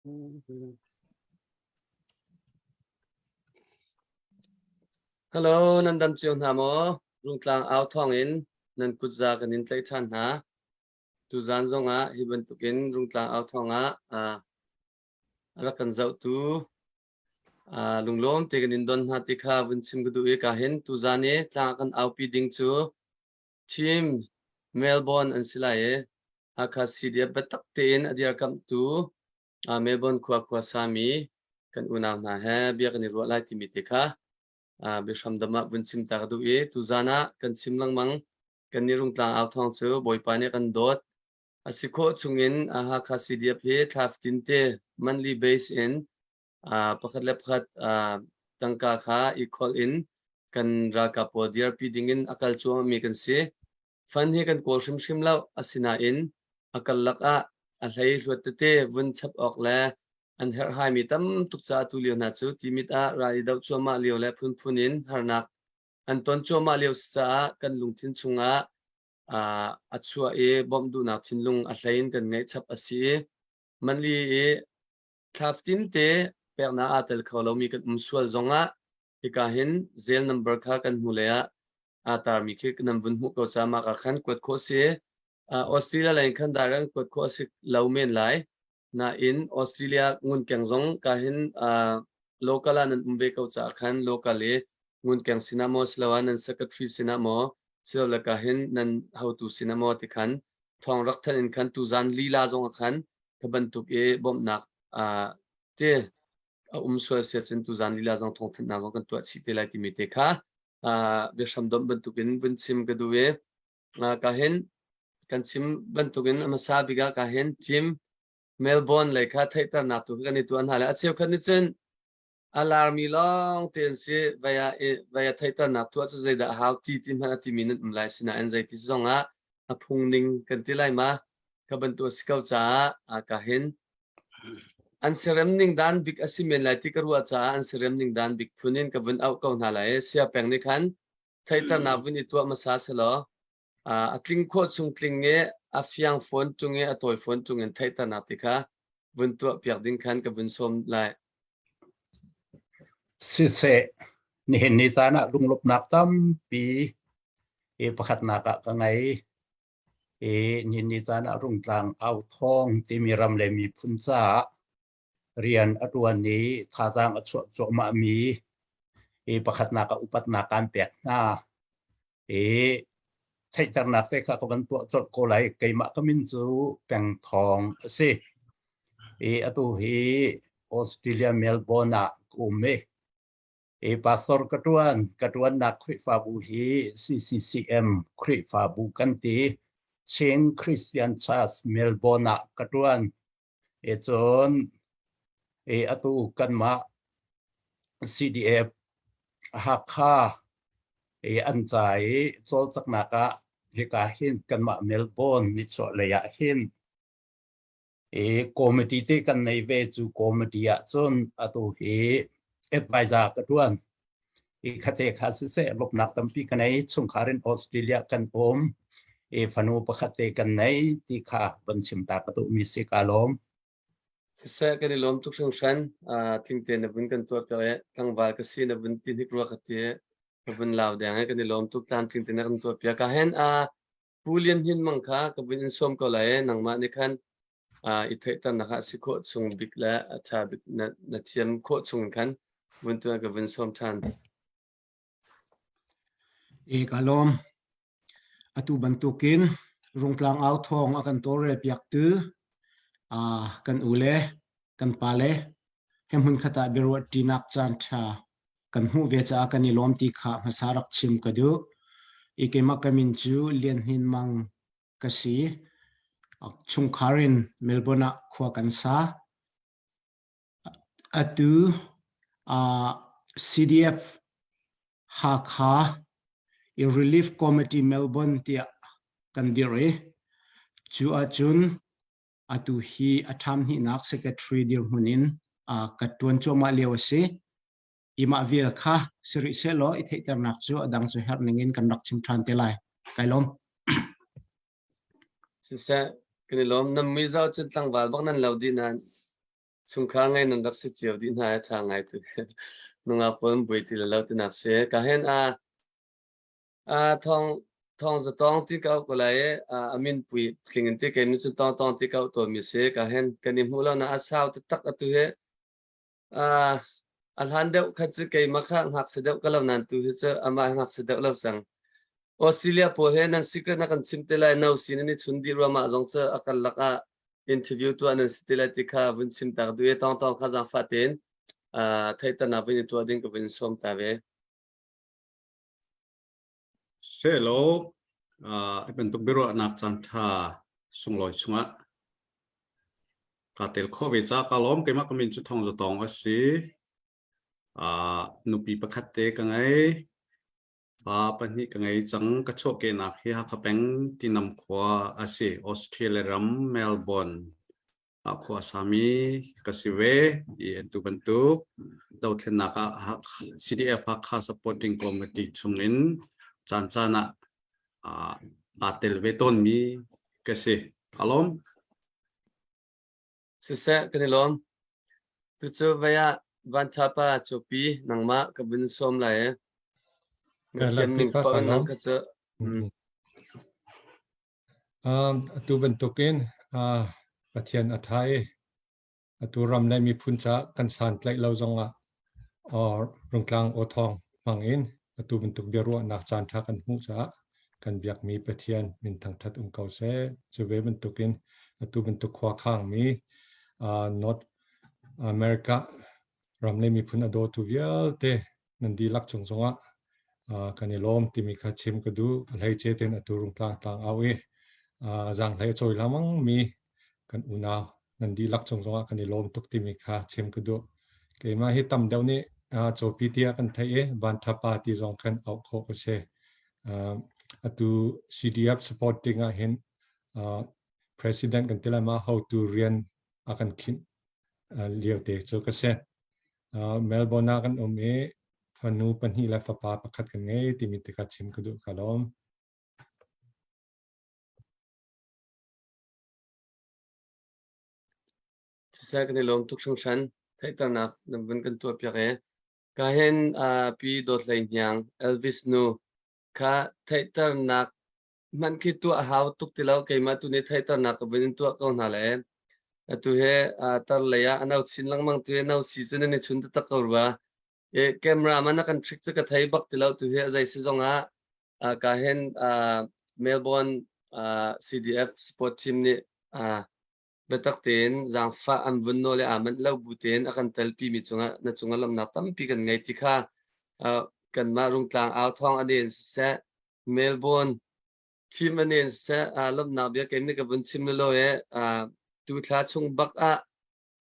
Hello, nan dam cio hna maw? Rungtlang au thawngin nan kutza kan in tlaih ṭhan hna. Tuzaan zongah hi bantukin Rungtlang au thawngah uh, a rak kan zohtu uh, lunglawm te kan in don hna ti kha vun chim ka duh i ka hin tuzaan i tlang kan aupi ding cu Team Melbourne an si lai i Hakha CDF biatak tein a dirkamhtu Melbourne khua khuasami kan unau hna he bia kan i ruah lai timi te kha biahram dam ah vun chim ta ka duh i tuzaan ah kan chim lengmang. Kan nih Rungtlang au thawng cu Bawipa nih a kan dawt. A si khawh chungin Hakha CDF hi thla fatin te monthly base in pakhat le pakhat tangka kha i kholh in kan ralkap pawl dirpi dingin a kal cuahmahmi kan si. Fund hi kan kawl hrimhrim lo. Asinain a karlak ah a hlei hluat tete vun chap awk le an herhhaimi tam tuk caah tu lio hna cu Timit ah ral i doh cuahmah lio le phunphun in harnak an ton cuahmah lio si caah kan lungthin chungah a chuah i bawmh duhnak thinlung a hlei in kan ngeih chap a si i manli i Thla fatinte peknak aa tel kho lomi kan um sual zongah hika hin zel number kha kan hnulei ah aa tarmi khi nan vun hmuh ko caah mah ka khan kuat khawh si. Australia lei in khan direct kuat khawh a si lo men lai. Nain Australia ngunkeng zong ka hin local ah nan um ve ko caah khan local i ngunkeng sinah maw siloah nan secretary sinah maw silole ka hin nan hotu sinah maw ti khan thawng rak thanh in khan tuzan lila zong ah khan Kha bantuk i bawmhnak te a um sual sia cun tuzan lila zong thawngthanhnak zong kan tuah chih te lai timi te kha biahram domh bantukin vun chim ka duh i ka hin kan chim bantukin a hmasa bik ah ka hin team Melbourne lei kha theihternak tu kan i tuah hna le a cheukhat nih cun a larmi lawng te an si vaya vaya theihternak tuah cu zeidah a hau ti ti hmanh a timi nan um lai sinain zeiti zong ah a phung ning kan ti lai ma kha bantuk a si ko caah ka hin an serem ning dan bik a si men lai ti ka ruah caah an serem ning dan bik phun in ka vun auh ko hna lai sia peng nih khan theihternak vun i tuah hmasa selaw a tling khawh chung tling i a fiang fawn tung i a tawi fawn tung in theihternak ti kha vun tuah piak ding khan ka vun sawm lai. Siseh, nihin ni caan ah lunglawmhnak tampi i pakhatnak ah ka ngei. I nihin ni caan ah Rungtlang au thawng timi ram le miphun caah rian a ṭuan i thazaang a chuah cuahmahmi i pakhatnak ah upatnak aan pek hna. I theihternak te kha ka van tuah colh ko lai. Keimah ka min cu Peng Thawng a si. I atu hi Australia Melbourne ah ka um i i pastor ka ṭuan. Ka ṭuannak Khrihfabu hi CCCM Khrihfabu kan ti. Chin Christian Church Melbourne ah ka ṭuan. I cun i atu kanmah CDF Hakha i an ca i cawlcanghnak ah hika hin kanmah Melbourne nichuah lei ah hin i committee te kan nei ve cu committee ah cun atu hi advisor ka tuan i khate kha siseh lawmhnak tampi ka nei chungkhar in Australia kan um i fanu pakhat te kan nei ti kha van chim ta ka duhmi si ka lawm. Siseh kan i lawm tuk hringhran tlingte na vun kan tuah piak i tlangval ka si na vun ti hnik rua ka ti ka vun lau deng i kan i lawm tuk tlamtling te na kan tuah piak ka hen a Pu Lian Hnin Mang kha ka vun in sawm ko lai i nangmah nih khan i theihternak ah si khawh chung bik le a ṭha bik na, na thiam khawh chung khan vun tuah ka vun sawm ṭhan. E ka lawm. Atu bantukin Rungtlang au thawng a kan tawlrel piaktu kan u le kan pa le he hmun khat ah biaruah ṭinak caan ṭha kan hmuh ve caah kan i lawm ti kha hmasa rak chim ka duh. I keimah ka min cu Lian Hnin Mang ka si. Chungkhar in Melbourne ah khua kan sa. Atu CDF Hakha i Relief Committee Melbourne tiah kan dirh i cu ahcun atu hi a ṭham hnihnak secretary dirhmun in ka ṭuan cuahmah lio a si. I mah vial kha si rih sehlaw i theihternak cu a dang cu herh ning in kan rak chim ṭhan te lai. Kai lawm. Siseh, kan i lawm. Nan mui zau cun tlangval bak nan lo dih nain. Chungkhar ngei nan rak si cio dih hna i ṭha ngai tu. Nungak pawl an buai ti le lo tinak si. Ka hen a thong thong za tong ti ka ko lai i a min pui tling in ti kei nu cun tong tong ti ka tawn mi si. Ka hen kan i hmuh lo na a sau taktak atu hi. A hlan deuh kha cu keimah kha ngakchia deuh ka lo nain tu hi cu amah hi ngakchia deuh lo cang. Australia pawl he nan secret na kan chim te lai no sin nan i chun dih ruangah zong cu a karlak ah interview tuah nan si te lai ti kha vun chim tak duh i tawng tawng kha zaangfah tein theihternak vun i tuah ding ka vun in sawm ta ve. Selaw hi bantuk biaruahnak caanṭha sunglawi chungah kaa tel khawh ve caah kaa lawm. Keimah ka min cu Thawng Za Tawng a si. Nupi pakhat te ka ngei. Pa pahnih ka ngei cang. Ka chuahkehnak hi Hakha peng Tinam khua a si. Australia ram Melbourne ah khua a sami ka si ve. I atu bantuk dothlennak ah CDF Hakha Supporting Committee chungin caan caan ah aa tel ve tawnmi ka si. Ka lawm. Siseh, kan i lawm. Tucu vei ah Vanṭha pa Cawpi nangmah ka vun sawm lai i na thiam ning paoh in nang kha cu. Atu bantukin Pathian a ṭha i atu ram le miphun caah kan santlaih lo zongah Rungtlang awthawng hmang in atu bantuk biaruahnak caanṭha kan hmuh caah kan biakmi Pathian min thangṭhat um ko seh. Cu ve bantukin atu bantuk khua khangmi North America ram le miphun a dawtu vialte nan dihlak cung zongah kan i lawm timi kha chim ka duh. A hleice tein atu Rungtlang tlang au i zaanghlei a cawi lengmang mi kan unau nan dihlak cung zongah kan i lawm tuk timi kha chim ka duh. Keimah hi tam deuh nih cawpi tiah kan theih i vanṭhapa ti zong khan auh khawh ka si. Atu CDF supporting ah hin president kan ti lai ma hotu rian a kan khinh lio te cu ka si. Melbourne ah kan um i fanu pahnih le fapa pakhat kan ngei timi te kha chim ka duh ka lawm. Siseh kan i lawm tuk hringhran. Theihternak nan vun kan tuahpiak i ka hin Pi Dawt Hlei Hniang Elvis nu kha theihternak hmanh khi tuah a hau tuk ti lo keimah tu nih theihternak ka vun in tuah ko hna le atu he tar lei ah a no chin lengmang tu he no si cu nan i chun taktak ko rua. E camera man a kan trick cu ka thei bak ti lo tu hi a zei si zong ah ka hin Melbourne CDF sport team nih biatak tein zaangfah an vun nawl i aa manh lo bu tein a kan telpi mi cungah na cungah lawmhnak tampi kan ngei ti kha kanmah Rungtlang au thawng a nen siseh Melbourne team a nen siseh lawmhnak bia keim nih ka vun chim lo e tu thla chung bak ah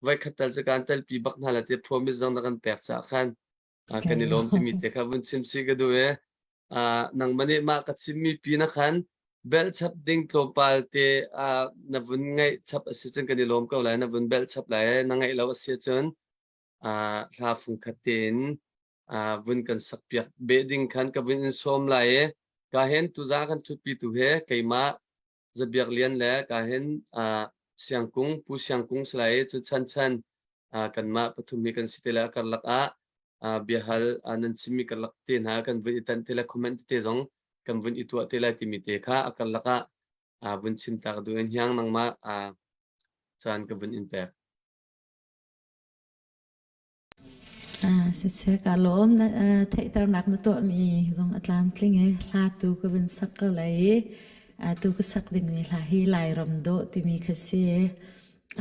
voikhat tal cu kan telpi bak hna la ti promise zong na kan pek caah khan kan i lawm timi te kha vun chim si ka duh e nangmah nih mah ka chimmi pi na khan belh chap ding tlawmpal te na vun ngaih chap a si cun kan i lawm ko lai na vun belh chap lai na ngaih lo a si cun hla fung khat tein vun kan sak piak beh ding khan ka vun in sawm lai i ka hen tuza kan thutpi tu he keimah Zabiak Lian le ka hin Siangkung Pu Siangkung salai cu chan chan kanmah pathum hi kan si te le a karlak ah biahal nan chimmi karlak te hna kan vun i tan te le comment te zong kan vun i tuah te lai timi te kha a karlak ah vun chim ta ka duh in hiang nangmah caan ka vun in pek. Siseh ka lawm. Theihternak na tuahmi zong a tlamtling i hla tu ka vun sak ko lai i tu ka sak dingmi hla hi Lairam dawh timi kha si.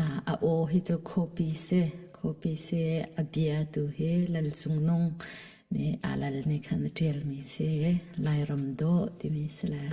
A aw hi cu khuapi si. Khuapi si. A bia tu hi Lal Cung Nung nih aa lal nih khan a ṭialmi si. Lairam dawh timi si lai.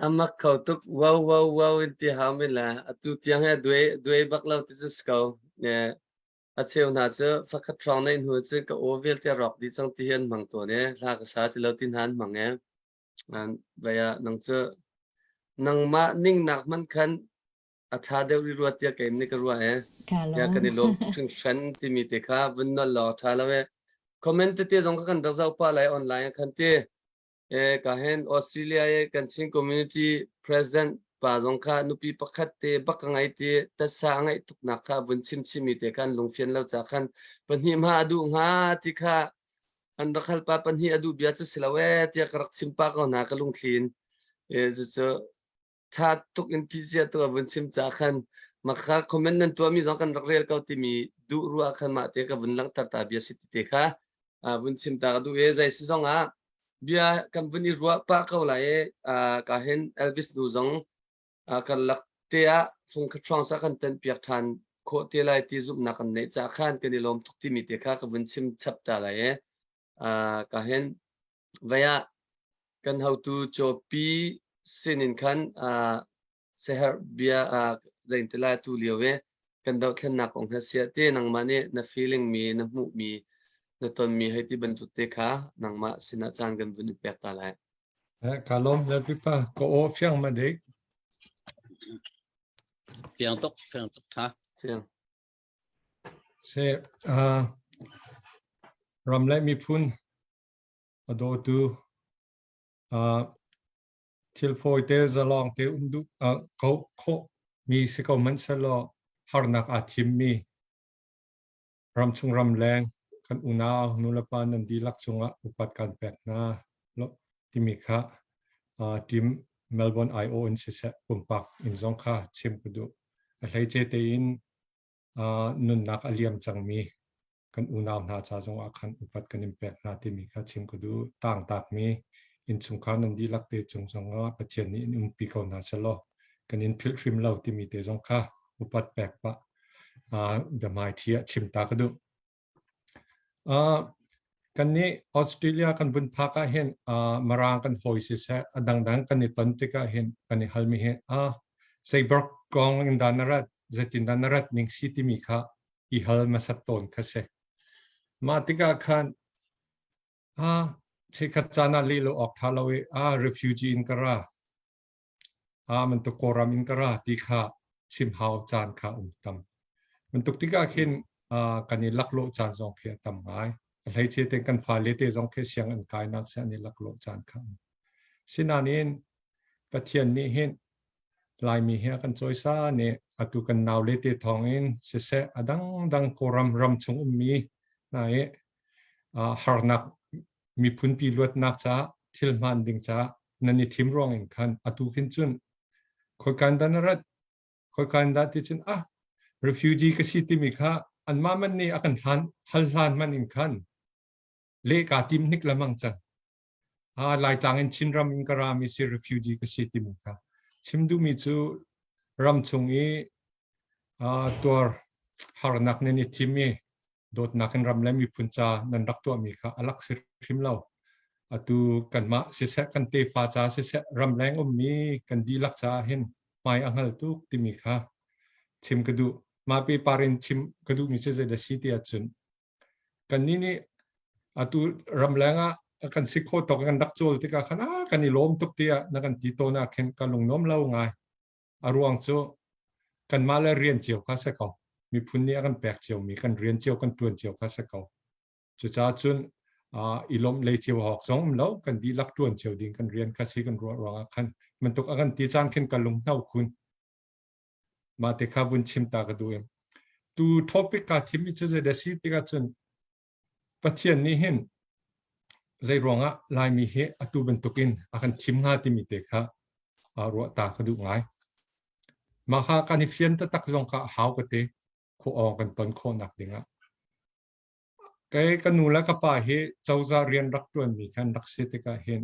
A mak kho tuk wow wow wow in ti hau men le atu tiang he duai duai bak lo ti cu si ko. Ne a cheu hna cu fakhat hrawng neih hnu cu ka aw vialte rawk dih cang ti hi an hmang tawn i hla ka sa ti lo ti hna an hmang e. Vai ah nang cu nangmah ningnak hmanh khan a ṭha deuh rih rua tiah keim nih ka ruah e. Ka Ya lawm. kan i lawm tuk hringhran timi te kha vun nolh law a ṭha lo e. Comment tete zong kha kan rak zoh pah lai online ah khan ti. E ka hen Australia e kan Chin community president pa zong kha nupi pakhat te bak ka ngai ti tasa a ngaih tuknak kha vun chim chimi te khan lungfian lo ca khan pahnih ma a duh hnga ti kha an rak hal pa pahnih a duh bia cu si lo e tiah ka rak chim pa ko hna ka lungthli in. E cu ṭha tuk in ṭihzia tu a vun chim ca khan makha comment nan tuahmi zong kan rak rel ko timi duh ruah khan mah te ka vun langhter ta bia si ti te kha vun chim ta ka duh e zei si zong ah bia kan vun i ruah pah ko lai e ka hin Elvis nu zong kan lak te ah fung khat hrawng sa kan tan piak ṭhan khawh te lai ti zumhnak kan neih ca khan kan i lawm tuk timi te kha ka vun chim chap ta lai e ka hin Vei ah kan hotu cawpi sinin khan siaherh bia zeiti lai tu lio i kan dohthlennak kong he siah ti nangmah nih na feeling mi na hmuhmi na tonmi hei ti bantuk te kha nangmah sinah caan kan vun i pek ta lai. Ka lawm le pipa ka aw fiang ma dik. Fiang tuk, fiang tuk tha. Fiang. Se ram le miphun a dawtu thil fawite zalawng te um duh ko khawh mi si ko hmanhsehlaw harnak aa thimmi ramchung ramleng kan unau nulepa nan dihlak cungah upat kan pek hna timi kha team Melbourne IO in siseh pumpak in zong kha chim ka duh. A hleice tein nunnak a liam cangmi kan unau hna ca zongah khan upat kan in pek hna timi kha chim ka duh. Tangtakmi innchungkhar nan dihlak te cung zongah Pathian nih in umpi ko hna selaw kan in philh hrim lo timi te zong kha upat pek pah biahmaithi ah chim ta ka duh. Kannih Australia kan vun phak ah hin Mirang kan hawi siseh a dangdang kan i ton tikah hin kan i halmi hi zeiberg kong in dah na rat zeitindah na rat ning si timi kha i hal hmasat tawn kha si. Mah tikah khan chikkhat caan ah leh lo awk ṭha lo i refugee in ka ra bantuk Kawlram in ka ra ti kha chim hau caan kha um tam. Bantuk tikah khin kan i laklawh caan zong khi a tam ngai. A hleice te kan fale te zong khi sianginn kainak si an i laklawh caan kha um. Sinain Pathian nih hin Laimi hi a kan cawisan i atu kan naule te thawng in siseh a dangdang Kawlram ram chung ummi hna i harnak miphunpi luatnak caah thil hmaan ding caah nan i thim ruang in khan atu khin cun khoikan dah na rat khoikan dah ti cun ah refugee ka si timi kha anmah man nih a kan hlan hal hlan man in khan leh kaa tim hnik lamang cang ah Laitlang in Chinram in ka rami si refugee ka si timi kha chim duhmi cu ram chung i tuar harnak nan i thim i dawtnak in ram le miphun ca nan rak tuahmi kha a lak si hrim lo. Atu kanmah siseh kan tefa ca siseh ramleng ummi kan dihlak caah hin hmai a hngal tuk timi kha chim ka duh. Mah pepar in chim ka duhmi cu zeidah si ti ahcun kannih nih atu ramleng ah kan si khawh tawk kan rak cawl tikah khan ah kan i lawm tuk tiah na kan ti tawn ah khin ka lungnuam lo ngai. A ruang cu kanmah le rian cio kha si ko. Miphun nih a kan pek ciomi kan rian cio kan ṭuan cio kha si ko. Cucaah cun i lawmh lei cio awk zong um lo kan dihlak ṭuan cio ding kan rian kha si kan ruah ruangah khan bantuk a kan ti caan khin ka lung hno khun. Mah te kha vun chim ta ka duh i tu topic kaa thimmi cu zeidah si tikah cun Pathian nih hin zei ruangah Laimi hi atu bantukin a kan thim hnga timi te kha ruah ta ka duh ngai. Mah kha kan i fian taktak zong kha hau ka ti khawh awng kan ton khawhnak dingah. Kei ka nu le ka pa hi cozah rian rak ṭuanmi khan rak si tikah hin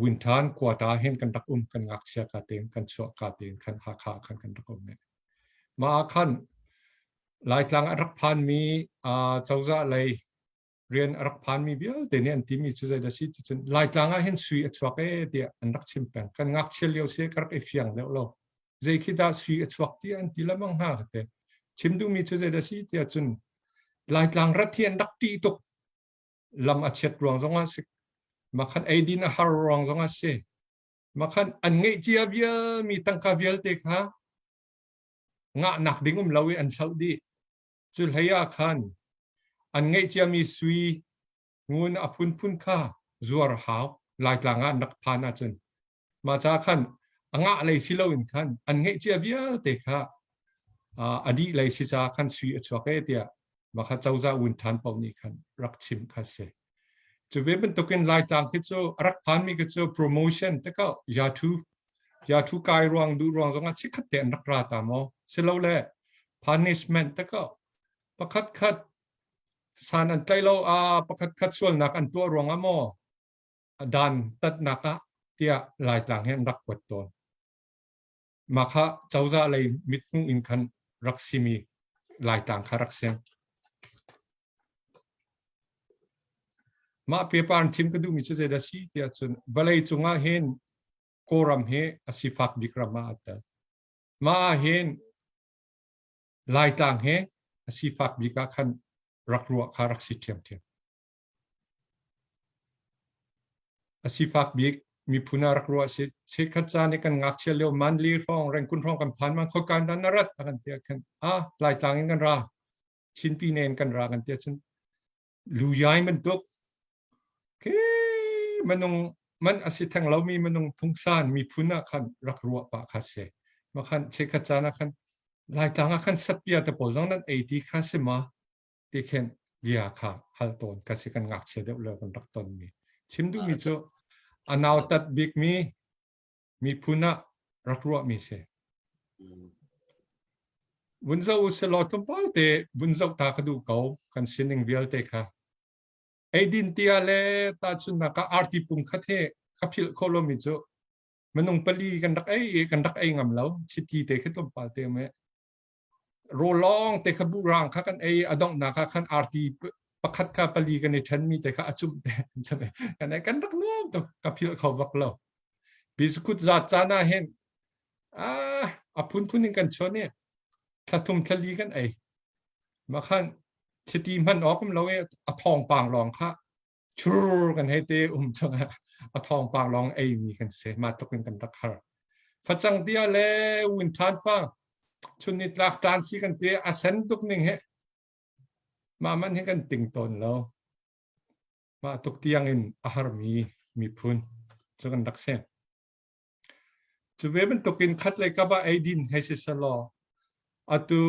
Wintan quata hin kan rak um kan ngakchia ka tein kan chuah ka tein khan Hakha khan kan rak um. Mah ah khan Laitlang a rak phanmi cozah lei Rian a rak phanmi vialte nih an timi cu zeidah si ti cun Laitlang ah hin sui a chuak ee tiah an rak chim peng. Kan ngakchia lio si ka rak i fiang deuh lo. Zei khi dah sui a chuak ti an ti lamang hna ka te. Chim duhmi cu zeidah si tiah cun Laitlang rat hi an rak ṭih tuk. Lam a chiat ruang zongah si, makhan eidin a har ruang zongah si, makhan an ngeih cia vialmi tangka vialte kha ngahnak ding um lo i an hloh dih. Cu hlei ah khan an ngeih ciami sui ngun a phunphun kha zuar hau Laitlang ah an rak phan ahcun mah ca khan a ngah lei si loin khan an ngeih cia vialte kha a dih lei si ca khan sui a chuak e tiah mah kha cozah wun than paoh nih khan rak chim kha si. Cu ve bantukin Laitlang khi cu a rak phanmi khi cu promotion te ko yathu yathu kai ruang duh ruang zongah chikkhat te an rak ra ta maw silole punishment te ko pakhat khat san an tlai lo a pakhat khat sualnak an tuah ruangah maw dan tatnak ah tiah Laitlang hi an rak kuat tawn. Mah kha cozah lei mithmuh in khan rak simi Laitlang kha rak si. Mah paper an chim ka duhmi cu zeidah si tiah cun vawlei cungah hin Kawlram hi a sifak bik ram ah a tel. Mah ah hin Laitlang hi a sifak bik ah khan rak ruah kha rak si ṭhiamṭhiam. A sifak bik miphun ah rak ruah si. Chikkhat caan i kan ngakchia lio Manli hrawng, Rengkun hrawng kan phan man khoika in dah na rat a kan ti ah khan ah Laitlang in kan ra. Chinpi ne in kan ra kan ti ahcun luyai bantuk ke minung man a si theng lomi minung phungsan miphun ah khan rak ruah pah kha si. Ma khan chikkhat caan ah khan Laitlang ah khan satpia te pawl zong nan ei ti kha si ma ti khin bia kha hal tawn ka si kan ngakchia deuh le kan rak ton mi. Chim duhmi cu a nautat bikmi miphun ah rak ruahmi si. Vun zoh u selaw tlawmpal te vun zoh ta ka duh ko kan sining vialte kha. Eidin tia le tahchunhnak ah arti pum khat he ka philh khawh lomi cu minung pali kan rak ei i kan rak ei ngam lo chiti te khi tlawmpal te me rawlawng te kha buhrang kha kan ei a donghnak ah khan arti pakhat kha pali kan i ṭhenmi te kha a cumh te kan ei kan rak nuam tuk ka philh kho bak lo biskut zat caan ah hin ah a phunphun in kan chuan i thlathum thlali kan ei mah khan chiti hman awk um lo i a thawngpang lawng kha chur kan hei te um chungah a thawngpang lawng ei mi kan si mah tluk in kan rak har facang tia le win than fang chun ni tlak tan si kan te a sen tuk ning he mah man hi kan ting tawn lo mah tuk tiang in a har mi miphun cu kan rak si cu ve bantukin khat lei kap ah eidin hei si selaw atu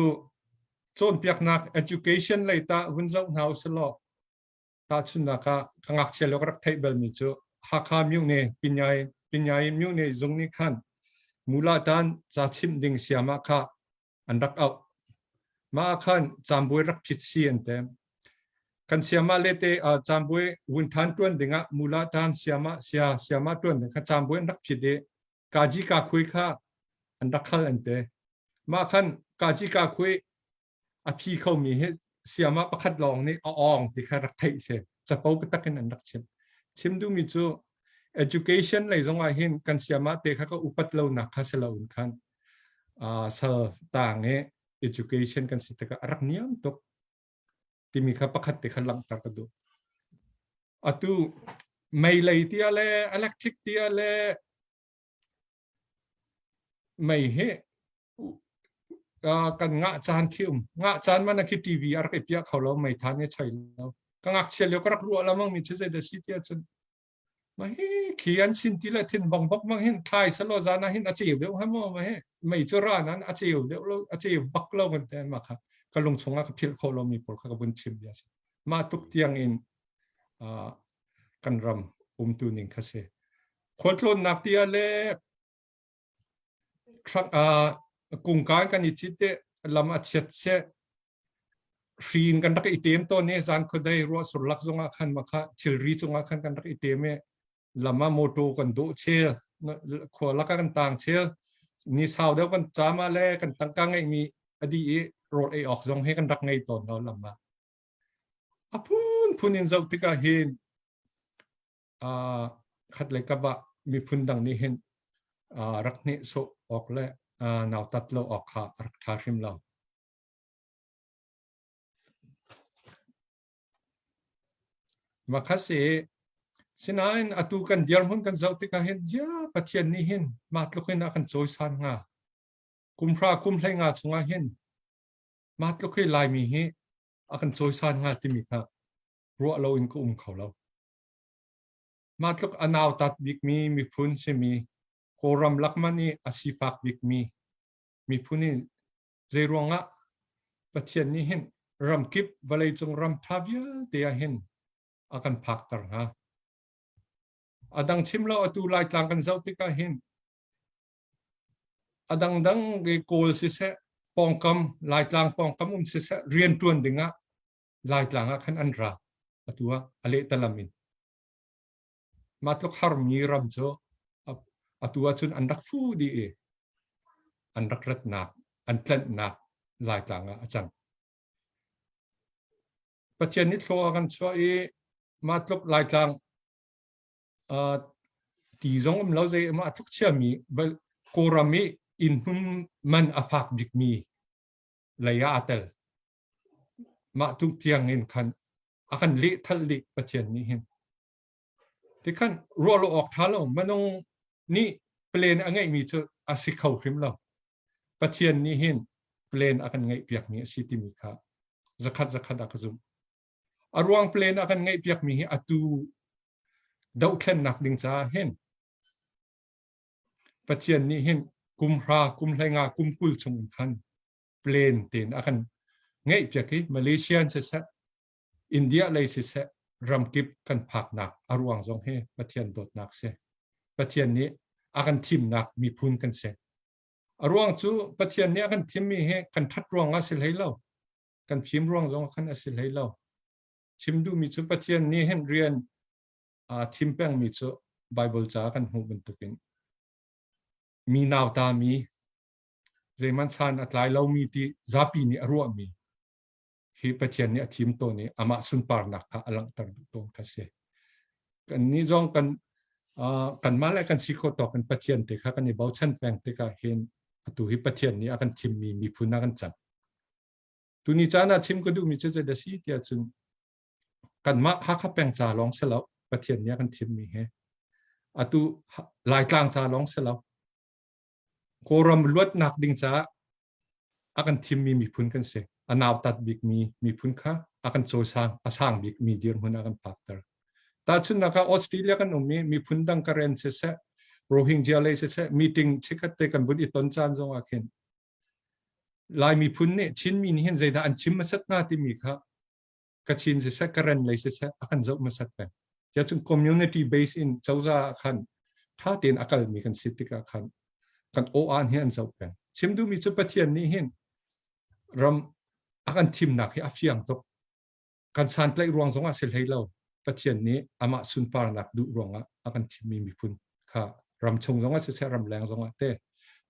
cawnpiaknak education lei ta vun zoh hna usalaw Tahchunhnak ah ka ngakchia lio ka rak theih balmi cu Hakha myone Pinyai Pinyai myone zung nih khan Mulatan ca chimh ding siamah kha an rak auh. Mah ah khan cambuai rak phit si an tem. Kan siamah le te uh, cambuai vun than tuan dingah Mulatan siamah sia siamah tuan ding kha cambuai an rak phit i kaji ka khui kha an rak khal an te. Mah khan kaji ka khui a phi khomi hi siama pakhat lawng nih a awng ti kha rak theih si capo taktak in an rak chim chim duhmi cu education lei zong ah hin kan siama te kha ka upat lo nak kha si lo in khan sal tang i education kan si tikah a rak niam tuk timi kha pakhat te kha langhter ka duh atu mei lei tia le electric tia le Mei hi kan ngah caan khi um. Ngah caan man khi TV a rak i piah kho lo, mei than i choi lo. Ka ngakchia lio ka rak ruah lamang mi cu zeidah si tiah cun ma hi khi an chin ti le thin bong bok mang hin thlai salo zan ah hin a ceu deuh ha maw ma hi mei cu ra nan a ceu deuh lo a ceu bak lo kan te ma kha ka lung chung ah ka philh kho lo mi pawl kha ka vun chim bia si ma tuk tiang in kan ram umtu ning kha si Khualtlawnnak ti ah le truck ah kungka in kan i cit i lam a chiat seh hri in kan rak i tem tawn i zan khuadei ruah sur lak zongah khan ma kha thilri cungah khan kan rak i tem i lam ah motor kan dawh chel khua lak ah kan tang chel ni sau deuh kan caam ah le kan tangka ngeihmi a dih i rawl ei awk zong hi kan rak ngei tawn lo lam ah a phun. phunphun in zoh tikah hin khat le kap ah miphun dang nih hin rak hnehsawh awk le nautat lo awk kha a rak ṭha hrim lo. Mah kha si sinain atu kan dirhmun kan zoh tikah hin zia Pathian nih hin mah tluk in a kan cawisan hnga. Kumhra kum hlei nga chungah hin mah tluk hi Laimi hi a kan cawisan hnga timi kha ruah lo in ka um kho lo. Mah tluk a nautat bikmi miphun simi Kawlram lakman i a sifak bikmi miphun in zeiruangah Pathian nih hin ramkip vawleicung ram ṭha vialte ah hin a kan phakter hnga. A dang chim lo atu Laitlang kan zoh tikah hin a dangdang Kawl siseh pawngkam Laitlang pawngkam um siseh rianṭuan dingah Laitlang ah khan an ra atu ah a lehtalam in. Mah tluk harmi ram cu atu ahcun an rak fu dih i an rak ratnak, an tlanhnak Laitlang ah a cang. Pathian nih thlua a kan chuah i mah tluk Laitlang ti zong um lo zei mah tluk chiami Kawlram i inn hmun man a fak bikmi lei ah aa tel. Mah tuk tiang in khan a kan lehthal dih Pathian nih hin. Tikhan ruah lo awk ṭha lo minung nih plan a ngeihmi cu a si kho hrim lo. Pathian nih hin plan a kan ngeihpiakmi a si timi kha zakhat zakhat a ka zumh. A ruang plan a kan ngeihpiakmi hi atu dohthlennak ding caah hin Pathian nih hin kum hra, kum hleinga, kum 20 chung in khan plan tein a kan ngeihpiak i Malaysia in siseh, India lei siseh, ramkip kan phaknak a ruang zong hi Pathian dawtnak si. Pathian nih a kan thimnak miphun kan si. A ruang cu Pathian nih a kan thimmi hi kan ṭhat ruang ah si hlei lo. Kan fim ruang zong khan a si hlei lo. Chim duhmi cu Pathian nih hin rian aa thim pengmi cu Bible ca kan hmuh bantukin mi nauta mi zeihmanh san a tlai lomi ti zapi nih a ruahmi hi Pathian nih a thim tawn i amah sunparnak kha a langhter duh tawn kha si. Kannih zong kan kanmah le kan si khawh tawk in Pathian te kha kan i bochan peng tikah hin atu hi Pathian nih a kan thimmi miphun ah kan cang. Tuni caan ah chim ka duhmi cu zeidah si tiah cun kanmah Hakha peng ca lawng si lo Pathian nih a kan thimmi hi atu Laitlang ca lawng si lo Kawlram luatnak ding caah a kan thimmi miphun kan si. A nautat bikmi miphun kha a kan cawisang, a sang bikmi dirhmun a kan phakter. Tahchunhnak ah Australia kan um i miphun dang Karen siseh, Rohingya lei siseh, meeting chikkhat te kan vun i ton caan zong ah khin Lai miphun nih Chinmi nih hin zeidah an chim hmasat hnga timi kha Kachin siseh, Karen lei siseh a kan zoh hmasat peng. Tiah cun community base in cozah ah khan ṭha tein a kalmi kan si tikah khan kan aw-aan hi an zoh peng. Chim duhmi cu Pathian nih hin ram a kan thimnak hi a fiang tuk. Kan santlaih ruang zong ah si hlei lo. Pathian nih amah sunparnak duh ruangah a kan thimmi miphun kha ram chung zong ah siseh ram leng zong ah te.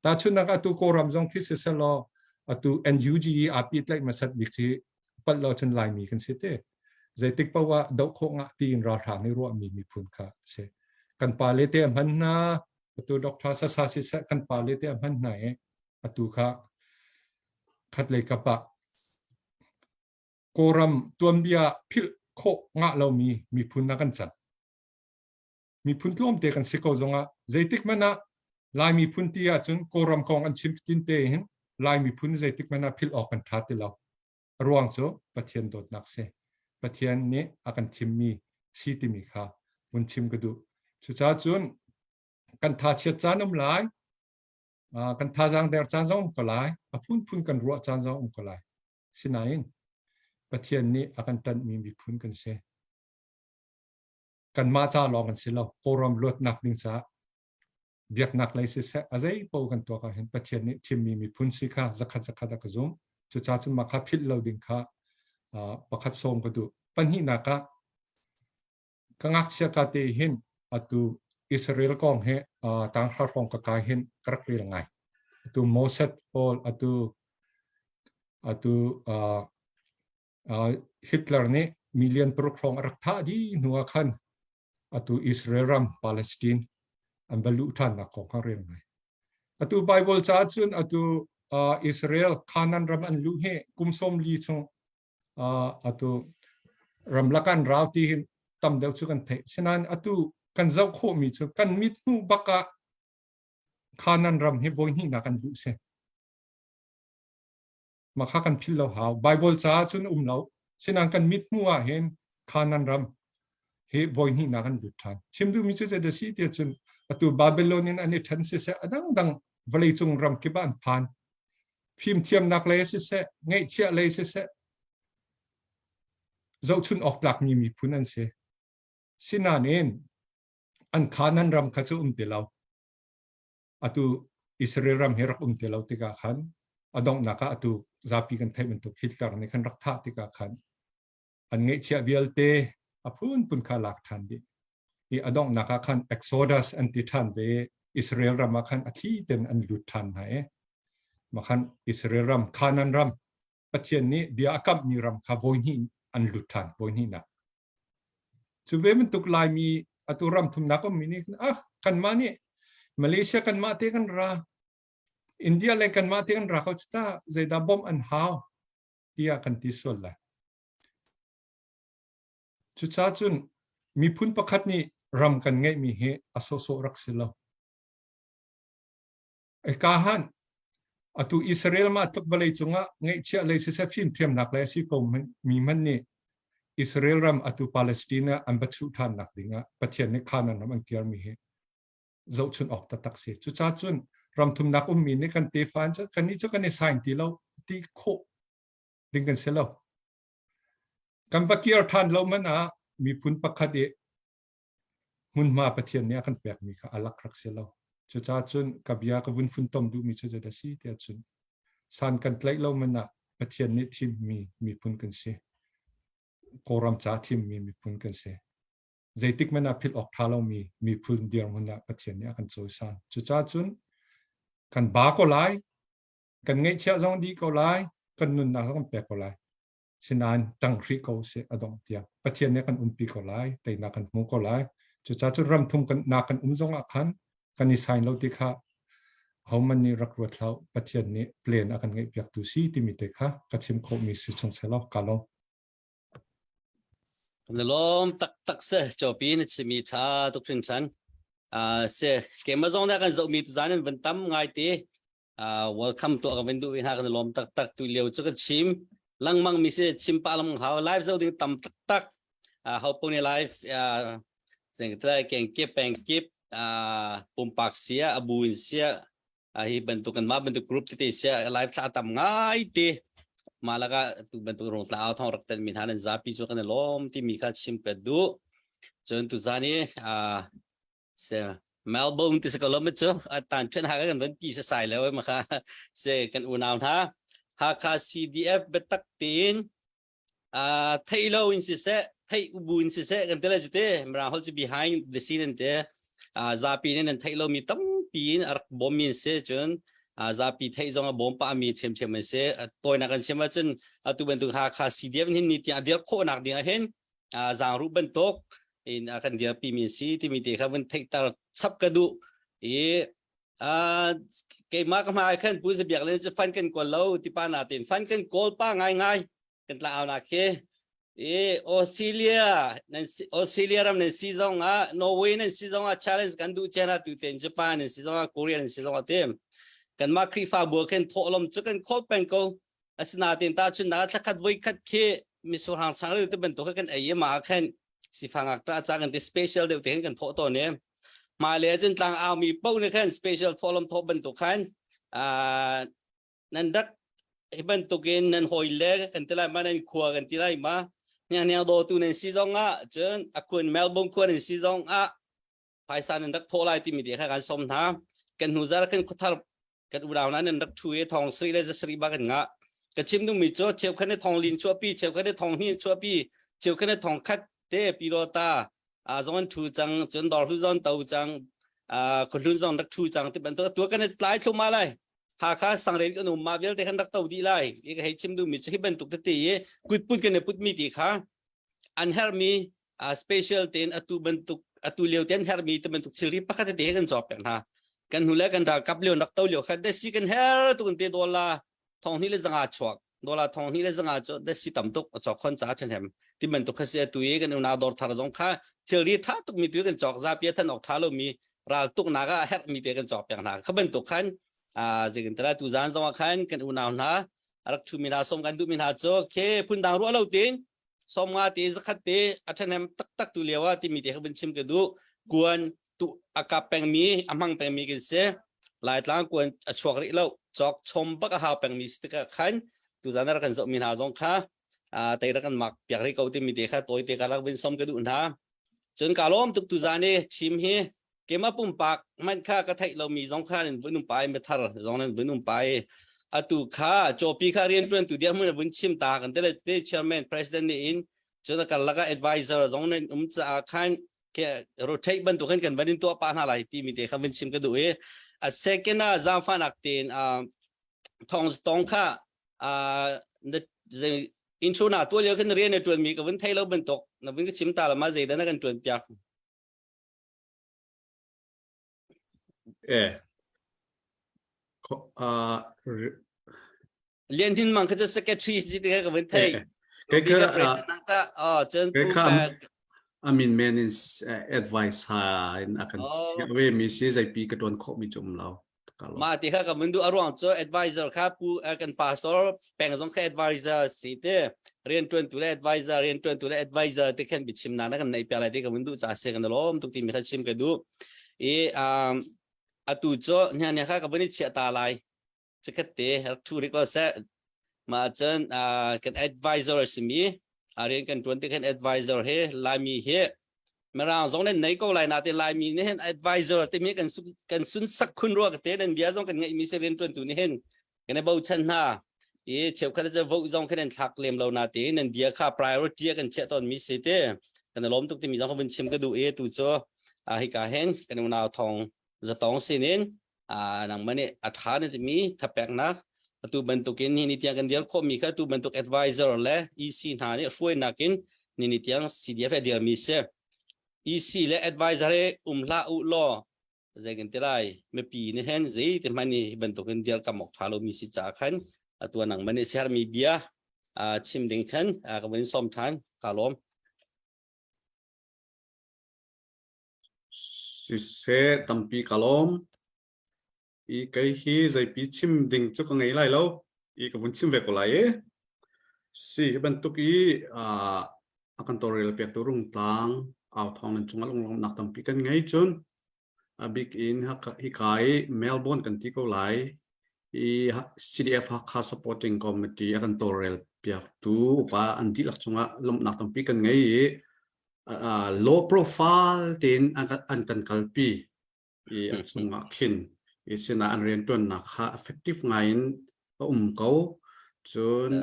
Tahchunhnak atu Kawlram zong khi siseh law atu NUG i aa pehtlaih hmasat bik hi palh lo cun Laimi kan si te. Zeitik paoh ah doh khawh ngah tiin ralhrang nih ruahmi miphun kha a si. Kan pale te a hman hna, atu Dr. Sasa siseh kan pale te a hman hna i atu kha khatlei kap ah Kawlram tuanbia philh khawh ngah lomi miphun ah kan cang. Miphun tlawmte kan si ko zongah zeitik hmanh ah Lai miphun ti ahcun Kawlram kong an chim tin te hin Lai miphun zeitik hmanh ah philh awk kan ṭha ti lo. A ruang cu Pathian dawtnak si. Pathian nih a kan thimmi si timi kha vun chim ka duh. Cucaah cun kan thachiat caan um lai, kan thazaang der caan zong um ko lai, a phunphun kan ruah caan zong um ko lai. Sinain Pathian nih a kan ṭanhmi miphun kan si. Kanmah ca lawng kan si lo. Kawlram luatnak ding caah biaknak lei siseh a zei paoh kan tuak ahhin Pathian nih thimmi miphun si kha zakhat zakhat a ka zum. Cucaah cun mah kha philh lo ding kha pakhat sawm ka duh. Pahnihnak ah ka ngakchia ka te hin atu Israel kong he tanghra hrawng ka kai hin ka rak rel ngai. Atu Moses pawl atu atu Hitler nih Million paruk hrawng a rak thah dih hnu ah khan atu Israel ram Palestine an va luh ṭhannak kong kha rel ngai. Atu Bible ca cun atu uh, Israel Canaan ram an luh hi kum sawm li chung uh, atu ramlak an rau ti hin tam deuh cu kan theih. Sinain atu kan zoh khawhmi cu kan mit hnu bak ah Canaan ram hi voi hnihnak an luh si. Mah kha kan philh lo hau. Bible caah cun um lo. Sinain kan mit hnu ah hin Canaan ram hi voi hnihnak an lut ṭhan. Chim duhmi cu zeidah si tiah cun atu Babylon in an i ṭhen siseh a dangdang vawleicung ram kip ah an phan. Fimthiamnak lei siseh, ngeihchiah lei siseh, zohchun awk tlakmi miphun an si. Sinain an Canaan ram kha cu um ti lo. Atu Israel ram hi rak um ti lo tikah khan a donghnak ah atu zapi kan theih bantuk Hitler nih khan rak thah tikah khan an ngeihchiah vialte a phunphun kha lak ṭhan dih. I a donghnak ah khan Exodus an ti ṭhan ve Israel ram ah khan a thli ten an lut ṭhan hna i mah khan Israel ram Canaan ram Pathian nih bia a kamhmi ram kha voi hnih an lut ṭhan voi hnihnak. Cu ve bantuk Laimi atu ram thumnak ummi nih ah kanmah nih Malaysia kanmah te kan ra India le kanmah te kan ra ko ta zeidah bawmh an hau tiah kan ti sual lai. Cucaah cun miphun pakhat nih ram kan ngeihmi hi a sawhsawh rak si lo. Eka han atu Israel mah tluk vawlei cungah ngeihchiah lei siseh fimthiamnak lei a si ko mi hmanh nih Israel ram atu Palestine ah an va chuh ṭhannak dingah Pathian nih Canaan ram an kirmi hi zohchun awk taktak si. Cucaah cun ram thumnak ummi nih kan tefa an kannih cu kan i sain ti lo ti khawh ding kan si lo. Kan va kir ṭhan lo man ah miphun pakhat i hmunhma Pathian nih a kan pekmi kha a lak rak si lo. Cucaah cun ka bia ka vun funtom duhmi cu zeidah si tiah cun san kan tlaih lo man ah Pathian nih thimmi miphun kan si. Kawlram ca thimmi miphun kan si. Zeitik hmanh ah philh awk ṭha lomi miphun dirhmun ah Pathian nih a kan cawisan. Cucaah cun kan ba ko lai, kan ngeihchiah zong dih ko lai, kan nunnak zong kan pek ko lai. Sinain ṭang hrih ko sih a dongh tiang. Pathian nih kan umpi ko lai, teinak kan hmu ko lai. Cucaah cu ram thum kan nak kan um zong ah khan kan i sain lo ti kha homan nih rak ruat hlah Pathian nih plan a kan ngeihpiaktu si timi te kha ka chim khawhmi si chung selaw ka lawm. Kan lawm taktak se chawpi na chimi tha tuk hringhran. Uh, se keimah zong dah kan zohmi tu zan in van tam ngai te uh, welcome to ka van duh hna kan lawm taktak tu lio cu kan chim langmang mi si chim pa lam hau live zo ding tam taktak uh, ho puni live uh, sing tlai keng kip peng kip uh, pumpak sia abu in sia uh, hi bantuk kan ma bantuk group tete sia live thla tam ngai te malaka tu bantuk rong tla au thong rak ten min han zapi chu kan lom ti mi kha chim pe du chun tu zani uh, se Melbourne ti se ko lo cu tan ṭhen ha kan van pi se sai le ma kha se kan unau hna Hakha CDF biatak tein thei lo in siseh thei bu in siseh kan ti lai cu te mirang holh cu behind the scene an ti zapi nih nan theih lomi tampi in a rak bawmmi an si cun zapi theih zong a bawm pahmi ṭhiamṭhiam an si tawinak kan chim ahcun atu bantuk Hakha CDF hin ni tiang a dir khawhnak ding ah hin zaangruh bantuk in a kan dirpi mi si timi te kha vun theihter chap ka duh i keimah ka hmai khan pu zabiak le cu fan kan kawl lo ti pa na tin fan kan kawl pa ngai ngai kan tla au nak khi i Australia nan Australia ram nan si zong ah Norway nan si zong ah challenge kan duh chen ah tu ten Japan nan si zong ah Korea nan si zong ah tim kan mah Khrihfa bu khin thawhlawm cu kan khawl peng ko Asinain tahchunhnak thlakhat voikhat khi misurhang changreu te bantuk kan ei i mah khan sifang ngakṭah ca kan ti special deuh te khan kan thawh tawn i hmailei ahcun tlang aumi paoh nih khan special thawhlawm thawh bantuk khan nan rak hi bantukin nan hawile kan ti lai ma nan khua kan ti lai ma hnianghniang dawtu nan si zong ah cun a khun Melbourne khua nan si zong ah phaisa nan rak thawh lai timi te kha kan som hna kan hnu zar kan khuathar kan unau hna nan rak ṭhu i thong sri le zasri ba kan ngah ka chim duhmi cu cheukhat nih thong lin chuahpi cheukhat nih thong hnih chuahpi cheukhat nih thong khat te pilota a zong an ṭhu cang cun dawr hlu zong to cang a khuhlun zong rak ṭhu cang ti bantuk tua kan tlai thluma lai Hakha sangren kan um ma vialte kan rak to dih lai i ka hei chim duhmi cu hi bantuk tete i kut put kan i put mi ti kha. An hermi special tein atu bantuk atu lio ten hermi te bantuk thilri pakhat te kan cawk pek hna. Kan hnu le kan ralkap lio rak to lio kha desi kan her tu kan te dola thong hnih le zanga chuak dola thong hnih le zanga cu desi tam tuk a cawk khon ca chen hem ti bantuk kha si atu i kan unau dawr thar zong kha thilri tha tuk mi tu kan cawk zapi than ok tha lo mi ral tuk nak ah herh mi te kan cawk piak hna kha bantuk khan a zeitin tala tu zan zong ah khan kan unau hna rak thu mi hna som kan duh mi hna cu khe phundang ruah lo tin 50 te 100 te a ṭhahnem taktak tu lio ah timi te kha vun chim ka duh. Kuan tu a kap pengmi a hmang pengmi kan si. Laitlang kuan a chuak rih lo. Cawk chom bak a hau pengmi si tikah khan tuzan rak kan zohmi hna zong kha tei rak kan mak piak rih ko timi te kha tawi te ka rak vun som ka duh hna. Cun ka lawm tuk tuzan i thim hi keimah pumpak hmanh kha ka theih lomi zong kha nan vun um pai mithar zong nan vun um pai atu kha cawpi kha riantuan tu dirhmun vun chim ta kan tele te chairman president nih in cun kar laka advisor zong nan um caah khan ke rotate bantuk khan kan van in tuah pa hna lai ti mi te kha vun chim ka duh i a second ah zaangfahnak tein thong tong kha intro na tuah lio khan rian na tuan mi ka vun thei lo bantuk na vun ka chim ta la ma zeidah na kan tuan piak Eh. Uh, Lian Hnin Mang kha cu secretary si ti ka vun thei. Kei kha president ta oh cun kei kha amin men in advice ha in akan we mi si zaipi ka tuan kho mi chu um lo. Mah ti kha ka mun duh a ruang cu advisor kha pu kan pastor peng zong kha advisor si te rian tuan tu le advisor rian tuan tu le advisor te khan biachim nak na kan nei piak lai ti ka mun duh ca se kan lawm tuk ti mi kha chim ka duh i um atu cu nya nya kha ka vun i chiah ta lai chikhat te rak thu rik lo seh mah cun kan advisor simi a rian kan tuan ti khan advisor he laimi hi Mirang zong nan nei ko lai na te Laimi nih hin advisor timi kan kan sun sak khun rua ka te nan bia zong kan ngeih mi si rian tuan tu nih hin kan i bochan hna i cheukhat cu vote zong khan an thlak lem lo na te nan bia kha priority kan chiah tawn mi si te kan lawm tuk timi zong ka vun chim ka duh i tu cu a hika hin kan unau thong zatong sinin a nangmah nih a ṭha na timi thapeknak atu bantukin ni ni tiang kan dir khawhmi kha atu bantuk advisor le EC hna nih hruainak in ni ni tiang CDF he dirmi si. EC le advisor he um hlah u law zei kan ti lai mipi nih hin zei ti hmanh hi bantukin dir kam awk ṭha lomi si caah khan atu nangmah nih sermi bia chim ding khan ka vun sawm ṭhan ka lawm. Siseh tampi ka lawm. I kei hi zeipi chim ding cu ka ngei lai lo. I ka vun chim ve ko lai i. Si hi bantuk i uh, a kan tawlrel piaktu rungtlang au thawng nan cungah lunglawmhnak tampi kan ngei cun a bik in hika i Melbourne kan ti ko lai i CDF Hakha Supporting Committee a kan tawlrel piaktu upa an dihlak cungah lawmhnak tampi kan ngei i low profile tein an kan kalpi i a chungah khin i sinah an rianṭuannak kha effective ngai in a um ko cun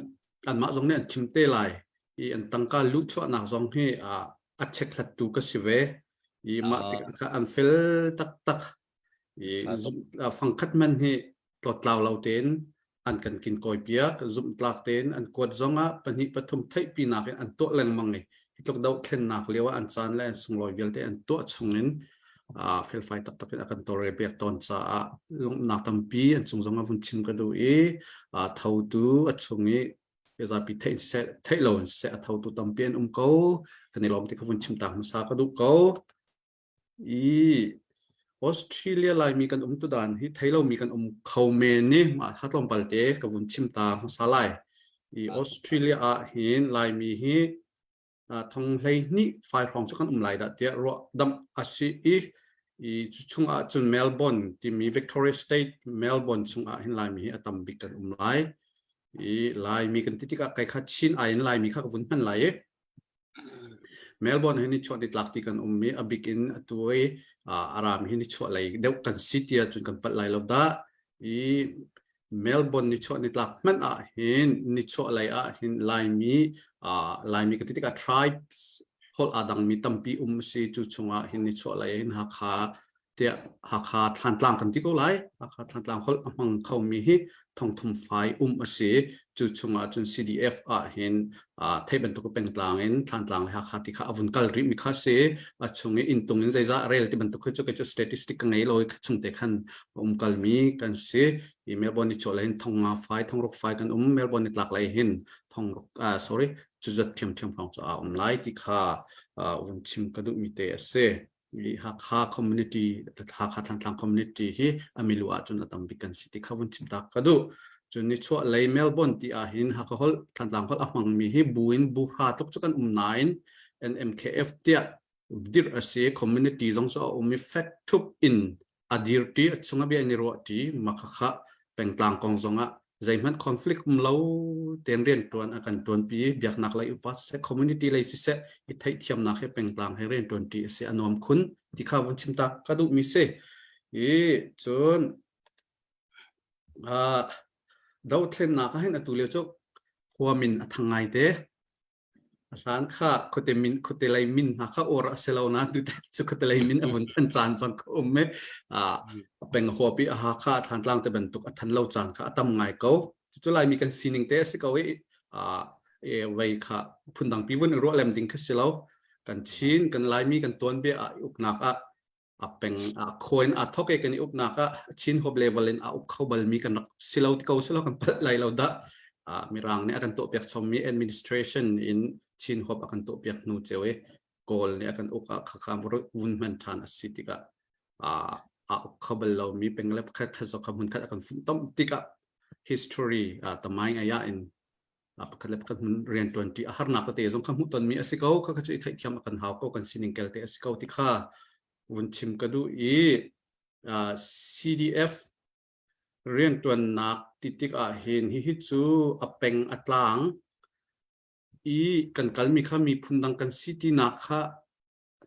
anmah zong nih an chim te lai i an tangka luhchuahnak zong hi a check hlattu ka si ve i mah tikah an fel taktak i fangkhat man hi tlawttlau lo tein an kan kinkawi piak zumhtlak tein an kuat zongah pahnih pathum theihpinak in an tuah lengmang i hi tluk dohthlennak lio ah an caan le an sunglawi vialte an tuah chungin felfai taktak in a kan tawlrel piak tawn caah lungnak tampi an cung zong ah vun chim ka duh i thotu a chung i zapi theih seh theih lo in seh a thotu tampi an um ko kan i lawm ti ka vun chim tak hmasa ka duh ko I Australia Laimi kan um tu dan hi thei lomi kan um kho men ni mah kha tlawmpal te ka vun chim ta hmasa lai. I Australia ah hin Laimi hi thong hlei hnih fai hrawng cu kan um lai dah tiah ruah damh a si i i cu chung ah cun Melbourne timi Victoria State Melbourne chung ah hin Laimi hi a tam bik kan um lai. I Laimi kan ti tikah kai kha Chin ai in Laimi kha ka vun hman lai i Melbourne hi nichuah nitlak ti kan um i a bik in atu i a ram hi nichuah lei deuh kan si ti ahcun kan palh lai lo dah. I Melbourne nichuah nitlak hmanh ah hin nichuah lei ah hin Laimi Laimi ka ti tikah tribes holh aa dangmi tampi um a si. Cu chungah hin nichuah lei hin Hakha. tiah Hakha Thlantlang kan ti ko lai. Hakha Thlantlang holh a hmang khomi hi thongthum fai um a si. Cu chungah cun CDF ah hin theih bantuk pengtlang in Thlantlang le Hakha ti kha a vun kal rih mi kha si. A chung i inntung in zeizah rel ti bantuk khi cu kei cu statistic ka ngei lo i chung te khan um kalmi kan si. I Melbourne ni chuah lei hin thong nga fai, thong ruk fai kan um. Melbourne ni tlak lei hin thong ruk, sorry, cu zat thiamthiam hrawng cu a um lai ti kha vun chim ka duhmi te a si. Hakha community Hakha Thlantlang community hi a milu ahcun a tam bik kan si ti kha vun chim ta ka duh. Cun nichuah lei Melbourne ti ahhin Hakha holh Thlantlang holh a hmangmi hi bu in bu hra tluk cu kan um nain NMKF tiah dirh a si community zong cu a um i fek thup in a dirti a chung a bia in i ruahti makhakha pengtlang kong zongah zeihmanh conflict um lo ten rian tuan a kan tuanpi biaknak lei upa siseh community lei siseh i theihthiamnak he pengtlang he rian tuanti a si a nuam khun ti kha vun chim ta ka duh mi si i cun dothlennak ah hin atu lio cu khua min a thang ngai te A hlan kha khuate min khuate lei min hna kha or a si lo nain tutan cu khuate lei min a vun than caan cang ka um i a peng huapi a Hakha a Thantlang te bantuk a than lo caan kha a tam ngai ko. Cucu Laimi kan sining te a si ko i vei kha phundang pi vun i ruah lem ding kha si lo. Kan Chin kan Laimi kan tuanbia ah i uknak ah a peng a khaw in aa thok i kan i uknak ah Chin Hope level in a uk kho balmi kan rak si lo ti ko si lo kan palh lai lo dah. Mirang nih a kan tuahpiak chommi administration in Chin Hope a kan tuahpiak hnu ceu i Kawl nih a kan uk ah khakha vun hman ṭhan a si tikah a uk kho bal lomi peng le pakhat khat zong kha hmun khat a kan funtom tikah history tamaing aya in pakhat le pakhat hmun rian ṭuanṭi a harnak tete zong kha hmuh tonmi a si ko kha cu i theihthiam a kan hau ko kan sining kel te a si ko ti kha vun chim ka duh i CDF rianṭuannak ti tik ah hin hihi cu a peng a tlang i kan kalmi kha miphun dang kan si tinak kha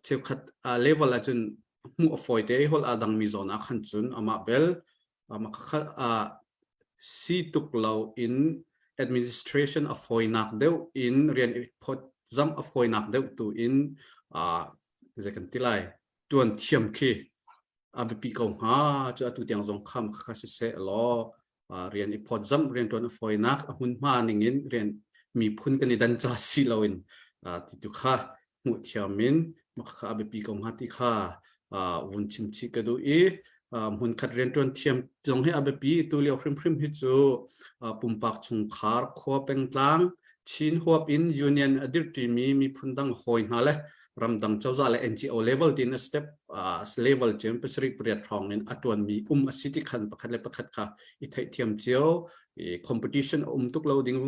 cheukhat level ahcun hmuh a fawi te i holh aa dangmi zawn ah khan cun amah bel si tuk lo in administration a fawinak deuh in rian i phawtzamh a fawinak deuh tu in zei kan ti lai tuan thiam khi a biapi ko hnga cu atu tiang zong kham kha siseh law rian i phawtzamh rianṭuan a fawinak a hmunhma ningin rian miphun kan i dan ca si loin ti tu kha hmuh thiam in kha a biapi ko hnga ti kha vun chim chih ka duh i hmunkhat rianṭuan thiam zong hi a biapi tu lio hrimhrim hi cu pumpak chungkhar khua pengtlang Chin huap in union a dirṭimi miphun dang hawi hna le ramdang cozah le NGO level tin a step level cun pasarih pariat hrawng in a tuanmi um a si ti khan pakhat le pakhat kha i theihthiam cio i competition a um tuk lo ding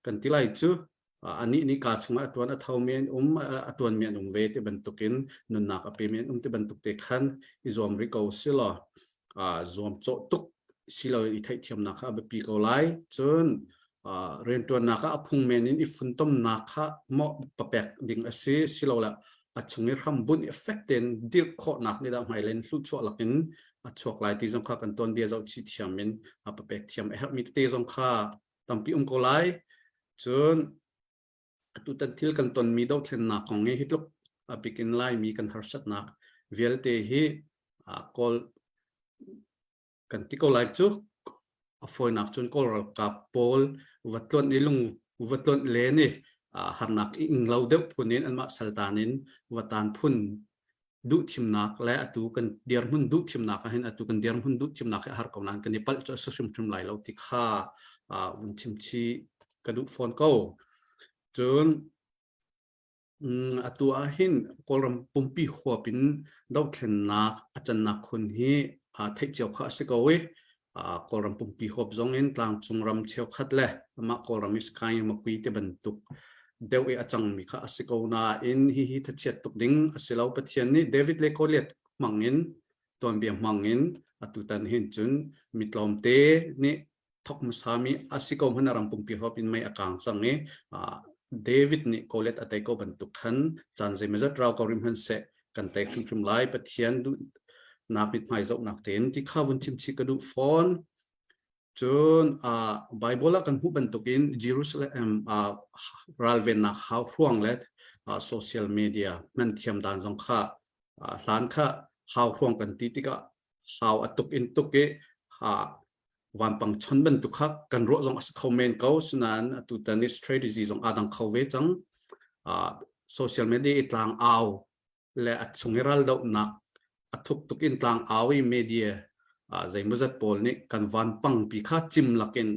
kan ti lai cu anih nih ka chungah a tuan a tho mi an um a tuan mi an um ve ti bantukin nunnak a pe mi an um ti bantuk te khan i zuam rih ko si law zuam cawh tuk si lo i theihthiamnak kha a biapi ko lai cun rianṭuannak ah a phung men in i funtomnak kha mawh papek ding a si silole a chung i hrambunh effect tein dirh khawhnak nih dah hmailei in hluhchuah lakin a chuak lai ti zong kha kan tuanbia zoh chih thiam in a papek thiam a herhmi tete zong kha tampi um ko lai cun atutan thil kan tonmi dothlennak kong hi tluk a bikin Laimi kan harsatnak vialte hi Kawl kan ti ko lai cu a fawinak cun Kawl ralkap pawl va tluanh i lung va tluanh len i harnak i ing lo deuh phun in anmah saltan in va tan phun duhthimnak le atu kan dirhmun duhthimnak ah hin atu kan dirhmun duhthimnak hi a har ko nain kan i palh cu a si hrimhrim lai lo ti kha vun chimchih ka duh fawn ko. Cun Atu ahhin Kawlram pumpi huap in dothlennak a cannak khun hi theih cio kha a si ko i Kawlram pumpi huap zong in tlangcung ram cheukhat le amah Kawlram i Sakaing Makui te bantuk deuh i a cangmi kha a si ko nain hihi thachiat tuk ding a si lo. Pathian nih David le Goliath hmang in tuanbia hmang in atutan hin cun mi tlawmte nih thok hmasami a si ko hmanh ram pumpi huap in mei a kang cang i David nih Goliath a tei ko bantuk khan caan zeimazat rau ko rim hmanhseh kan tei hrimhrim lai Pathian duhnak mithmai zohnak tein ti kha vun chim chih ka duh fawn cun Bible ah kan hmuh bantukin Jerusalem ralvennak hau hruang le social media hman thiam dan zong kha hlan kha Hau hruang kan ti tikah hau a tuk in tuk i ha vanpang chon bantuk kha kan ruah zong a si kho men ko sinain atu tan i strategy zong aa dang kho ve cang. Social media i tlang au le a chung i raldohnak a thuk tuk in tlang au i media zeimawzat pawl nih kan vanpang pi kha cim lakin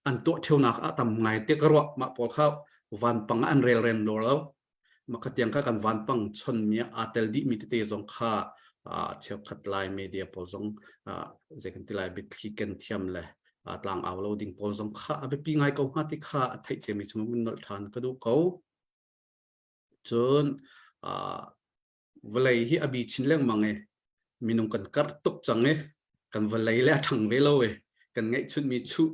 an tuah ṭheunak ah tam ngai te ka ruah mah pawl kha vanpang ah an rel rem lo lo mah kha tiang kha kan vanpang chonmi ah aa tel dihmi tete zong kha cheukhat lai media pawl zong zei kan ti lai biathli ken thiam le tlang au lo ding pawl zong kha a biapi ngai ko hnga ti kha a theih ciami chung mun nolh ṭhan ka duh ko. Cun vawlei hi a bi chin lengmang i minung kan karh tuk cang i kan vawlei le a ṭhang ve lo i kan ngeihchunhmi chuh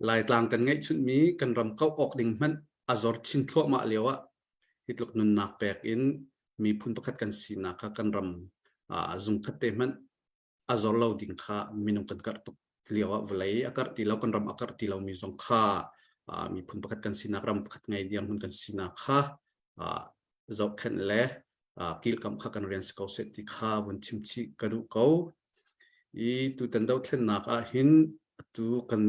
Laitlang kan ngeihchunhmi kan ram kauh awk ding hmanh a zor chin thluahmah lio ah hi tluk nunnak pek in miphun pakhat kan sinak kha kan ram zungkhat te hmanh a zor lo ding kha minung kan karh tuk lio ah vawlei a karh ti lo kan ram a karh ti lomi zong kha miphun pakhat kan sinak ram pakhat ngei dirhmun kan sinak kha zohkhenh le kilkamh kha kan rian si ko seh ti kha vun chim chih ka duh ko. I tutan dothlennak ah hin atu kan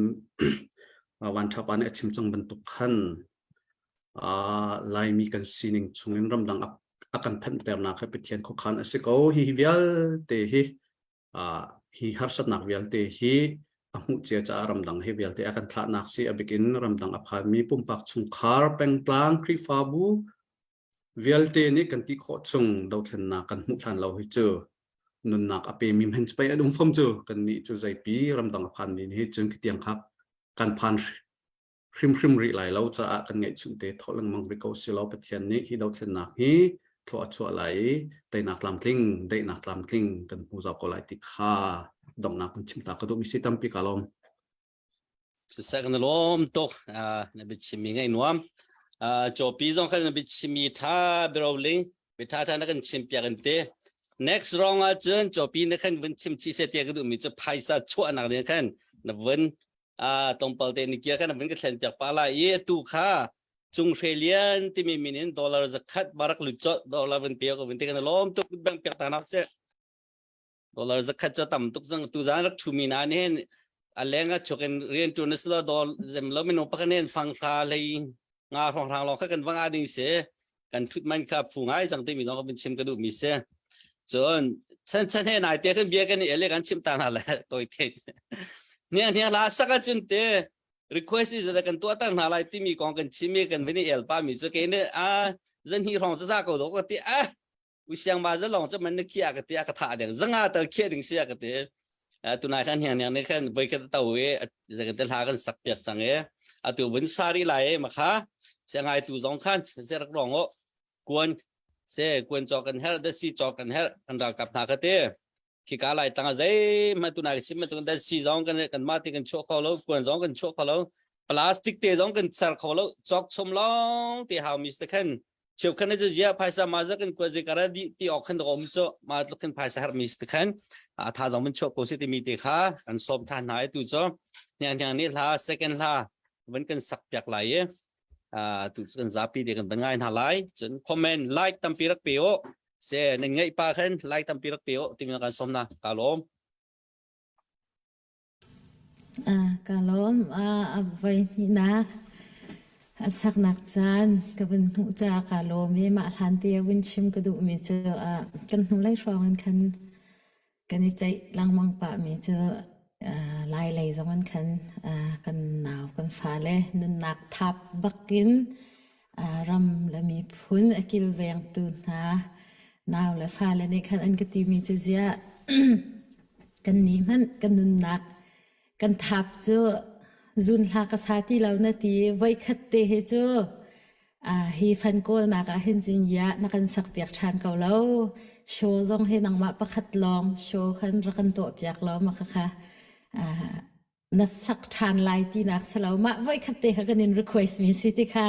Van Tha Pa nih a chim cang bantuk khan Laimi kan sining chungin ramdang a kan phanhternak hi Pathian khuakhan a si ko. Hi vialte hi hi harsatnak vialte hi a hmuh cia caah ramdang hi vialte a kan thlahnak si a bikin ramdang a phanmi pumpak chungkhar pengtlang Khrihfabu vialte nih kan ti khawh chung dothlennak kan hmuh hlan lo hi cu nunnak a pemi men pei an um fom cu kan nih cu zeipi ramdang a phanmi hi cun khitiang khak kan phan hrimhrim rih lai lo caah kan ngeihchunh te thawh lengmang rih ko si lo Pathian nih hi dothlennak hi thlua a chuah lai i teinak tlamtling daihnak tlamtling kan hmu zau ko lai ti kha donghnak kan chim ta ka duhmi si tampi ka lawm. Siseh kan lawm tuk na biachimmi ngaih nuam. Cawpi zong khan na biachimmi tha biroling bitha tha na kan chim piak in te. Next round ah cun cawpi na khan vun chim chi se tia ka duhmi cu phaisa chuahnak nih khan na vun a tlawmpal te ni kia kan vun ka thlen piak pa lai i atu kha cung hre lian timi min in dollar zakhat barak lu cho dollar vun pe ko vun te kan lom tuk bang piak ta nak se dollar zakhat cho tam tuk zang tu zan rak thu mi na ni hen a lenga chukin rian tu na slo dol zem lo mino pakhanen fang hra lei nga hrong hrang lawng kha kan va nga ding si kan thut man kha phu ngai cang timi zong kan chim ka duh mi si cun chan chan he nai te kan bia kan i ele kan chim ta hna le toi the hniang hniang la saka cun te request is da kan tuah tar hna lai timi kong kan chim i kan vini el pa mi chu ke ne a zan hi rong cha ko do ko ti a usiang ma za long cha man na khia ka ti a ka tha deng zanga tal khia ding sia ka ti tunai khan hiang niang ne khan voi khat to e zakan te hla kan sak piak chang e atu vun sari lai e makha se ngai tu zong khan se rak rong o kuan se kuan cho kan her da si cho kan her kan ral kap na ka te khi ka lai tang zei ma tunai chim ma tun da si zong kan kan ma ti kan chuak kho lo kuan zong kan chuak kho lo plastic te zong kan ser kho lo chok chom long te hau mi te khan cheukhat na zia phaisa ma za kan kwa ze kara di ti ok khan om cho ma tluk khan phaisa har mi te khan a tha zong mun chok ko si ti mi te kha kan som tha hna tu cho hniang hniang ni hla second hla van kan sak piak lai e a tu kan zapi te kan ban ngai hna lai cun comment like tampi rak pe o se nan ngai pa khan like tampi rak pe o ti mi kan som na ka lom Ka lawm. A voihnihnak a saknak caan ka vun hmuh caah kaa lawm i mah hlan te ah vun chim ka duhmi cu kan hnulei hrawng in khan kan i ceih lengmang pahmi cu Lailei zong in khan kan nau kan fale nunnak thap bakin ram le miphun a kilvengtu hna nau le fale nih khan an ka timi cu ziah kannih hmanh kan nunnak kan thap cu zun hla ka sa ti lo na ti voikhat te hi cu hi fan kawlnak ah hin cun ya na kan sak piak ṭhan ko lo show zong hi nangmah pakhat lawng show khan rak kan tuah piak law ma kha na sak ṭhan lai tinak si lo mah voikhat te kha kan in request mi si ti kha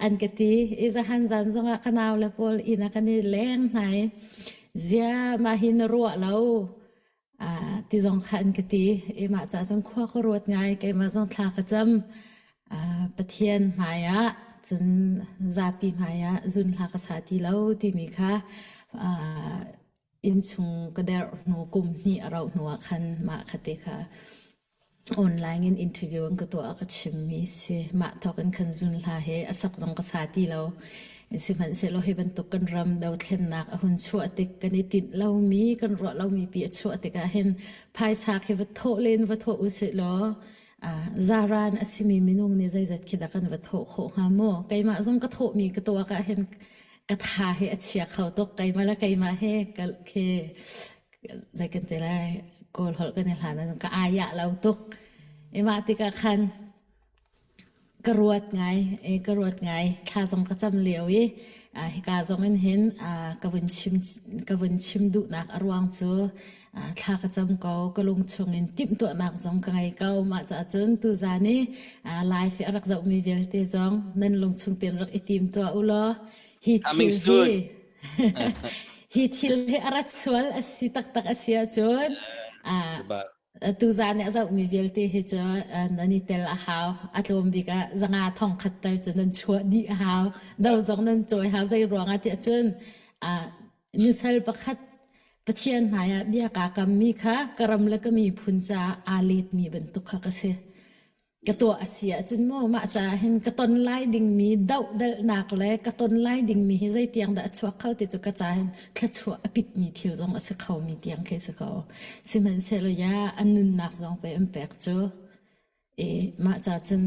an ka ti i zahan zan zongah ka nau le pawl inn ah kan i leng hna i zia mah hi na ruah lo ti zong kha an ka ti i mah ca zong khua ka ruat ngai keimah zong thla ka cam Pathian hmai ah cun zapi hmai ah zun hla ka sa ti lo timi kha. Innchung ka derh hnu kum hnih a rauh hnu ah khan mah khate kha online in interview an ka tuah ka chimmi si. Mah thawk in khan zun hla he a sak zong ka sa ti lo. Sihmanhsehlaw hi bantuk kan ram dothlennak a hun chuah tik kan i tinh lomi kan ruah lomi pi a chuah tikah hin phaisa khi va thawh len va thawh usih law zaran a simi minung nih zeizat khi dah kan va thawh khawh hnga maw? Keimah zong ka thawhmi ka tuak ah hin ka tha hi a chia kho tuk. Keimah le keimah he ka khi zei kan ti lai Kawl holh kan i hlan ahcun ka ayah lo tuk. I mah tikah khan ka ruat ngai, ka ruat ngai. Thla zong ka cam lio i hika zong in hin ka vun chim ka vun chim duhnak a ruang cu thla ka cam ko, ka lung chungin timhtuahnak zong ka ngei ko. Mah caah cun tuzaan i live i a rak zohmi vialte zong nan lungchung tein rak i tim tuah u law hi thil hi hi thil hi a rat sual a si taktak a si ahcun tuzaan i a zohmi vialte hi cu nan i tel a hau. A tlawm bik ah zanga thong khat tal cu nan chuah dih a hau. Do zong nan cawi hau. Zei ruangah tiah cun nusal pakhat Pathian hmaiah bia kaa kammi kha ka ram le ka miphun caah aa letmi bantuk kha ka si. Ka tuah a si ahcun maw mah caah hin ka ton lai dingmi dohdalhnak le ka ton lai dingmi hi zeitiang dah a chuak kho ti cu ka caah hin thluachuah a pitmi thil zong a si khomi tiang khi si ko. Sihmanhsehlaw ya an nunnak zong pei an pek cu. I mah ca cun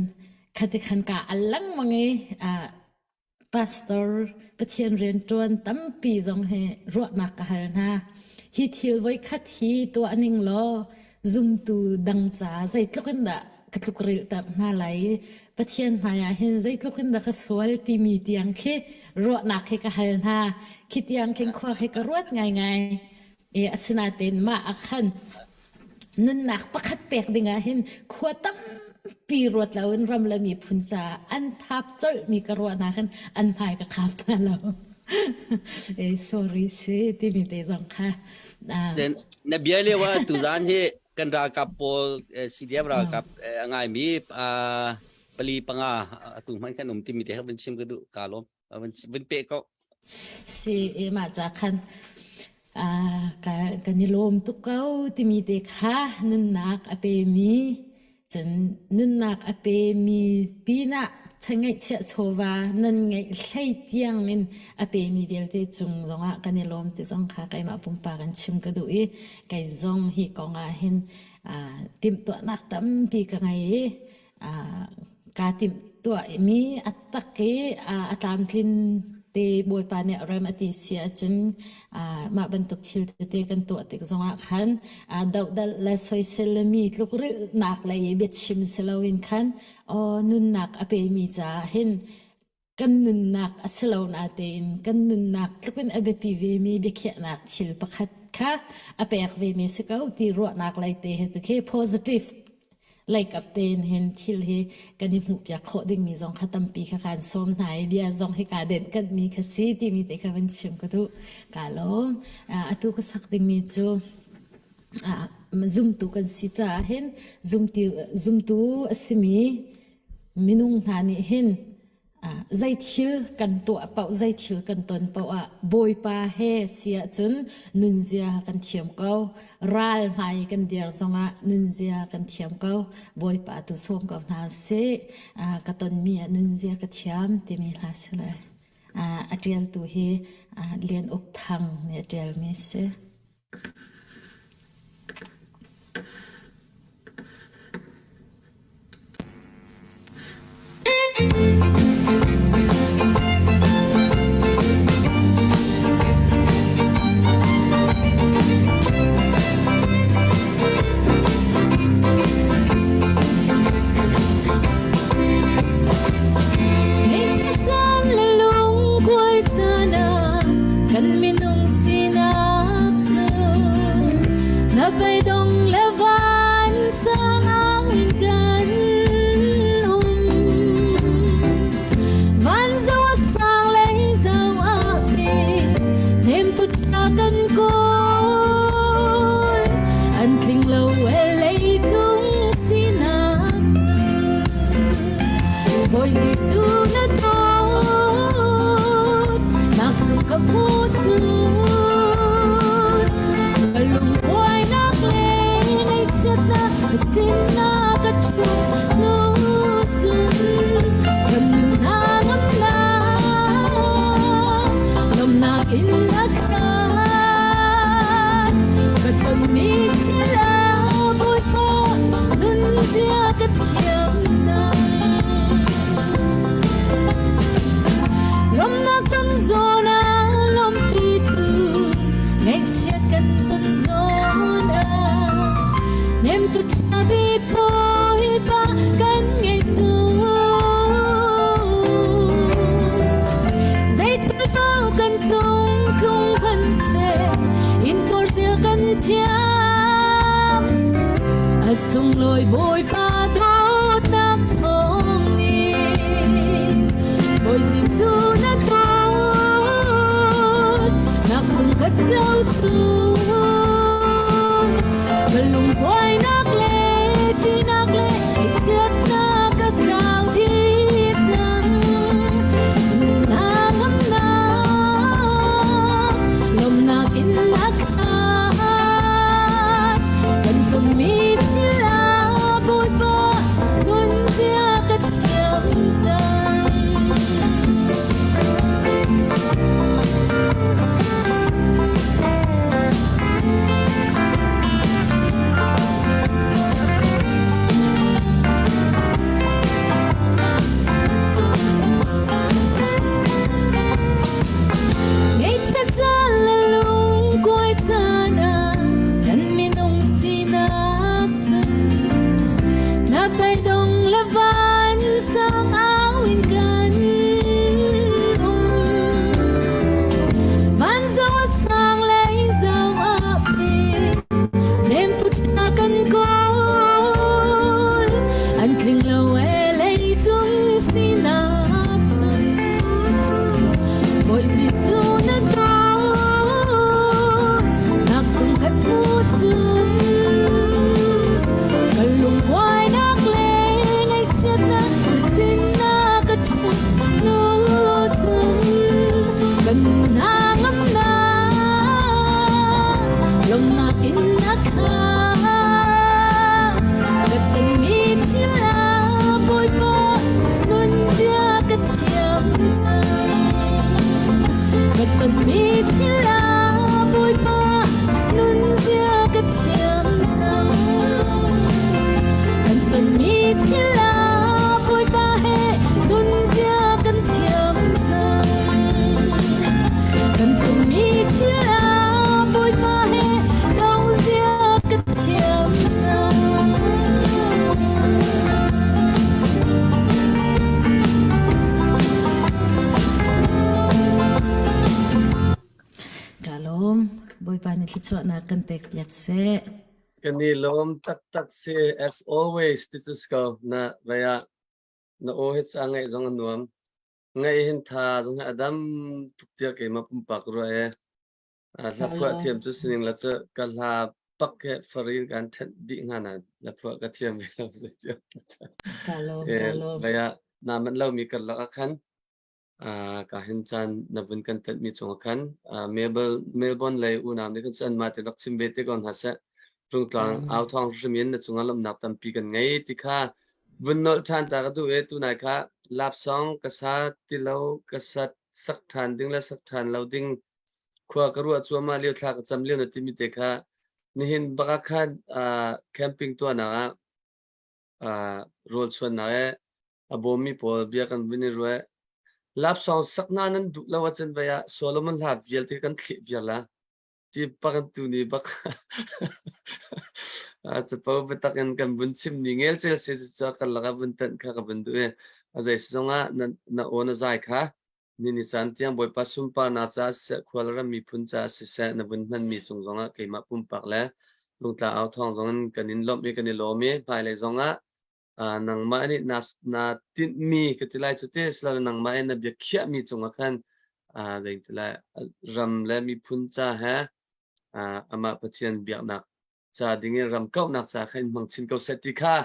khati khan ka al lengmang i Pastor Pathian rianṭuan tampi zong hi ruahnak ka hal hna. Hi thil voikhat hi tuah ning law zumtu dang ca zeitluk in dah ka tlukrilhter hna lai i Pathian hmaiah hin zeitluk in dah ka sual timi tiang khi ruahnak hi ka hal hna. Khi tiang khin khua khi ka ruat ngaingai. I asinain mah ah khan nunnak pakhat pek dingah hin khua tampi ruat loin ram le miphun caah an thap colhmi ka ruahnak hin an hmai ka khap hna lo. Eh, sorry si timi te zong kha. Na bia lio ah tuzaan hi kan ralkap pawl CDF ralkap a ngaimi pali panga atu hmanh kan um timi te kha vun chim ka duh ka lawm. Vun pe ko. Si i mah ca khan ka kan i lawm tuk ko timi te kha nunnak a pemi cun nunnak a pemi pinah ngeihchiah chawva nan ngeih hlei tiang in a pemi vialte cung zongah kan i lawm ti zong kha keimah pumpak in chim ka duh i kei zong hi kong ah hin timhtuahnak tampi ka ngei i kaa timhtuahmi a tak i a tlamtlin te Bawipa nih rem a ti si ahcun mah bantuk thil tete kan tuah tik zongah khan dohdalh le soisel le mi tlukrilhnak lei i biachim si loin khan aw nunnak a pemi caah hin kan nunnak a si lo natein kan nunnak tlukin a biapi vemi biakhiahnak thil pakhat kha a pek vemi si ko ti ruahnak lei te hi tu khi positive lei kap tein hin thil hi kan i hmuhpiak khawh dingmi zong kha tampi kha kan sawm hna i bia zong hi kaa denh kanhmi kha si timi te kha van chim ka duh. Kaa lawm. Atu ka sak dingmi cu zumtu kan si caah hin zumtu a simi Minung hna nih hin zei thil kan tuah paoh, zei thil kan ton paoh ah Bawipa he si ahcun nunzia kan thiam ko. Ral hmai kan dir zongah nunzia kan thiam ko. Bawipa tu sawm ko hna sih. Ka tonmi ah nunzia ka thiam timi hla si lai. A ṭialtu hi Lian Uk Thang nih a ṭialmi a si. Kan minung sinak cu na beidong le vansang in kan um. Van zo a sang lei zo a pe, hnemtu ṭha kan kawl. An tling lo e leicung sinak cu. Bawi Jesuh na dawt, nak sung ka hmu cu. Bik Bawipa kan ngei cu. Zeitil pau kan cung tlung hmanhseh intuar zia kan thiam. A sunglawi Bawipa dawtnak thawngin Bawi Jesuh na dawt nak sung ka co cu. Ka lungkuainak le ṭihnak le chiatnak ka tlau dih cang. Nunnak lawmnak in a khat. Kan tonmi thil ah Bawipa nunzia ka thiam cang. Ngaihchiat caan le lungkuai caan ah kan minung sinak cun na beidong le vansang au in kan um. Van zong a sang lei zong a pit nemtu ṭha kan kawl an tling lo e leicung sinak cun Bawi Jesuh na dawt nak sung kan hmu cun kan lungkuainak le ngaihchiatnak na sinah ka ṭhut hnu cun kan hna ngamnak lawmnak in a khat ka tonmi thil ah Bawipa nunzia ka thiam cang ka tonmi thil ah Bawipa nunzia ka thiam cang kan tonmi thil ah Bawipa he nunzia kan thiam cang kan tonmi thil ah Bawipa he nunzia ka thiam cang. Ka lawm. Bawipa nih thluachuahnak kan pek piak seh. Kan i lawm taktak si as always ti cu si ko na vei ah na aw hi ca ngaih zong a nuam. Ngaih hin tha zong hi a dam tuk tiah keimah pumpak ruah e. Hla phuah thiam cu sining la cu ka hla pak he farin kan thenh dih hnga nain hla phuah ka thiam ve lo zeitiah. Ka lawm, ka lawm. Vei ah naa manh lomi karlak ah khan ka hin caan na vun kan tenhmi cungah khan Melbourne, Melbourne lei unau nih khan cun anmah te rak chim ve te ko hna seh. Rungtlang au thawng hrim in na cungah lawmhnak tampi kan ngei ti kha vun nolh ṭhan ta ka duh i tunai kha lapsong ka sa ti lo ka sat sak ṭhan ding le sak ṭhan lo ding khua ka ruah cuahmah lio thla ka cam lio na timi te kha nihin bak ah khan camping tuahnak ah rawl chuannak e a bawmmi pawl bia kan vun i ruah. Lapsawng sak hna nan duh lo ahcun vei ah Solomon hla vialte kan thleh viar la. Ti bak tu ni bak capo biatak in kan vun chim ni ngelcel se cu kan laka vun tanh kha ka vun duh i a zei si zongah na na aw na zai kha ni ni caan tiang Bawipa sunparnak caah siseh khual ram miphun caah siseh na vun hmanmi cung zongah keimah pumpak le lungtla au thawng zongin kan in lawmh i kan i lawm i hmailei zongah nangmah nih na, na tinhmi ka ti lai cu ti silole nangmah in na bia khiahmi cungah khan zei ti lai ram le miphun ca he amah Pathian biaknak ca dingin ram kauhnak ca kha in hmang chin ko seh ti kha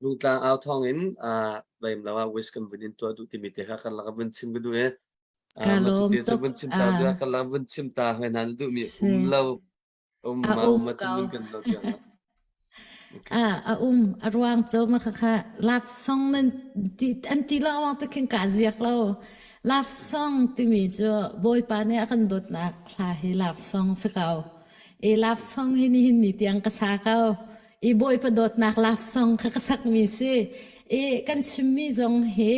lungtlang au thawng in veim lo ah wish kan vun in tuah duh timi te kha kan lak vun chim ka duh i Ka lawm tuk. Vun chim ta kan lak vun chim ta hoi hna na duhmi um lo Um A ma um um ma ko. cun kan lo tiang ah. Okay. Ah, a um a ruang cu ma khakha love song nan ti an ti lo awang te khin ka ziak lo. Love song timi cu Bawipa nih a kan dawtnak hla hi love song si ko. I love song hi nihin ni tiang ka sa ko. I Bawipa dawtnak love song kha ka sakmi si. I kan chimmi zong hi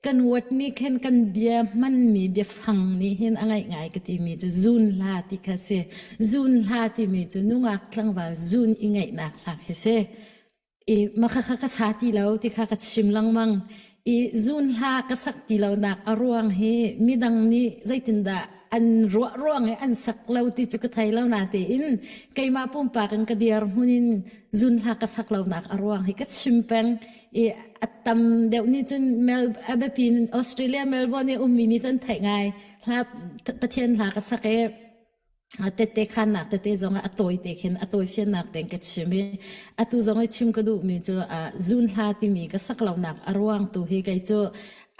Kan word nih khin kan bia hmanmi biafang nih hin a ngaih ngai ka timi cu zun hla ti kha si. Zun hla timi cu nungak tlangval zun i ngaihnak hla khi si. I mah kha ka sa ti lo ti kha ka chim lengmang. I zun hla ka sak ti lonak a ruang hi midang nih zeitindah an ruah ruang i an sak lo ti cu ka thei lo natein keimah pumpak in ka dirhmun in zun hla ka sak lonak a ruang hi ka chim peng. I a tam deuh nih cun Mel a biapi in Australia Melbourne i ummi nih cun theih ngai hla Pathian hla ka sak i tette khannak tete zong ah a tawi te khin a tawi fiannak tein ka chim i atu zong i chim ka duhmi cu zun hla timi ka sak lonak a ruang tu hi kei cu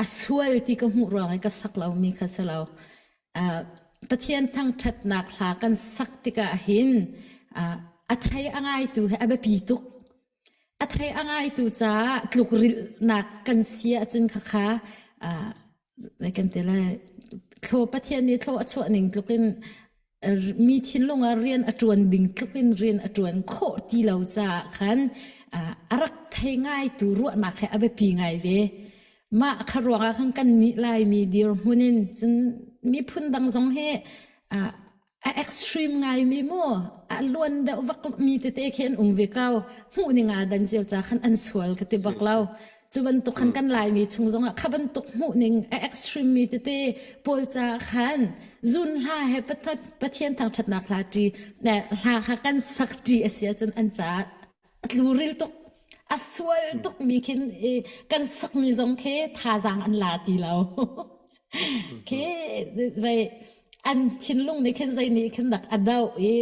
a sual ti ka hmuh ruang i ka sak lomi kha si lo. Pathian thangṭhatnak hla kan sak tikah hin a thei a ngaitu hi a biapi tuk. A thei a ngaitu caah tlukrilhnak kan si ahcun khakha zei kan ti lai thlaw Pathian nih thlaw a chuah ning tluk in mi thinlung ah rian a ṭuan ding tluk in rian a ṭuan khawh ti lo caah khan a rak thei ngaitu ruahnak he a biapi ngai ve. Mah kha ruangah khan kan nih Laimi dirhmun in cun miphun dang zong hi a extreme ngaimi mu a luan deuh vak mi tete khi an um ve ko hmuh ning aa dan cio ca khan an sual ka ti bak lo cu bantuk khan kan laimi chung zongah kha bantuk hmuh ning a extreme mi tete pawl ca khan zun hla he pathian thangṭhatnak hla ṭi hla kha kan sak ṭi a si ahcun an caah a tluril tuk a sual tuk mi khin kan sak mi zong khi thazaang an la ti lo Khi vei an thinlung nih khin zei nih khin dak a doh i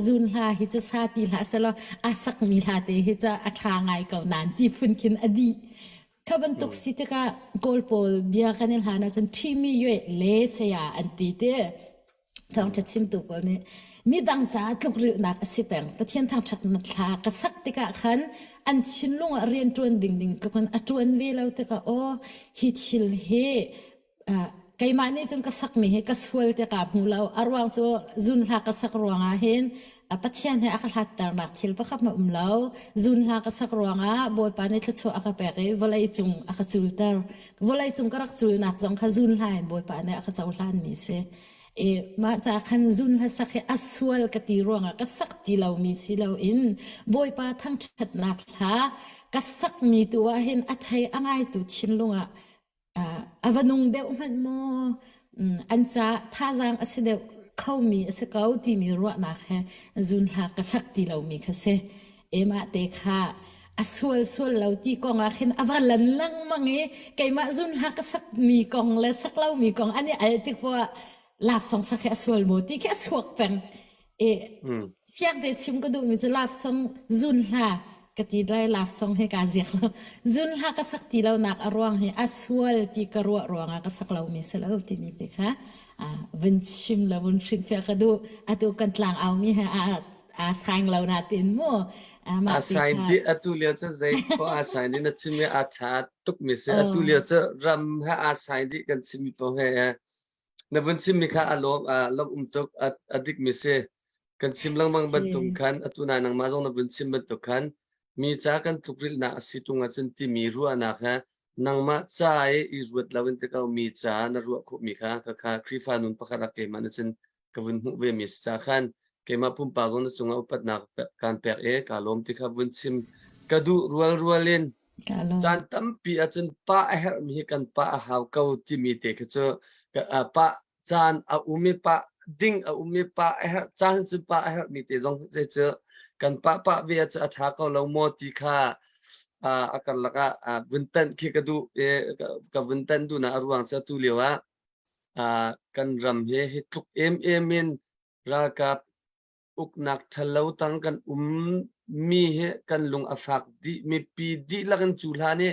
zun hla hi cu sa ti hlah selaw a sakmi hla te hi cu a ṭha ngai ko nain ti phun khin a dih. Kha bantuk si tikah Kawl pawl bia kan i hlan ahcun ṭhimi yue le saya an ti ti. Thawngṭha chimtu pawl nih midang caah tlukrilhnak a si peng. Pathian thangṭhatnak thla ka sak tikah khan an thinlung ah rian ṭuan ding ding tluk in a ṭuan ve lo tikah aw hi thil hi uh, keimah nih cun ka sakmi hi ka sual ti kaa hmu lo. A ruang cu zun hla ka sak ruangah hin Pathian he a ka hlatternak thil pakhat ma um lo. Zun hla ka sak ruangah Bawipa nih thluachuah a ka pek i vawlei cung a ka culter. Vawlei cung ka rak culnak zong kha zun hla in Bawipa nih a ka cohlanmi si. I mah ca khan zun hla sak hi a sual ka ti ruangah ka sak ti lomi si loin Bawipa thangṭhatnak hla ka sakmi tu ah hin a thei a ngaitu thinlung ah a va nung deuh hmanh maw an ca thazaang a si deuh khomi a si ko timi ruahnak he zun hla ka sak ti lomi kha si. Emah te kha a sual sual lo ti kong ah khin a va lan lengmang i keimah zun hla ka sakmi kong le sak lomi kong an i al tik poah laksawng sak hi a sual maw ti khi a chuak peng. E fiang te chim ka duhmi cu laksawng zun hla ka ti lai laksawng he kaa ziak lo. Zun hla ka sak ti lonak a ruang hi a sual ti ka ruah ruangah ka sak lomi si lo timi te kha vun chim la vun hrilhfiah ka duh. Atu kan tlang aumi he aa saing lo na tin mu. Aa saing dih atu lio cu zei khua aa saing dih na chim i aa ṭha tuk mi si. Atu lio cu ram he aa saing dih kan chimmi paoh he na vun chimmi kha a lawm a lawm um tuk a dik mi si. Kan chim lengmang bantuk khan atu na nangmah zong na vun chim bantuk khan mi ca kan tlukrilhnak a si ṭung ahcun timi ruahnak he nangmah ca i i ruat lo in te ko mi ca na ruah khawhmi kha kha Khrihfa nun pakhat ah keimah na cun ka vun hmuh ve mi si ca khan keimah pumpak zong na cungah upatnak kaan pek i kaa lawm ti kha vun chim ka duh rual rual in caan tampi ahcun pa a herhmi hi kan pa a hau ko timi te kha cu pa caan a um i pa ding a um i pa a herh caan cu pa a herhmi te zong zei cu kan pa pa ve cu a ṭha ko lo maw ti kha a karlak ah vun tanh khi ka duh i ka vun tanh duhnak a ruang cu atu lio ah kan ram hi hi tluk emem in ralkap uknak ṭhalo tang kan um mi hi kan lung a fak dih mipi dihlak in cu hlan i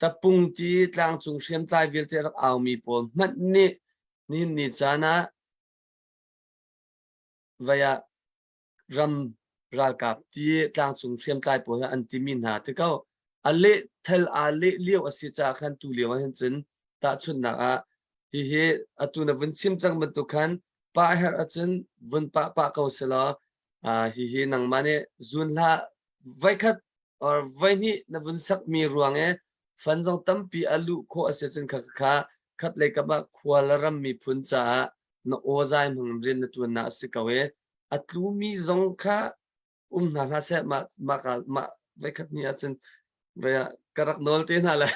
tapung ti tlangcung hriamtlai vialte rak aumi pawl hmanh nih nihin ni caan ah vai ah ram ralkap ti tlangcung hriamtlai pawl hi an timi hna ti ko a leh thel aa leh lio a si caah khan tu lio ah hin cun tahchunhnak ah hihi atu na vun chim cang bantuk khan pa herh ahcun vun pah pah ko selaw hihi nangmah nih zun hlah voikhat or voihnih na vun sakmi ruang i fan zong tampi a luh khawh a si cun kha kha khat lei kam ah khua le ram miphun caah na aw zai hmang rian na ṭuannak a si ko i a tlumi zong kha um hna hlah seh mah mah mah. Voikhat ni ahcun vaya ka rak nawl te hna lai.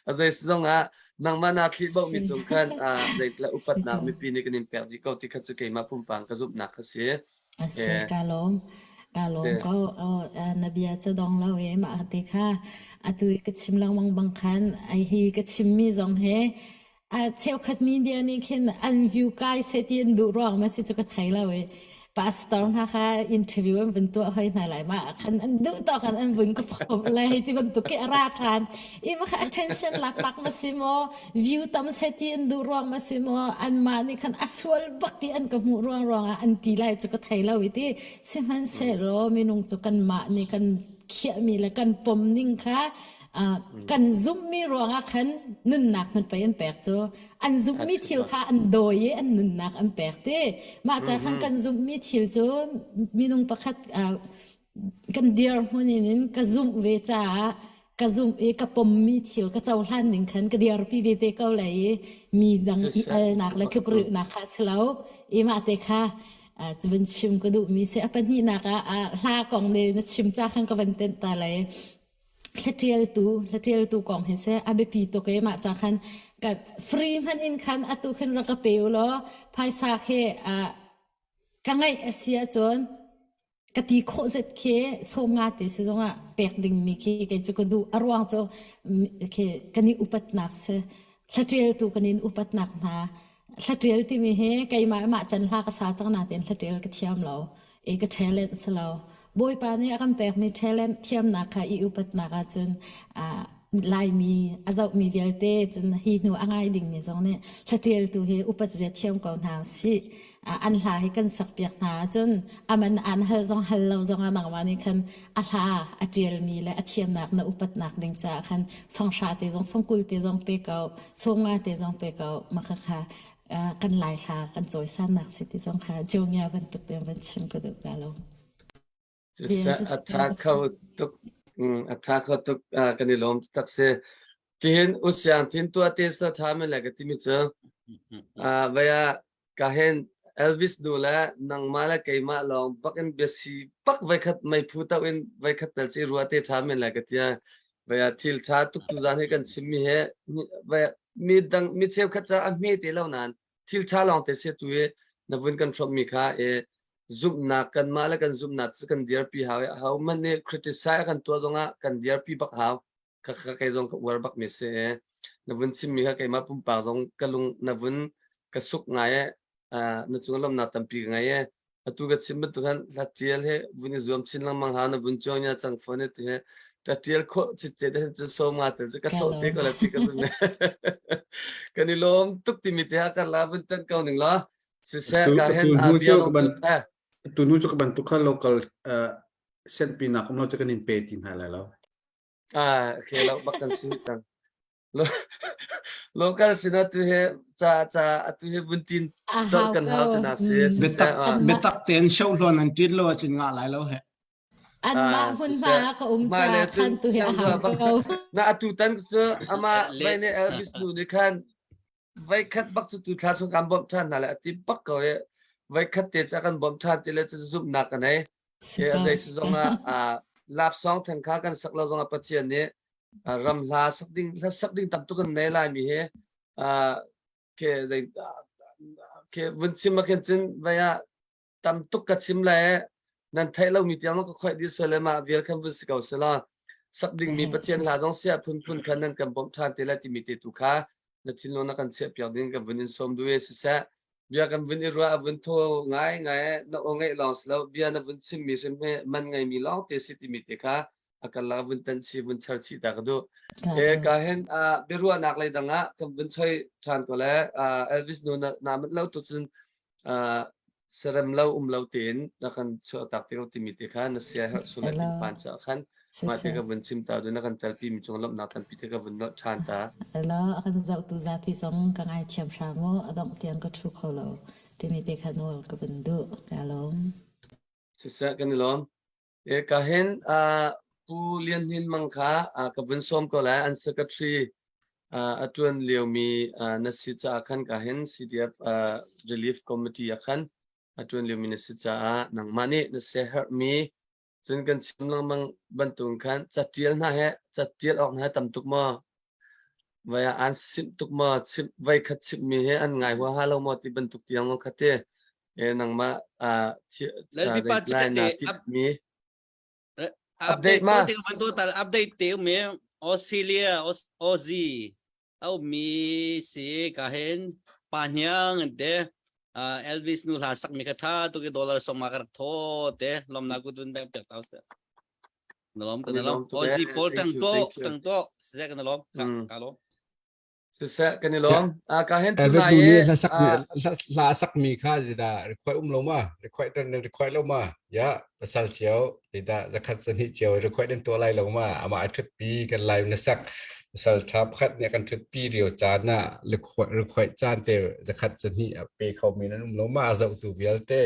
A zei zong ah nangmah naa thlih bauh mi cung khan zeitla upatnak mipi nih kan in pek dih ko ti kha cu keimah pumpang ka zumhnak kha si. A si ka lawm. Ka lawm ko. Na bia cu dong lo e mah te kha atu i ka chim lengmang bang khan ai hi ka chimmi zong he A cheukhat media nih khin an view kai seh ti an duh ruang ma si cu ka thei lo i pastor hna kha interview an vun tuah hoi hna lai ma khan an duh tawk an an vun ka phom lai hei ti bantuk khi a ra ṭhan i ma kha attention lak lak ma si maw view tam seh ti an duh ruang ma si maw anmah nih khan a sual bak ti an ka hmuh ruang ruang ah an ti lai cu ka thei lo i ti sihmanhsehlaw minung cu kanmah nih kan khiahmi le kan pom ning kha kan zumhmi ruangah khan nunnak hmanh pei an pek cu an zumhmi thil kha an dawi i an nunnak an pek ti mah ca khan kan zumhmi thil cu minung pakhat kan dirhmun in ka zumh ve caah ka zumh i ka pommi thil ka cohlan ning khan ka dirpi ve te ko lai i mi dang i alnak le tlukrilhnak kha si lo i mah te kha cu van chim ka duhmi si a pahnihnak ah hla kong ne na chim ca khan ka van tenh ta lai Hlatialtu hlatialtu kong hi seh a biapi tuk i mah ca khan ka free hmanh in khan atu khin rak ka pe u law phaisa khi ka ngeih a si ahcun ka ti khawh zet khi sawm nga te si zongah pek dingmi khi kei cu ka duh. A ruang cu khi kan i upatnak si. Hlatialtu kan in upatnak hna. Hlatial timi hi keimah mah can hla ka sa cang nain hlatial ka thiam lo. I ka talent si lo. Bawipa nih a kan pekmi talent thiamnak kha i upatnak ahcun Laimi a zohmi vialte cun hi hnu a ngai dingmi zong nih hlatialtu hi upat zia thiam ko hna usih. An hla hi kan sakpiak hna ahcun aman aan hal zong hal lo zong ah nangmah nih khan a hla a ṭialmi le a thiamnak na upatnak ding caah khan fanghra te zong fangkul te zong pe ko, sawmnga te zong pe ko mah kha kan Lai hla kan cawisannak si ti zong kha Jomia bantuk te van chim ka duh ka lo. A tha kho tuk a tha kho tuk kan i lawm tak si. Tihin usiang thin tua te sa tha men le ka timi cu vaya ka hen Elvis nu le nangmah le keimah lawng bakin biasi bak vaikhat meiphu tau in vaikhat tel chi rua te tha men le ka tia vaya thil tha tuk tu zan he kan chimmi he vaya mi dang mi cheukhat ca a hme te lo nan thil tha lawng te se tu i na vun kan hrawmh mi kha e zumhnak kanmah le kan zumhnak cu kan dirpi hau i ho hmanh nih criticize kan tuah zongah kan dirpi bak hau kha kha kei zong ka uar bak mi si e na vun chim mi kha keimah pumpak zong ka lung na vun ka suk ngai e na cung lawmnak tampi ka ngei e atu ka chim bantuk han hla tial he vun i zuam chin lengmang ha na vun chuang nya cang phone ti he ta tial kho chit che te cu som nga te cu ka thlo te ko la ti ka zum kan i lawm tuk ti mi te ha kan la vun tan ko ning la siseh ka hen a bia zong cu eh tu nu cu ka bantuk kha local senpi nak um lo cu kan in pe ti hna lai lo ah okay lo bak kan si cang local sinah tu he ca ca atu he vun tin col kan hau te na si biatak biatak tein show hluan an tit lo ahcun ngah lai lo he anmah hmunhma ka um ca khan tu hi a hau ko na atu tan cu ama vai ne Elvis nu nih khan vai khat bak cu tu thla chung kan bawmh than hna le ati bak ko e vai khat te ca kan bawmh than ti le cu zumhnak ka nei e zei si zong ah lap song theng kha kan sak lo zong ah Pathian nih ram hla sak ding hla sak ding tam tuk kan nei lai mi he ke zei ke vun chim a khin cun vai ah tam tuk ka chim le nan theih lomi tiang ka khoih dih sual le mah vial khan vun si ko sela sak dingmi Pathian hla zong sia phunphun khan nan kan bawmh ṭhan te lai timi te tu kha na thinlung na kan chiah piak ding ka vun in sawm duh e siseh bia kan vun i ruah a vun thaw ngai ngai na aw ngeih lawng si lo bia na vun chimmi hrim he man ngeimi lawng te si timi te kha a kan la vun tan chi vun char chih ta ka duh e ka hen a biaruahnak lei dang ah kan vun choi ṭhan ko le Elvis nu na na mat lo tu cun serem lo um lo tein na kan chuahtak te ko timi te kha na sia herh sul le pan cha khan mah te ka vun chim ta du na kan telpi mi cung lawmhnak tampi te ka vun nolh ṭhan ta. Alo a kan zohtu zapi zong ka ngaithiam hram u a dongh tiang ka ṭhu kho lo timi te kha nawl ka vun duh ka lawm. Siseh kan i lawm. E ka hin Pu Lian Hnin Mang kha ka vun sawm ko lai an secretary a ṭuan liomi na si caah khan ka hin CDF Relief Committee ah khan a ṭuan liomi na si caah nangmah nih na siaherhmi Cun kan chim lengmang bantuk khan catial hna he catial awk hna he tam tuk maw? Vai ah an simh tuk maw? Chimh voi khat chimhmi he an ngai huaha lo maw ti bantuk tiang kha te e nangmah Lalpipa zei na chikate up mi update ma total update te me Australia Aussie a ummi si ka hin pa hniang an te Elvis nu hla sak mi kha tha tu ke dollar song ma ka rak tho te lom na ku dun bek pek tau se na lom ka na lom Aussie paul tang to tang to se ka na lom ka ka lom Siseh kan i lawm. Ah ka hen Elvis tunai nu i nih hla sak ah hla sak mi kha zida record um lo ma record tan record lo ma ya pasal cio zida zakhat sani cio record den to lai lo ma ama a thut pi kan live na sak pasal tha pakhat ne kan thut pi rio caan na record record caan te zakhat sani a pe kho mi nan um lo ma a zoh tu vialte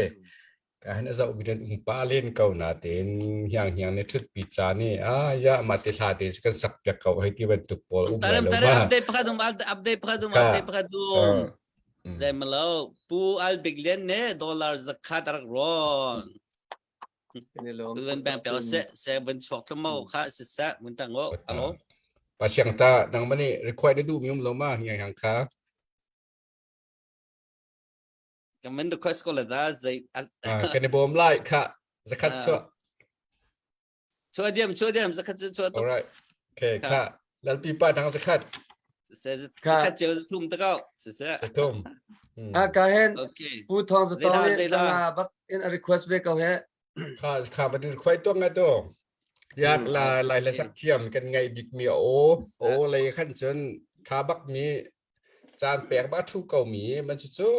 Ka hin a zoh mi nan um pa len ko na tein hiang hiang ne thut pi ca ni a ya ma te hla te kan sak piak ko hei ti bantuk pawl um lai Taram lo taram ma update pakhat um update pakhat um ka update pakhat um Zemalo pu al big lian ne dollar zakhat rak ron kan i lawm Tuan bang pe se se van chuak thmo kha se se mun tang o alo Pa siang ta nang mani require na du mi um lo ma hiang hiang kha Kan man request ko la da zei kan i bawm lai kha zakhat chuah. Chuah diam chuah diam zakhat cu chuah tuk. Alright. Okay kha lalpi pa dang zakhat. Se zakhat ceu thum ta kau. Se se. Thum. A ka hen Okay. Pu Thong za tong ni zanga bak in a request ve ko he. Kha kha van request to nga to. Yak la lai la sak thiam kan ngai bik mi o o lei khan chun tha bak mi caan pek ba thu ko mi man cu cu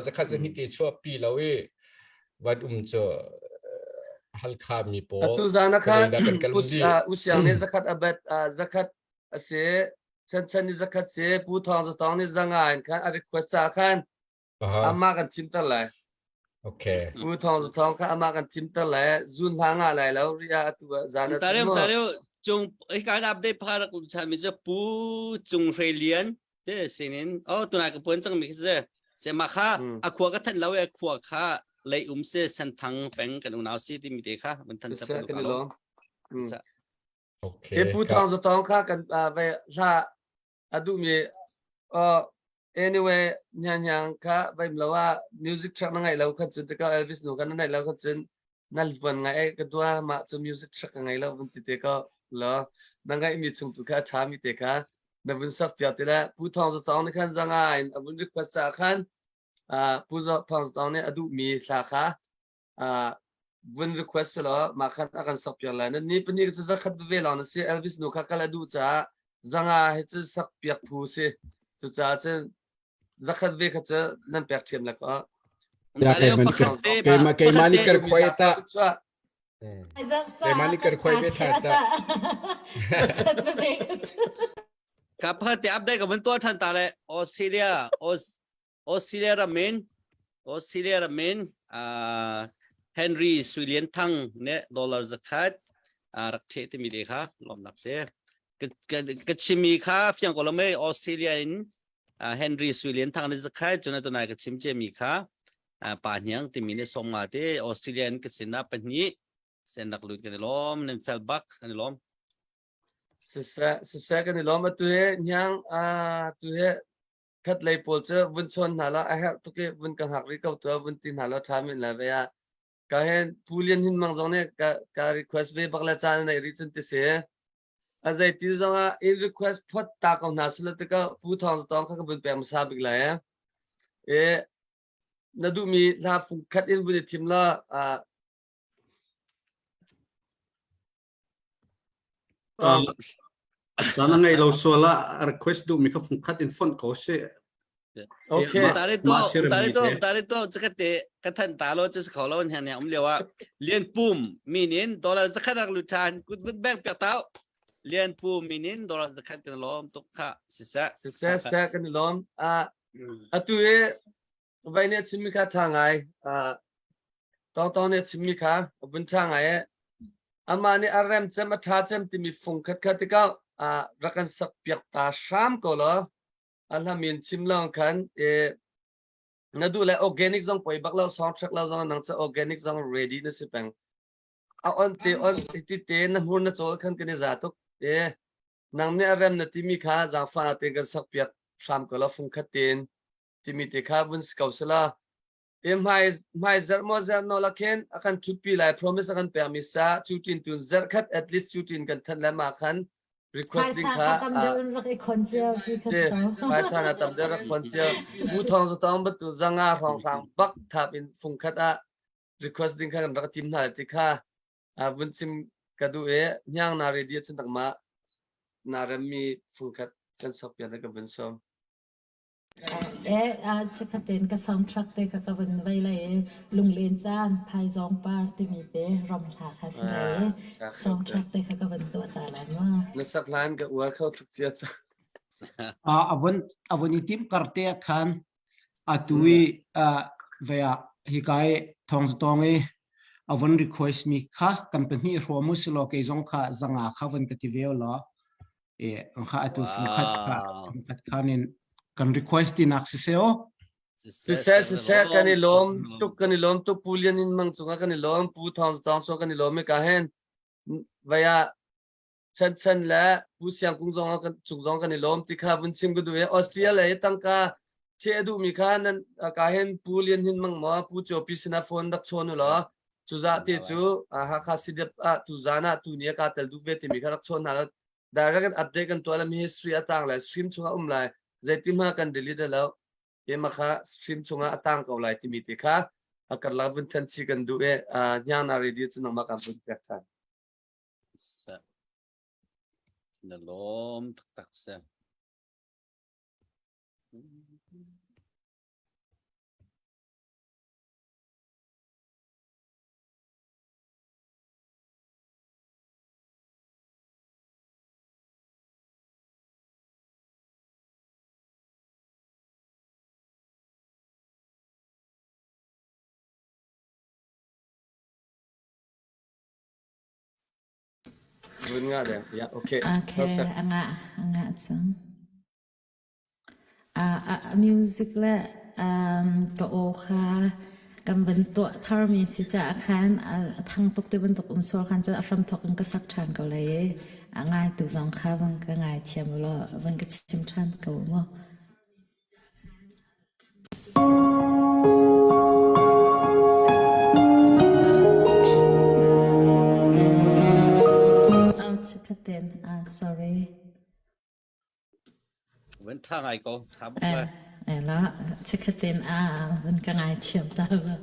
zakhat zahnih te chuah pi lo i van um cu halkha mi pawl atu zan kha usiang nih zakhat abet zakhat ase chan chan ni zakhat se pu thong za tong ni zanga in khan a request cha khan Amah kan thimter lai. Okay. Pu Thawng Za Thawng kha amah kan thimter lai. Zun hla nga lai lo ria atu ah zan ah Tarem tarem cung hika update phar rak um chan mi cu Pu Cung Hre Lian te sinin oh tunai ka puan cang mi khi se se ma kha a khua ka than lo e khua kha lei um se santhang peng kan unau si ti mi te kha mun than sa kan lo. Okay. Pu Thawng Za Thawng kha kan ve hla a duhmi uh, anyway hnianghniang kha vaim lo ah music track na ngaih lo khan cun tikah Elvis nu kan na ngaih lo khan cun na vuan ngai ai ka dua mah cu music track ka ngei lo vun ti te ko lo na ngaih mi chung tu kha a tha mi te kha na vun sak piak ti le Pu Thawng Za Thawng nih khan zanga in a vun request ca khan uh, Pu Thawng Za Thawng nih a duh mi hla kha uh, vun request selaw mah khan a kan sak piak lai nan ni pahnih cu zakhat veve lawng na si Elvis nu kha kal a duh caah zanga hi cu sak piak phu si cucaah cun zakhat ve kha cu nan pek ṭhiam le ko Ya keimah keimah nih kar khoi ta keimah nih kar khoi ve tha ta Ka pakhat te update ka van tuah than ta le Australia Australia ram in Australia ram in uh, Henry Suilian Thang ne dollar zakhat uh, rak the timi te kha lomnak te ka chimi kha fiang ko lo mei Australia in uh, Henry Suilian Thang ne zakhat chuna tunai ka chim che mi kha uh, pa hniang timi ne som nga te Australia in ka sina pahnih sen rak lut kan i lom nan fel bak kan i lom siseh siseh kan i lom atu he hniang uh, tu he khat lei pawl cu vun chawn hna la a herh tuk i vun ka hngak rih ko tuah vun ti hna law ṭha men lai ve ah ka hen Pu Lian Hin Mang zong nih ka ka request ve bak le caan nei rih cun ti si a zei ti zong ah in request phot ta ko hna sila tikah Pu Thawng Zatawng kha ka vun pek hmasa bik lai eh e na duhmi hla fung khat in vun i thim la ah Caan a ngei lo sual ah request duhmi kha fungkhat in fonh ko sih. Okay. Tare to tare to tare to chakate ka than ta lo chu kho lo hna ne um lewa lian pum minin dollar zakhat rak lu than kut vut bank pek tau lian pum minin dollar zakhat kan lom tuk kha si sa si sa sa kan lom a atu e Vai nih a chimmi kha ṭha ngai. Uh, Tawngtawng nih a chimmi kha a vun ṭha ngai i amah nih a rem cem a ṭha cem timi fung khat kha tikah uh, rak kan sak piak ta hram ko law a hlamin chim lawng khan eh, na duh le organic zong poi bak lo song track lo zong nang ca organic zong ready na si peng. a on te on ti te na hmur na cawl khan kan i za tuk e nang nih a rem na timi kha zaangfah tein kan sak piak hram ko la fung khat tein timi te kha vun si ko sela e hmai hmai zarh maw zarh no la khin a kan thutpi lai promise a kan pek mi sa cu tin tun zarh khat at least cu tin kan thanh le ma khan request ding Phaisa kha kha tam deuh in rak i khon cio ti kha te si ko. phaisa na tam deuh rak khon cio mu thong zu tong batu zanga rong rang bak thap in fung khat ah request ding kha kan rak tim hna ti kha vun chim ka duh i hniang na ready cun takma na remmi fung khat kan sok pian ka vun som. Eh, chikkhatin ka soundtrack te kha ka vun vei lai i lunglen caan phaizawng par timi te ram hla kha si lai i soundtrack te kha ka vun tuah ta lai ma. Na sak hlan ka uar kho tuk cia ca. A a vun i tim kar te khan atu i ve ah hika i thawng zatawng i a von request mi kha kan pahnih hrawm u silaw kei zong kha zanga kha von ka ti ve law e kha atu fungkhat kha fungkhat khan in kan request tinak si seo Siseh siseh kan i lawm tuk kan i lawm tuk Pu Lian in mang cungah kan i lawm Pu Thawng Zatawng so kan i lawm i ka hen vaya Chan Chan le Pu Siang Kung zong kan cung zong kan i lawm ti kha vun chim ka duh i Austria lei tangka che a duhmi kha nan ka hin Pu Lian Hin Mang maw Pu Cio Pi sinah phone rak chawn u law cu zah te cu Hakha CDF ah tu zan ah tu ni ah ka tel duh ve timi kha rak chawn hna law direct in update kan tuah lami hi stream a tang lai stream chungah um lai zeiti hma kan delete lo ema kha stream chungah a tang ko lai timi te kha a karlak vun than chi kan duh i hniang na radio cu nangmah kan vun pek than. Seh. Na lawm taktak seh. Vun nga deng. Yeah, okay. Okay, Perfect. a ngah, a ngah cang. Uh, a music le um, ka aw kha kan van tuah tharmi si caah khan a thang tuk ti bantuk um sual khan cun a hram thawk in ka sak ṭhan ko lai i a ngaitu zong kha van ka ngaithiam ulaw van ka chim ṭhan ko mu. Sorry. Van tha ngai ko, tha bak lai. Eh, la, chikhatin a van ka ngai thiam ta lo.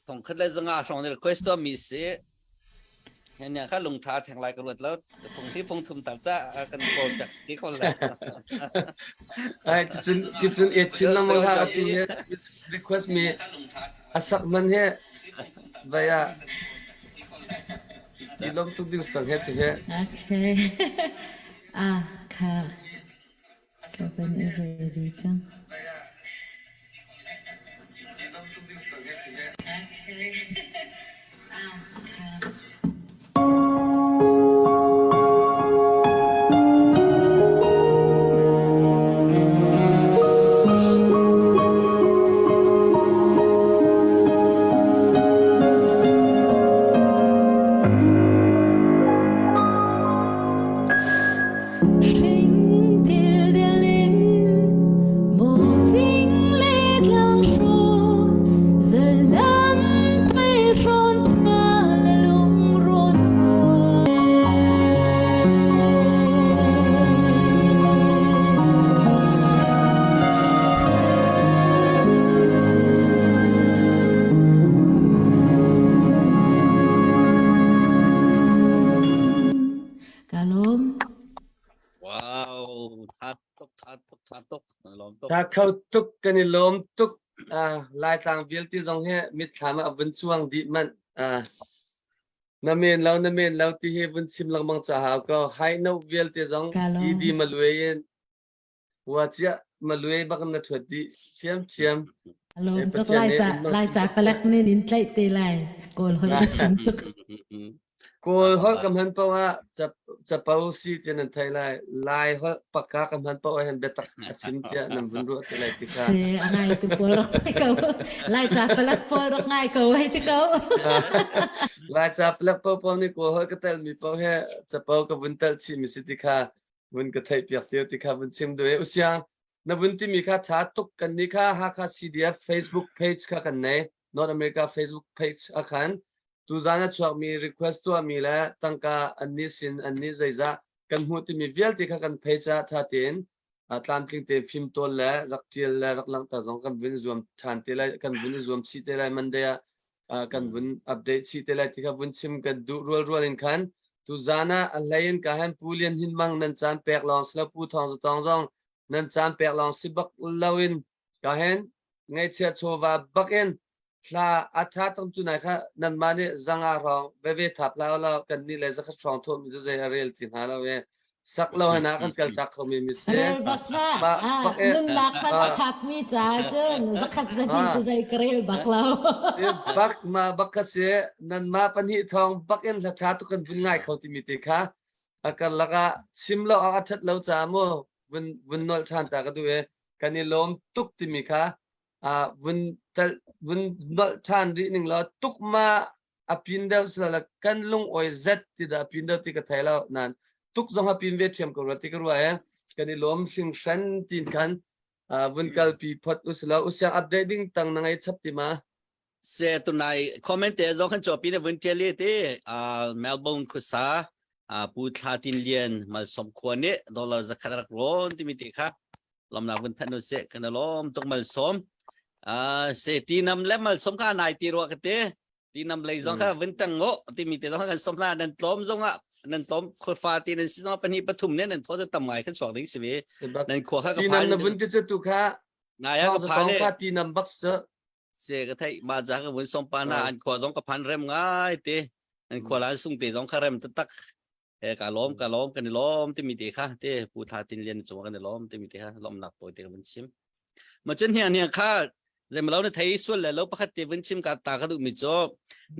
Thong khat le zanga hrawng ni request to mi si. Henya kha lungtha theng lai ka ruat lo. Phung hi phung thum tam cha kan kawl tak ti ko la. Ai cun cun e chin lang ha atu he request mi asak man he vaya i lom tuk ding sang he ti he. Okay. Ah kha Ka van i ready cang. Ka lawm. Wow, tha tuk, tha tuk, tha tuk. Na lawm tuk. Tha kho tuk kan i lawm tuk. Uh, Laitlang vialte zong hi mitthlam ah vun cuang dih manh. Uh, na men lo na men lo ti hi vun chim lengmang ca hau ko. Hai no vialte zong Ka lawm. ED malue in wa cia malue bak na thuat dih chiam chiam. Ka lawm Eh, tuk Pathian nih Laica in mang Laica chin palek nih in tlaih te lai. Kawl holh ka chim tuk. Kawl holh ka hman paoh ah capo si ti nan thei lai. Lai holh pakka ka hman paoh ah hin biatak a chim tiah nan vun ruah te lai ti kha. Si, a ngai tu pawl rak thei ko. Lai ca palak pawl rak ngai ko hei ti ko. Lai ca palak paoh paoh nih kawl holh ka telmi paoh he capo ka vun tel chih mi si ti kha vun ka theih piak tiu ti kha vun chim duh e. Usiang, na vun timi kha tha tuk kan nih kha Hakha CDF Facebook page kha kan nei. North America Facebook page a khan tuzan a chuakmi request tuahmi le tangka annih sin annih zeizah kan hmuh timi vialte kha kan phei caah ṭha tein tlamtling tein fimtawl le rak ṭial le rak langhter zong kan vun i zuam ṭhan te lai kan vun i zuam chih te lai Monday ah kan vun update chih te lai ti kha vun chim kan duh rual rual in khan tuzan ah a hlei in ka han Pu Lian Hin Mang nan caan pek lawng si lo Pu Thawng Za Tawng zong nan caan pek lawng si bak loin ka hen ngaihchia chawva bak in Hla a ṭha tuk tu nai kha nanmah nih zanga hrawng veve thap hlah ulaw kan nih le zakhat hrawng thawhmi cu zei a rel ti hnga lo i sak lo hen ah kan kal tak khomi mi si. Rel bak hlah. Mah Ah, bak i nunnak hmanh a ah thapmi caah cun zakhat zahnih ah cu zei ka rel bak lo. ti bak mah bak kha si nanmah pahnih thawng bak in hla ṭha tuk kan vun ngai kho timi te kha a karlak ah chim lo ah a ṭhat lo caah mu vun vun nolh ṭhan ta ka duh i kan i lawm tuk timi kha uh, vun tel vun nolh ṭhan rih ning law tuk ma a pin deuh sila la kan lung oi zet ti dah pin deuh ti ka thei lo nan tuk zong a pin ve ṭhiam ko rua ti ka rua e kan i lawm hringhran tin khan uh, vun kalpi phot usila usiang update ding tang na ngai chap ti ma Se tunai comment te zong kan chopi na vun ṭial te uh, Melbourne khusa uh, Pu Thla Tin Lian malsom khua nih dollar zakhat rak rawn timi te kha lomnak vun thanh se kan lom tuk mal som a se ti nam le mal som kha nai ti ruwa ka te ti nam lei zong kha vun tang ngo ti mi te zong kan som la nan tlom zong ah nan tlom khufa ti nan si zong pahnih pathum ne nan tho tam ngai kan chuak ding si ve nan khua kha ka ti nam na vun ti chu tu kha nai ka phan ne kha ti nam bak se se ka thei ma ja ka vun som pa na an khua zong ka phan rem ngai te an khua lan sung te zong kha rem tak he ka lawm ka lawm kan i lawm timi te kha te pu tha tin lian cung kan i lawm timi te kha lawmnak tawi te kan chim ma cun hian hian kha zeimalo na thei sual le lo pakhat te vun chim ka ta ka duh mi cu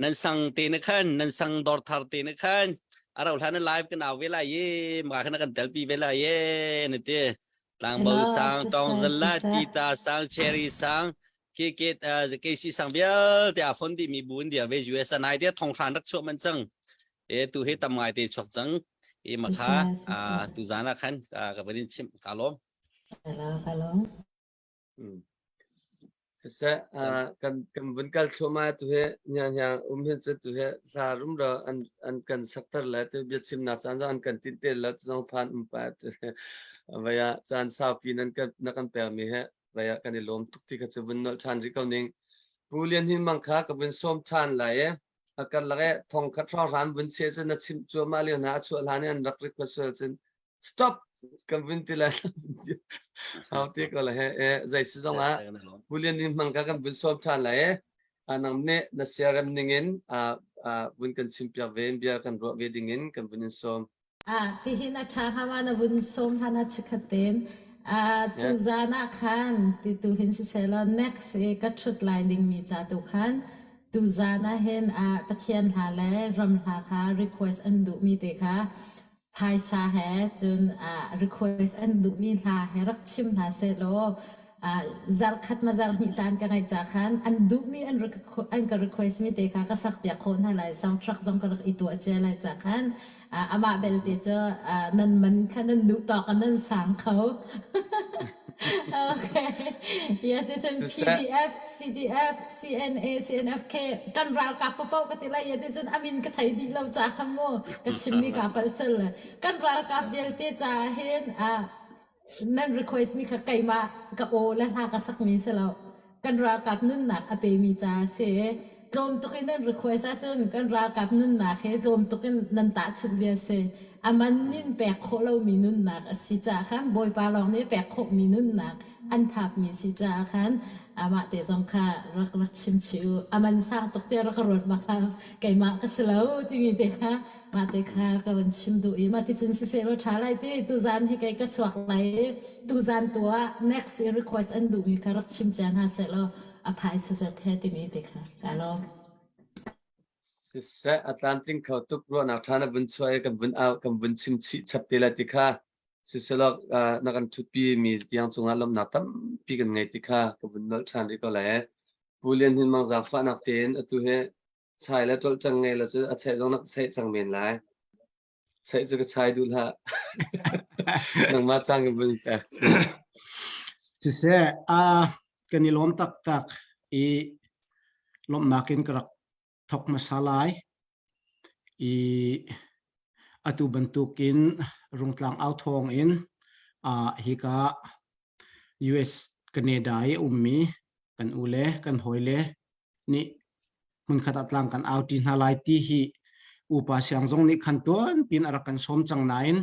nan sang te na khan nan sang dor thar te na khan arau hlan na live kan au ve lai ye ma khan kan tel pi ve lai ye na te tlangbo sang tong zalla tita sang cherry sang ke ke KC sang vialte a fon dih mi bu in dir ve US nai te thong hran rak chuah man cang e tu he tam ngai te chuak cang e ma kha tu zan ah khan ka van in chim ka lawm ka lawm Siseh kan kan vun kal thluahmah tu he nya nya um hin cu tu he hla rumro an an kan sakter le tu biachimnak caan zong an kan tinh te lo zong phan um pa tu he vaya caan saupi nan kan na kan pek mi he vaya kan i lawm tuk ti kha cu vun nolh ṭhan rih ko ning Pu Lian Hnin Mang kha ka vun sawm ṭhan lai e a karlak e thong khat hrawng hran vun che cu na chimh cuahmah lio hna a chuah hlan i an rak request sual cun stop kan vun ti lai hau ti ko le he e zei si zong ah Pu Lian Hnin Mang kha kan vun sawm ṭhan lai e nang nih na siarem ningin vun kan chim piak ve in bia kan ruah ve dingin kan vun in sawm Ah, tihin a ṭha hnga ma na vun sawm hlan ah chikkhat tein. Ah, tuzaan ah khan ti tu hin sisehlaw next i ka ṭhut lai dingmi ca tu khan tuzaan ah hin ah Pathian hla le ram hla kha request an duhmi te kha phaisa he cun ah request an duhmi hla he rak chim hna sehlaw ah zarkhat ma zarhnih caan ka ngeih ca khan an duhmi an an ka request mi te kha ka sak piak khawh hna lai soundtrack zong ka rak i tuah cia lai ca khan amah belte cu nan man kha nan duh tawk in nan sang kho. Okay. Ya ti cun PDF, CDF, CNA, CNFK kan ralkap paoh ka ti lai ya ti cun amin ka thei dih lo ca khan mu ka chimmi ka palh sel le kan ralkap vialte ca hin nan request mi kha keimah ka aw le hla ka sak mi si lo kan ralkap nunnak a pe mi ca si tlawm tuk in nan request ahcun kan ralkap nunnak he tlawm tuk in nan tahchunh bia si a man nin pek khawh lomi nunnak a si caah khan bawipa lawng nih pek khawh mi nunnak an thap mi si caah khan amah te zong kha rak rak chim chih u a man sang tuk te rak ruat bak hlah keimah ka si lo timi te kha Mah te kha ka van chim duh i mah ti cun siseh law ṭha lai ti tuzaan hi kei ka chuak lai i tuzaan tu ah next i request an duhmi kha rak chim cia hna seh law a phaisa zat he timi te kha ka lawm. Siseh, a tlamtling kho tuk ruahnak ṭha na vun chuah i kan vun au kan vun chim chih chap te lai ti kha siselaw na kan ṭhutpi mi tiang cungah lawmhnak tampi kan ngei ti kha ka vun nolh ṭhan rih ko lai. Pu Lian Hnin Mang zaangfahnak tein atu hi chai le ṭolh cang ngei lo cu a cheih zong na ka cheih cang men lai. Cheih cu ka chai duh hlah. Nangmah cang ka vun pek. Siseh, a kan i lawm taktak i lawmhnak in ka rak thok hmasa lai. I atu bantukin Rungtlang au thawng in uh, hika US Canada i ummi kan u le kan hawi le nih hmunkhat ah tlang kan au ṭi hna lai ti hi upa siang zong nih khan tuan pin a rak kan sawm cang nain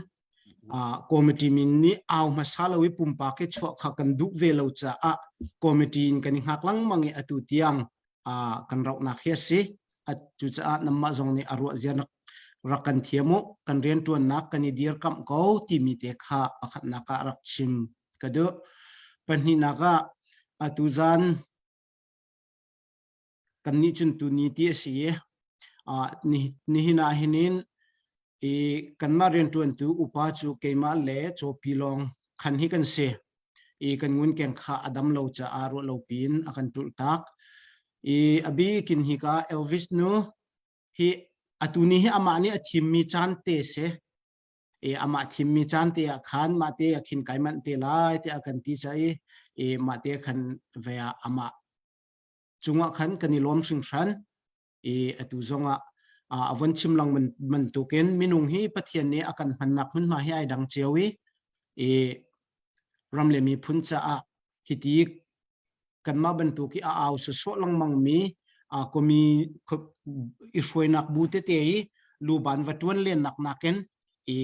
uh, committee min nih au hmasa lo i pumpak i chuah kha kan duh ve lo caah committee in kan i hngak lengmang i atu tiang uh, kan rauhnak hi a si. Cucaah namah zong nih a ruah zia rak kan thiam u kan rianṭuannak kan i dirkamh ko timi te kha pakhatnak ah rak chim ka duh. Pahnihnak ah atu zan kannih cun tuni ti a si i nihin ah hinin i kanmah rianṭuantu upa cu keimah le cawpi lawng khan hi kan si i kan ngunkeng kha a dam lo caah ruah lo piin a kan ṭulh tak i a bikin hika Elvis nu hi atu ni hi amah nih a thimmi caan te si i amah thimmi caan te ah khan mah te ah khin kai manh te lai tiah kan ti ca i i mah te khan ve ah amah cungah khan kan i lawm hringhran i atu zongah a von chim lang bantukin minung hi Pathian nih a kan hmannak hmunhma hi ai dang cio i i ram le miphun caah hiti kanmah bantuk i a au sawsawh lengmang mi komi i hruainak bu tete i luban va tuan len nak nakin i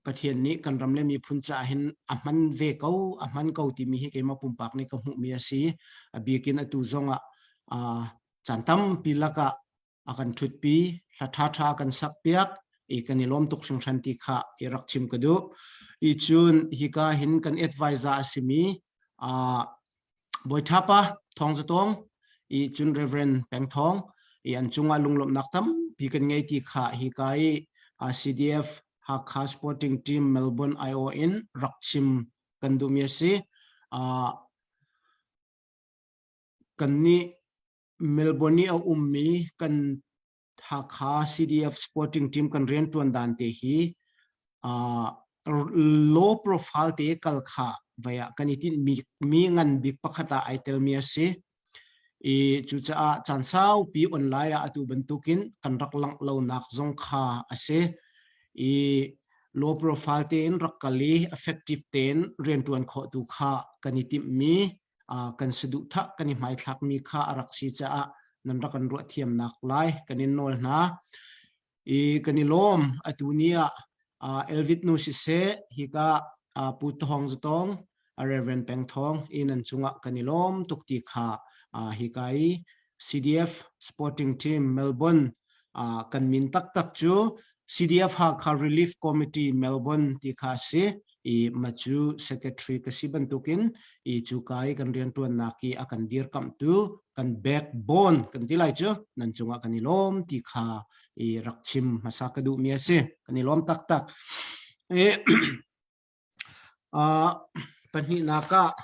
Pathian nih kan ram le miphun caah hin a hman ve ko a hman ko timi hi keimah pumpak nih ka hmuhmi a si. A bikin atu zongah caan tampi lakah a kan ṭhutpi hla ṭhaṭha a kan sakpiak i kan i lawm tuk hringhran ti kha i rak chim ka duh. I cun hika hin kan advisor a simi Bawi Ṭhapa Thawng Za Tawng i cun Reverend Peng Thawng i an cungah lunglawmhnak tampi kan ngei ti kha hika i CDF Hakha Sporting Team Melbourne IO in rak chim kan duhmi a si. Kannih Melbourne i a ummi kan Hakha CDF Sporting Team kan rianṭuan dan te hi uh, low profile te kal kha vai ah kan i tinhmi mi ngan bik pakhat ah ai telmi a si. I cucaah caan saupi online ah atu bantukin kan rak langh lonak zong kha a si. I low profile tein rak kal i effective tein rianṭuan khawh tu kha kan i timhmi kan saduhthah kan i hmaithlakmi kha a rak si caah nan rak kan ruah thiamnak lai kan in nawl hna. I kan i lawm atu ni ah Elvit nu siseh hika Pu Thawng Zatong Reverend Peng Thawng i nan cungah kan i lawm tuk ti kha hika i CDF Sporting Team Melbourne kan min taktak cu CDF Hakha Relief Committee Melbourne ti kha a si. I macu secretary ka si bantukin i cu ka i kan rianṭuannak i a kan dirkamhtu kan backbone kan ti lai cu nan cungah kan i lawm ti kha i rak chim hmasa ka duhmi a si. Kan i lawm taktak. I uh, pahnihnak ah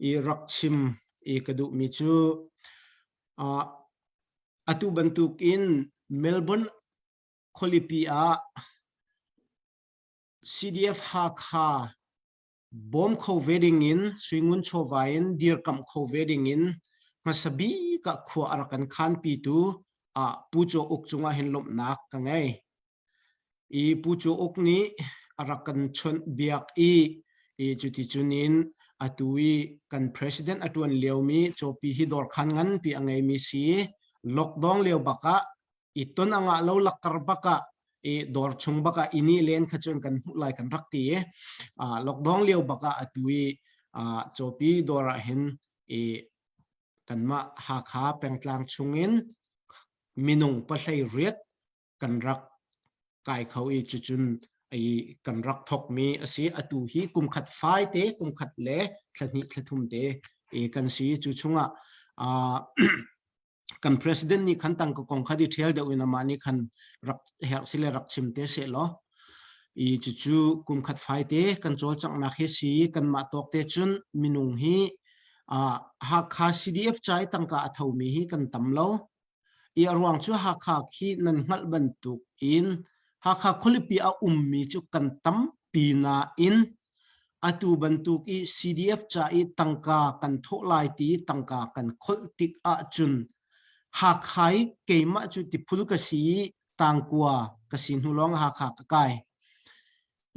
i rak chim i ka duhmi cu uh, atu bantukin Melbourne khualipi ah CDF Hakha bawm kho ve ding in suingun chawva in dirkamh kho ve ding in hmasa bik ah khua a rak kan khanpitu ah Pu Caw Uk cungah hin lawmhnak ka ngei. I Pu Caw Uk nih a rak kan chawnh biak i i cuticun in atu i kan president a ṭuan liomi cawpi hi dawrkhan nganpi a ngeimi si lockdown lio bak ah i ton a ngah lo lakkar bak ah i dawr chung bak ah ini len kha cun kan hmuh lai kan rak ti i lockdown lio bak ah atu i cawpi dawr ah hin i kanmah Hakha pengtlang chungin minung pahlei riat kan rak kai kho i cucun i kan rak thokmi a si. Atu hi kum khat fai te, kum khat le thla hnih thla thum te i kan si. Cu chungah uh, Kan president nih khan tangka kong kha detail deuh in amah nih khan rak herh sile rak chim te seh law i cucu kum khat fai te kan cawlcanghnak hi si kanmah tawk te cun minung hi Hakha CDF ca i tangka a thomi hi kan tam lo. I a ruang cu Hakha khi nan hngalh bantuk in Hakha khualipi a ummi cu kan tampi nain atu bantuk i CDF ca i tangka kan thawh lai ti tangka kan kholh tik ahcun Hakha i keimah cu tiphul ka si i tangkua ka si hnu lawng Hakha ka kai.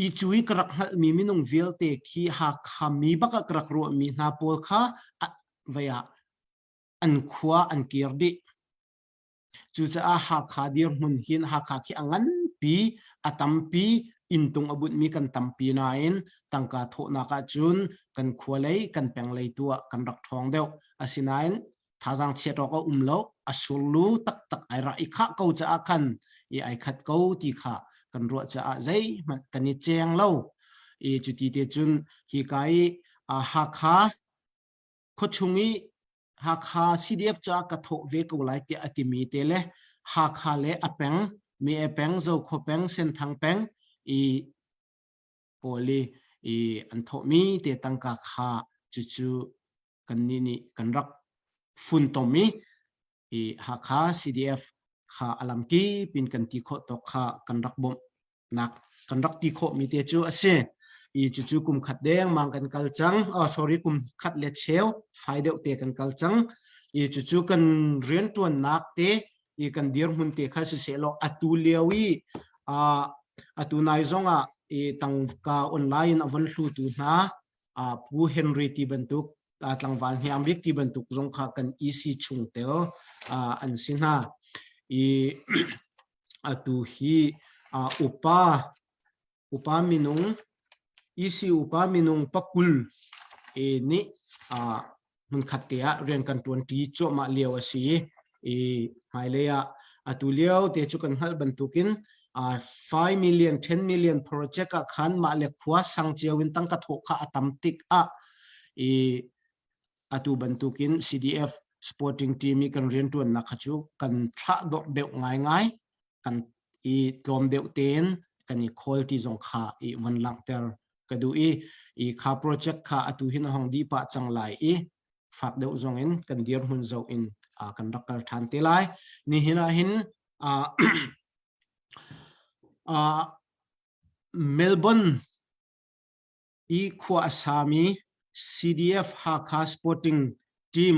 I cu i ka rak hngalhmi minung vialte khi Hakha mi bak ah ka rak ruahmi hna pawl kha vei ah an khua an kir dih. Cucaah Hakha dirhmun hin Hakha khi a nganpi, a tampi, inntung a bunhmi kan tampi nain tangka thawhnak ahcun kan khua lei, kan peng lei tu ah kan rak ṭhawng deuh. Asinain thazaang chiat awk a um lo, a surlu taktak ai rak i khah ko caah khan i ai khat ko ti kha kan ruah caah zeihmanh kan i cheng lo. I cuti te cun hika i Hakha khuachung i Hakha CDF caah ka thawh ve ko lai tiah a timi te le Hakha le a peng, Mi peng, Zokhua peng, Senthang peng i pawl i, i an thawhmi te tangka kha cucu kannih nih kan rak funtom i i Hakha CDF kha a lamkip in kan ti khawh tawk kha kan rak bawmh nak kan rak ti khawhmi te cu a si. I cucu kum khat dengmang kan kal cang. Oh, sorry, kum khat le cheu fai deuh te kan kal cang. I cucu kan riantuannak te i kan dirhmun te kha siseh law atu lio i uh, atu nai zong ah i tangka online in a von hlutu hna uh, Pu Henry ti bantuk uh, tlangval hniang bik ti bantuk zong kha kan EC chungtel uh, an si hna. I atu hi uh, upa upa minung EC upa minung pakul e nih uh, hmunkhat te ah rian kan ṭuanṭi cuahmah lio a si i hmailei ah atu lio te cu kan hngalh bantukin uh, 5 million 10 million project ah khan mah le khua sang cio in tangka thawh kha a tam tik ah i atu bantukin CDF sporting team i kan rianṭuannak kha cu kan thlah dawrh deuh ngaingai kan i tlawm deuh tein kan i khawl ti zong kha i von langhter ka duh i i kha project kha atu hin a hong dih pah cang lai i fak deuh zong in kan dirhmun zoh in kan rak kal ṭhan te lai nihin ah hin Melbourne i khua a sami CDF Hakha Sporting Team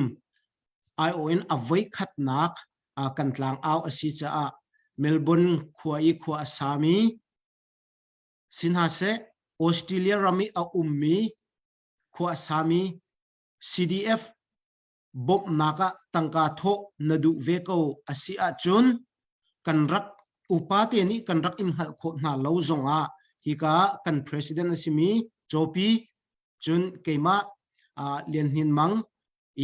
aiawh in a voikhatnak kan tlangau a si caah Melbourne khua i khua a sami si hna seh Australia ram i a ummi khua a sami CDF bawmhnak ah tangka thawh na duh ve ko a si ahcun kan rak upa te nih kan rak in hngalh khawh hna lo zongah hika kan president a simi Copi cun keimah Lian Hnin Mang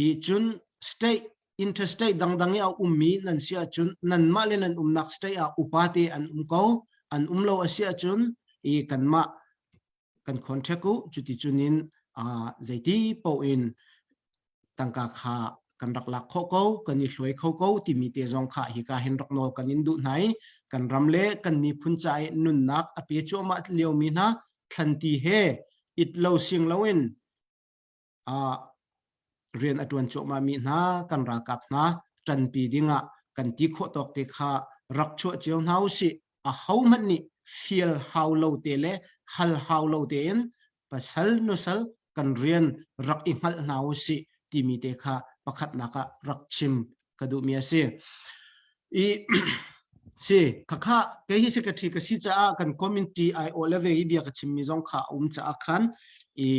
i cun state interstate dangdang i a ummi nan si ahcun nanmah le nan umnak state ah upa te an um ko an um lo a si ahcun i kanmah kan contact u cuti cunin zeiti paoh in tangka kha kan rak lak khawh ko kan i hluai kho ko timi te zong kha hika hin rak nawl kan in duh hna i kan ram le kan miphun ca i nunnak a pe cuahmah liomi hna thlanti he it lo sing loin rian a ṭuan cuahmahmi hna kan ralkap hna ṭanpi dingah kan ti khawh tawk te kha rak chuah cio hna usih. Ahohmanh nih fial hau lo te le hal hau lo tein pasal nusal kan rian rak i hngalh hna usih timi te kha pakhatnak ah rak chim ka duhmi a si. I si khakha kei hi secretary ka si caah kan community ai awh le ve i bia ka chimmi zong kha a um caah khan i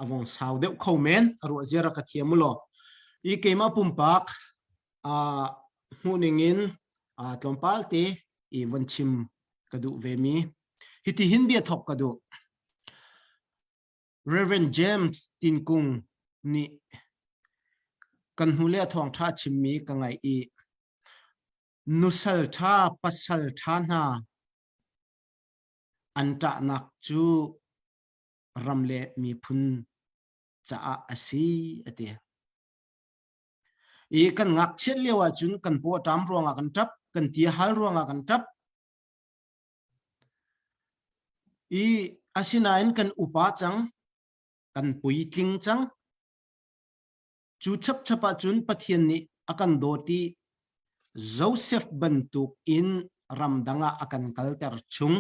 avong sau deuh kho men a ruah ziara ka thiam u law i keimah pumpak a hmuh ning in tlawmpal te i von chim ka duh ve mi hiti hin bia thok ka duh Reverend James Tinkung nih kan hnu le thawngṭha chimmi ka ngaih i nusal ṭha pasal ṭha hna an ṭahnak cu ram le miphun caah a si a ti. I kan ngakchiat lio ahcun kan paw a ṭam ruangah kan ṭap, kan ti a hal ruangah kan ṭap. I asinain kan upa cang, kan puitling cang. Cu chapchap ahcun Pathian nih a kan dawt i Joseph bantuk in ramdang ah a kan kalter chung.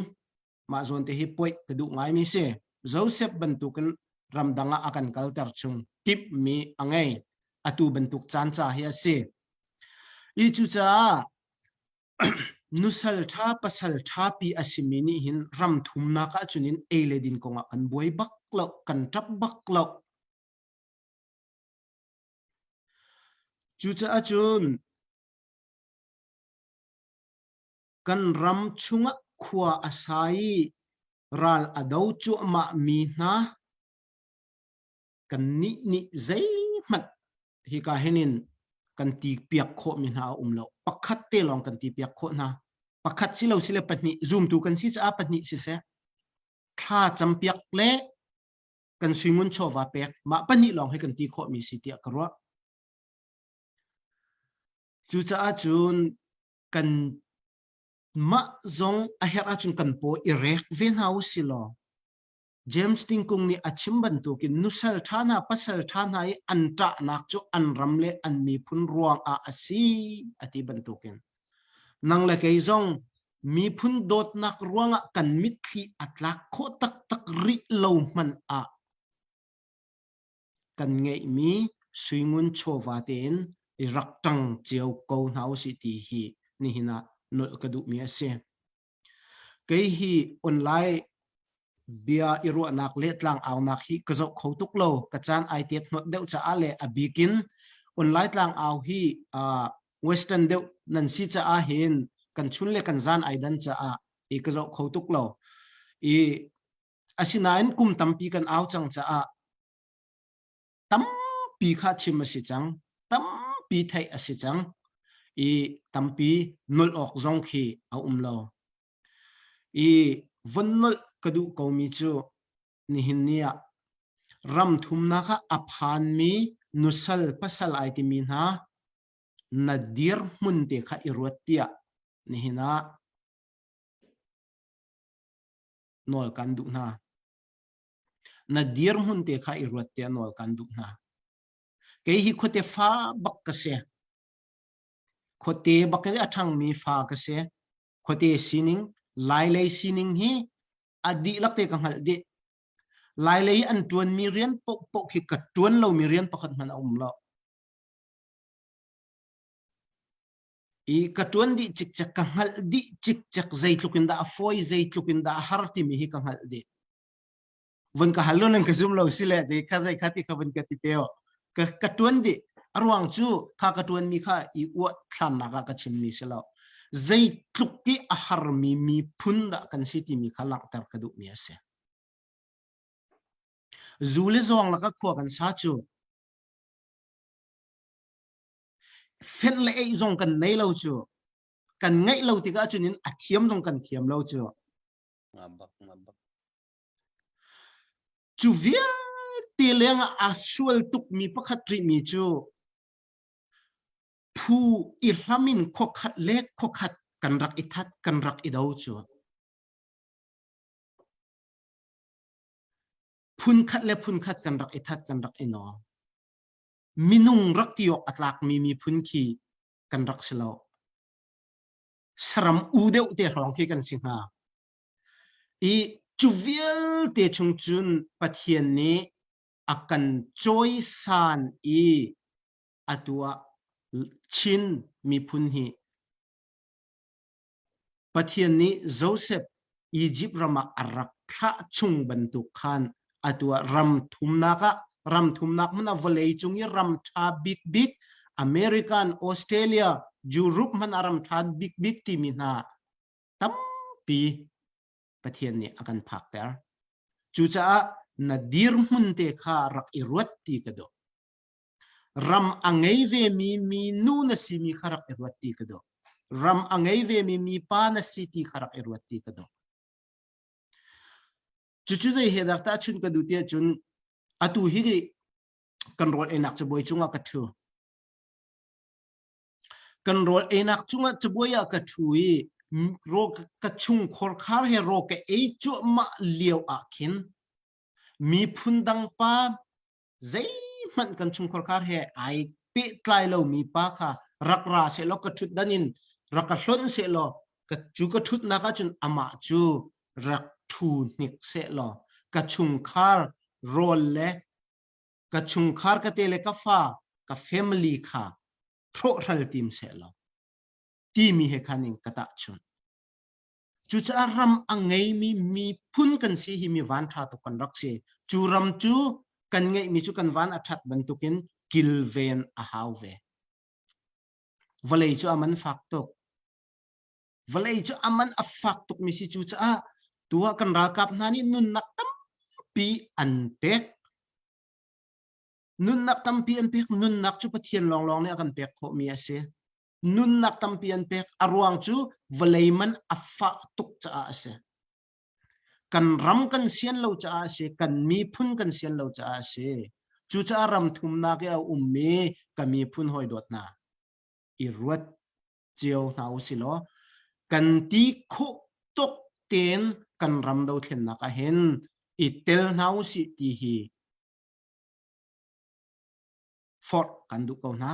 Mah zawn te hi puaih ka duh ngaimi si. Joseph bantukin ramdang ah a kan kalter chung timhmi a ngei. Atu bantuk caan ca hi a si. I cucaah nusal ṭha pasal ṭha pi a simi nih hin ram thumnak ah cun in ei le din kongah kan buai bak lo, kan ṭap bak lo. Cucaah cun kan ram chungah khua a sa i ral a do cuahmah mi hna kannih nih zeihmanh hika hin in kan ti piak khawh mi hna a um lo. Pakhat te lawng kan ti piak khawh hna. Pakhat si lo sile pahnih zumtu kan si caah pahnih siseh thla campiak le kan suingun chawva pek mah pahnih lawng hi kan ti khawh mi si tiah ka ruah. Cucaah cun kan mah zong a herh ahcun kan paw i rek ve hna u si law James Tingkung nih a chim bantukin nusal ṭha hna pasal ṭha hna i an ṭahnak cu an ram le an miphun ruang ah a si a ti bantukin nang le kei zong miphun dawtnak ruangah kan mitthli a tlak khawh taktak rih lo hmanh ah kan ngeihmi suingun chawva tein i rak ṭang cio ko hna usih ti hi nihin ah nolh ka duhmi a si. Kei hi online bia i ruahnak le tlang aunak hi ka zoh kho tuk lo. Ka caan ai tet hnawt deuh caah le a bikin online tlang au hi uh, western deuh nan si caah hin kan chun le kan zan ai dan caah i ka zoh kho tuk lo. I asinain kum tampi kan au cang caah tampi kha chim a si cang tampi theih a si cang i tampi nolh awk zong khi a um lo i von nolh ka duh komi cu nihin ni ah ram thumnak ah a phanmi nusal pasal ai timi hna na dir hmun te kha i ruat tiah nihin ah nawl kan duh hna. Na dirhmun te kha i ruat tiah nawl kan duh hna. Kei hi khuate fa bak ka si. Khuate bak in a ṭhangmi fa ka si. Khuate sining, Lailei sining hi a dihlak te ka hngalh dih. Lailei an ṭuanmi rian paohpaoh khi ka ṭuan lomi rian pakhat hmanh a um lo. I ka ṭuan dih cikcek, ka hngalh dih cikcek zeitluk in dah a fawi, zeitluk in dah a har timi hi ka hngalh dih. Vun ka hal lo nan ka zum lo si le zei kha zei kha ti kha vun ka ti te ka ka ṭuan dih. A ruang cu kha ka ṭuanmi kha i uah thlannak ah ka chimmi si lo. Zeitluk i a harmi miphun dah kan si timi kha langhter ka duhmi a si. Zu le zawng lakah khua kan sa cu fenh le eih zong kan nei lo cu kan ngeih lo tikah cun in a thiam zong kan thiam lo cu cu vialte leng ah aa sual tukmi pakhat rihmi cu phu i hlam in khuakhat le khuakhat kan rak i that kan rak i do cu phunkhat le phunkhat kan rak i that kan rak i naw minung rak ti awk a tlakmi miphun khi kan rak si lo. Saram u deuh te hrawng khi kan si hnga. I cu vialte chung cun Pathian nih a kan cawisan i atu ah Chin miphun hi Pathian nih Joseph Egypt ram ah a rak thlah chung bantuk khan atu ah ram thumnak ah ram thumnak hmanh ah vawlei cung i ram ṭha bikbik American, Australia, Europe hmanh ah ram ṭha bikbik timi hna tampi Pathian nih a kan phakter. Cucaah na dirhmun te kha rak i ruat ti ka duh. Ram a ngei vemi mi nu na simi kha rak i ruat ti ka duh. Ram a ngei vemi mi pa na si ti kha rak i ruat ti ka duh. Cucu zei he dah tahchun ka duh tiah cun atu hi kan rawl einak cabuai cungah ka ṭhu. Kan rawl einak cungah cabuai ah ka ṭhu i raw ka chung khorkhar he raw ka ei cuahmah lio ah khin miphun dang pa zeihmanh kan chung khorkhar he ai pehtlai lomi pa kha rak ra sehlaw ka ṭhutdan in rak ka hlonh sehlaw ka cu ka ṭhutnak ahcun amah cu rak ṭhu hnik sehlaw ka chungkhar rawl le ka chungkhar ka te le ka fa ka family kha hrawhhral tim sehlaw timi he khan in ka tahchunh. Cucaah ram a ngeimi miphun kan si hi mi van ṭha tuk kan rak si. Cu ram cu kan ngeihmi cu kan van a ṭhat bantukin kilven a hau ve. Vawlei cu a man fak tuk. Vawlei cu a man a fak tukmi si cucaah tu ah kan ralkap hna nih nunnak tampi an pek. Nunnak tampi an pek. Nunnak cu Pathian lawnglawng nih a kan pek khawhmi a si. Nunnak tampi an pek. A ruang cu vawlei man a fah tuk caah a si. Kan ram kan sian lo caah a si. Kan miphun kan sian lo caah a si. Cucaah ram thumnak i a ummi ka miphun hawi dawt hna i ruat cio hna u si law kan ti khawh tuk tein kan ram dothlennak ah hin i tel hna u sih ti hi forh kan duh ko hna.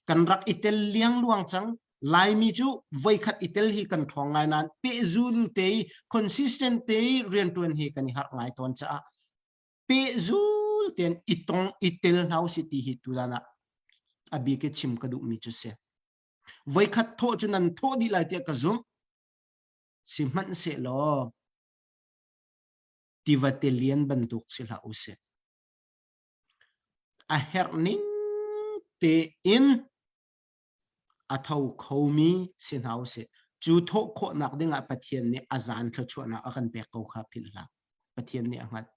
Kan rak i tel liangluang cang. Laimi cu voikhat i tel hi kan ṭhawng ngai nain pehzul te i consistent te i rianṭuan hi kan i harh ngai tawn caah pehzul tein i tong i tel hna usih ti hi tuzan ah a bik i chim ka duhmi cu si. Voikhat thawh cu nan thawh dih lai tiah ka zumh. Sihmanhsehlaw tivate lian bantuk si hlah usih. A herh ning tein a tho khomi si hna usih. Cu thawh khawhnak dingah Pathian nih a zan thluachuahnak a kan pek ko kha philh hlah. Pathian nih a hngalh.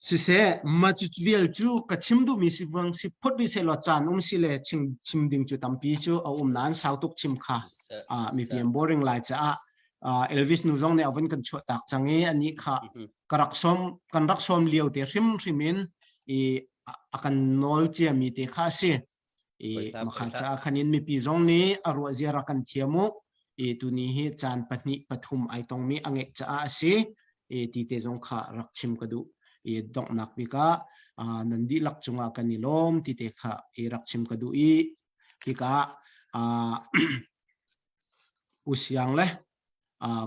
Siseh, mah cu vial cu ka chim duhmi si vang si phot rih sehlaw caan um si le chim, chim ding cu tampi cu a um nain sau tuk chim kha uh, mipi an boring lai caah uh, Elvis nu zong nih a vun kan chuah tak cang i anih kha ka rak sawm kan rak sawm lio te hrimhrim in i a kan nawl ciami te kha a si i makha caah khan in mipi zong nih a ruah zia rak kan thiam u i tuni hi caan pahnih pathum ai tongmi a ngeih caah a si i ti te zong kha rak chim ka duh i donghnak bik ah nan dihlak cungah kan i lawm ti te kha i rak chim ka duh i hika usiang le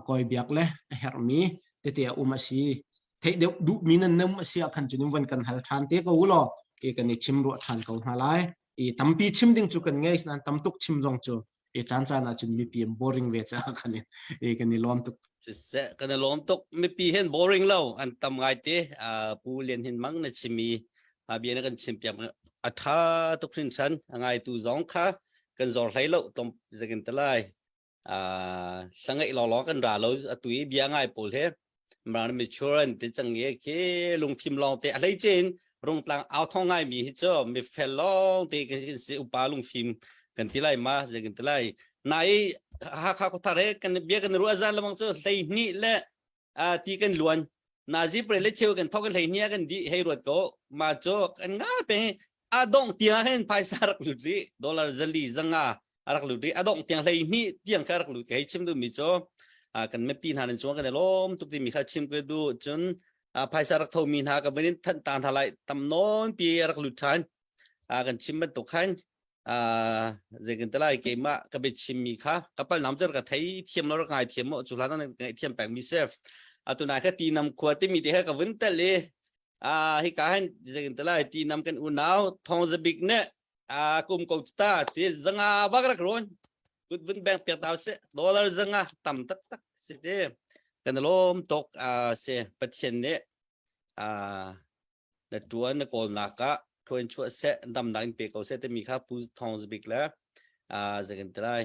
kawi biak le a herhmi tete a um a si theih deuh duhmi nan um a si ah khan cun van kan hal ṭhan te ko u law i kan i chim ruah ṭhan ko hna lai i tampi chim ding cu kan ngei nain tam tuk chim zong cu i caan caan ah cun mipi an boring ve caah kan i kan i lawm tuk Siseh, kan i lawm tuk mipi hin boring lo an tam ngai te pu Lian Hin Mang na chimi bia na kan chim piak a tha tuk hrinhran a ngai tu zong kha kan zor hlei lo tom zakin te lai hlangaih lawlaw kan ra lo atu i bia ngai pawl he mran mature an ti cang i khi lungfim lawng te a hlei chin rungtlang au thong ngai mi hi cu mi fel lawng te kan si upa lungfim kan ti lai ma zei kan ti lai nai Hakha khuathar he kan bia kan ruah zan lamang cu hlei hnih le ti kan luan nazi pre le cheu kan thok hlei hnih kan di hei ruat ko ma cu kan nga pe a dong tiang hin phaisa rak lut ri dollar zali zanga a rak lut ri a dong tiang hlei hnih tiang kha rak lut hei chim du mi cu kan mipi hna nan chuang kan i lawm tuk ti mi kha chim ka du cun phaisa rak tho mi hna ka van in than ta hna lai tam nawn pi rak lut than kan chim bantuk khan zeikin te lai keimah ka biachim mi kha ka pal nam cer ka thei thiam lo rak ngai thiam mo cu hlan ngai thiam peng mi sef atu nai kha ti nam khua ti mi te kha ka vun tel i hi ka han zeikin te lai ti nam kan unau thong zabik ne a kum ko ta ti zanga bak rak ron kut vun beng piak tau se dollar zanga tam tak tak si te kan lom tok a se pathian ne a na tuan na kawlnak ah thuan chuah seh damnak in pe ko seh timi kha pu thong zabik le a zeikin te lai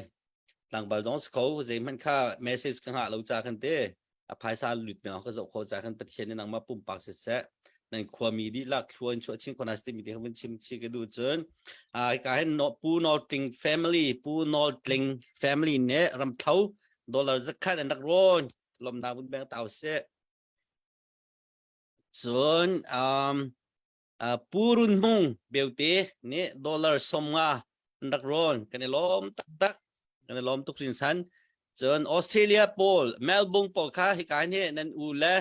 tlangval dong si kho zeihmanh kha message ka ngah lo ca khan te a phaisa lut me ka zoh kho ca khan pathian nih nangmah pumpak siseh nan khuami dihlak thluan chuah chin khona timi te kha chim chi ka du cun a ka hin no pu nol tling family pu nol tling family ne ramthlo dollar zakhat an rak rawn lomna bun beng tau se cun um uh, Pu Run Hmung beute nih dollar 50. An rak rawn. Kan i lawm taktak. Kan i lawm tuk hringhran. Cun Australia pawl, Melbourne pawl kha hika hin nan u le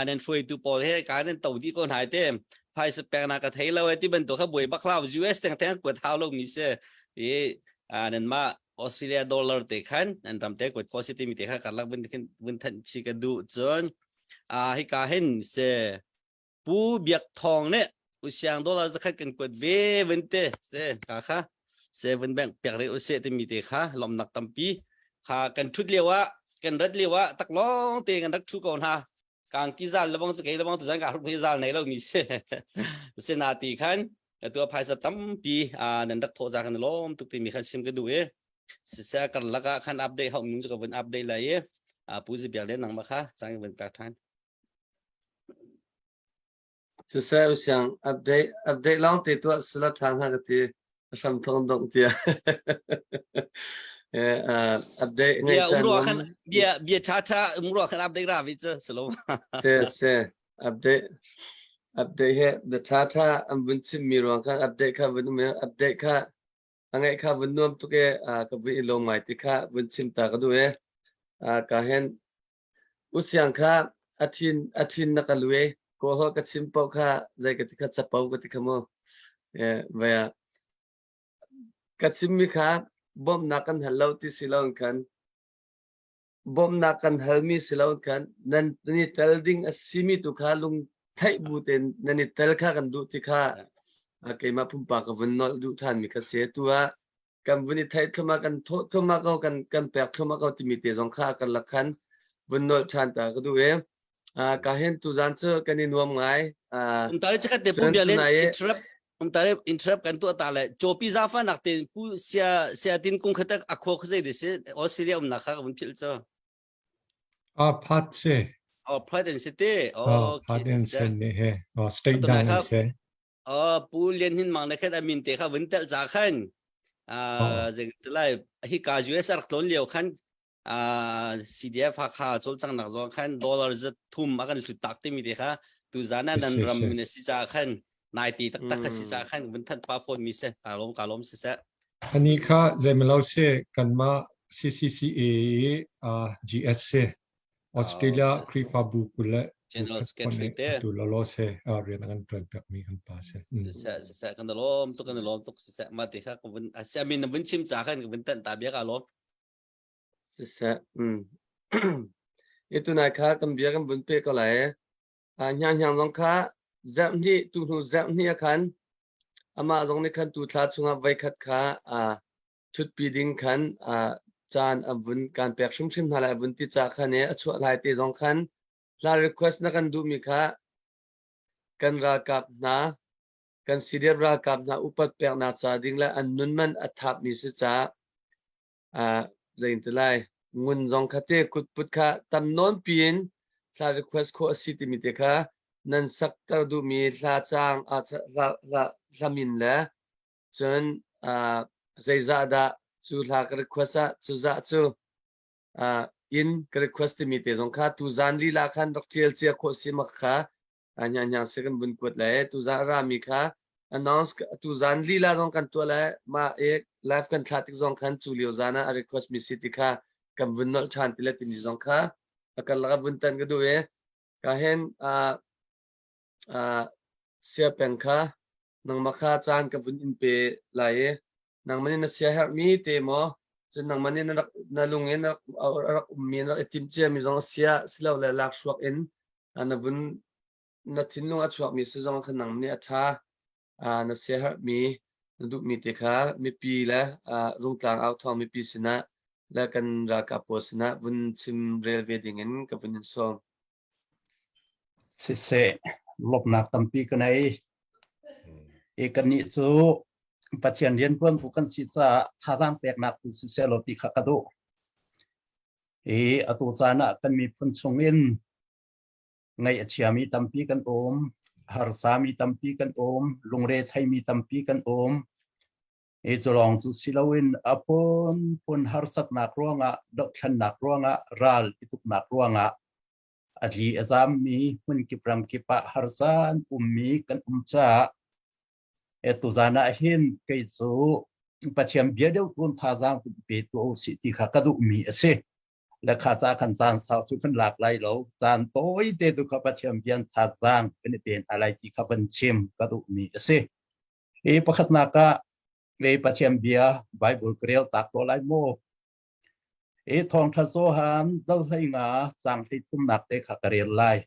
nan hruaitu pawl he ka nan to dih ko hna te. Phaisa pek na ka thei lo e ti bantuk kha buai bak hlah. US teng teng kuat hau lo mi si. I nan mah Australia dollar te khan nan ram te kuat kho si timi te kha karlak vun vun thanh chi ka duh. Cun hika hin se Pu Biak Thawng nih U Siang dollar zakhat kan kuat ve vun te se ka kha seven bank pek re u se timi te kha lomnak tampi kha kan thut lio ah kan rat lio ah taklong te kan rak thu ko hna kang ki zal lebang chu kei lebang tu zan ka hruk zal nei lo mi se se na ti khan tua phaisa tampi a nan rak tho za kan lom tuk ti mi khan sim ka du e siseh karlak ah khan update hau ning chu ka vun update lai e a pu zi biak le nang ma kha chang vun pek than. Siseh usiang update update lawng te tuah sila ṭha hnga ka ti. A hram thong dongh tia. Update ngai chan khan bia bia tha tha umruah khan update ra vi chu silo. Se se update update he the tha tha an vun chim mi ruang khan update kha vun um update kha a ngaih kha vun nuam tuk e ka vui i lawm ngai ti kha vun chim ta ka duh e. Ka hen Usiang kha a thin na ka lue. Kawlholh ka chim paoh kha zei ka ti kha capo ka ti kha mu. Vai ah ka chimmi kha bawmhnak kan hal lo ti si loin khan bawmhnak kan halmi si loin khan nan i tel ding a simi tu kha lung theih bu tein nan i tel kha kan duh ti kha keimah pumpak ka vun nolh duh ṭhanmi kha si. Tu ah kan vun i theih thluahmah kan thawh thluahmah ko kan kan pek thluahmah ko timi te zong kha kan lak khan vun nolh ṭhan ta ka duh i ka hin tuzan cu kan i nuam ngai. Umtare chakat te pu bia len interrupt umtare interrupt kan tu ta le chopi zafa nak te pu sia sia tin kung khatak akho khazai de se Australia um na kha vun phil cho. A phat se. Oh, phat in city. Oh, phat in sen ne he. Oh, state dang in se. Oh, Pu Lian Hnin Mang le khan a min te kha vun telh ca khan zeng lai hi ka US rak tlon lio khan CDF Hakha cawlcangnak zong khan dollar zat thum a kan hlut tak timi te kha tu zan ah nan ram min si ca khan nai ti taktak kha si ca khan vun thanh pa phone mi se ka lom ka lom si se. Ani kha zeimalo se kanmah CCCA GS se Australia Khrihfabu 20 le General Secretary te tu lolo se rian an tuan piak mi kan pa se. Se kan lom tuk kan lom tuk se ma te kha ka vun sia min vun chim cha khan ka vun tan ta bia ka lom. Se itu nai kha kan bia kan vun pe ko lai hnyang hnyang zong kha zerh hnih tu hnu zerh hnih khan amah zong nih khan tu thla chungah voi khat kha ṭhutpi ding khan caan a vun kan pek hrimhrim hna lai a vun ti ca khan i a chuah lai te zong khan hla request na kan duhmi kha kan ralkap hna kan CDF ralkap hna upat peknak ca ding le an nun man a thapmi si ca zein ti lai ngun zong kha te kutput kha tam nawn piin hla request khawh a si timi te kha nan sakter duhmi hla caang hla hla min le Cun zeizah dah cu hla ka request ah cuzah cu inn ka request timi te zong kha tuzan lila khan rak ṭial cia khawh si mak kha hnyang hnyang si kan vun kuat le tuzan a rami kha announce tuzan lila zong kan tuah le mah i live kan thlah tik zong khan cu lio zan ah a request mi si ti kha kan vun nolh ṭhan ti le timi zong kha a karlak ah vun tan ka duh i ka hen sia peng kha nangmah kha caan ka vun in pe lai i nangmah nih na siaherhmi te maw cun nangmah nih na rak na lung in na rak ummi na rak i timh ciami zong a sia silole lakhruak in na vun na thinlung a chuakmi si zong kha nang nih a ṭha na siaherhmi na duhmi te kha mipi le Rungtlang authawng mipi sinah le kan ralkap pawl sinah vun chim rel ve dingin ka vun in sawm. Siseh, lawmhnak tampi ka nei. I kannih cu Pathian rianṭuantu kan si caah thazaang peknak tu siseh law ti kha ka duh. I atu caan ah kan miphun chungin ngaih a chiami tampi kan um, harsami tampi kan um, lungre theimi tampi kan um. I cu lawng cu si loin a phunphun harsatnak ruangah, dohthlennak ruangah, ral i tuknak ruangah a tli a zammi hmunkip ramkip ah harsa an ummi kan um caah tuzan ah hin kei cu. Pathian bia deuh tuan thazaang pe tu si ti kha ka duhmi a si. Le kha ca kan caan sau cu kan lak lai lo. Caan tawi te tu kha Pathian bian thazaang kan i pe hna lai ti kha van chim ka duhmi a si. Hi pakhatnak ah le Pathian bia Bible ka rel tak to lai maw? Hi thawngtha Johan dal hlei nga cang hlei thumnak te kha ka rel lai.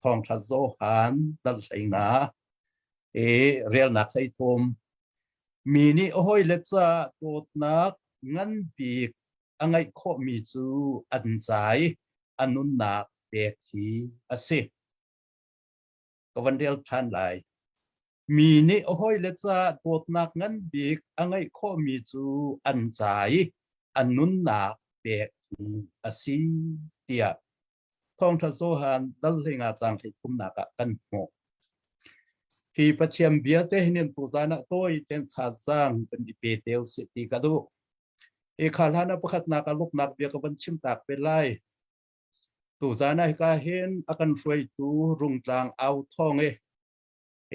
Thawngtha Johan dal hlei nga i relnak hlei thum. Mi nih a hawile ca dawtnak ngan bik a ngeih khawhmi cu an ca i a nunnak pek hi a si. Ka van rel ṭhan lai. Mi nih a hawile ca dawtnak ngan bik a ngeih khawhmi cu an ca i a nunnak pek hi a si tiah Thawngṭha Johan dal hlinga caang thumnak ah kan hmuh. Hi Pathian bia te hin tuzan ah tawi ten thazaang kan i pe te usih ti ka duh. Hi kha hlan ah pakhatnak ah luknak bia ka van chim tak pe lai. Tuzan ah hika hin a kan hruaitu Rungtlang au thawng i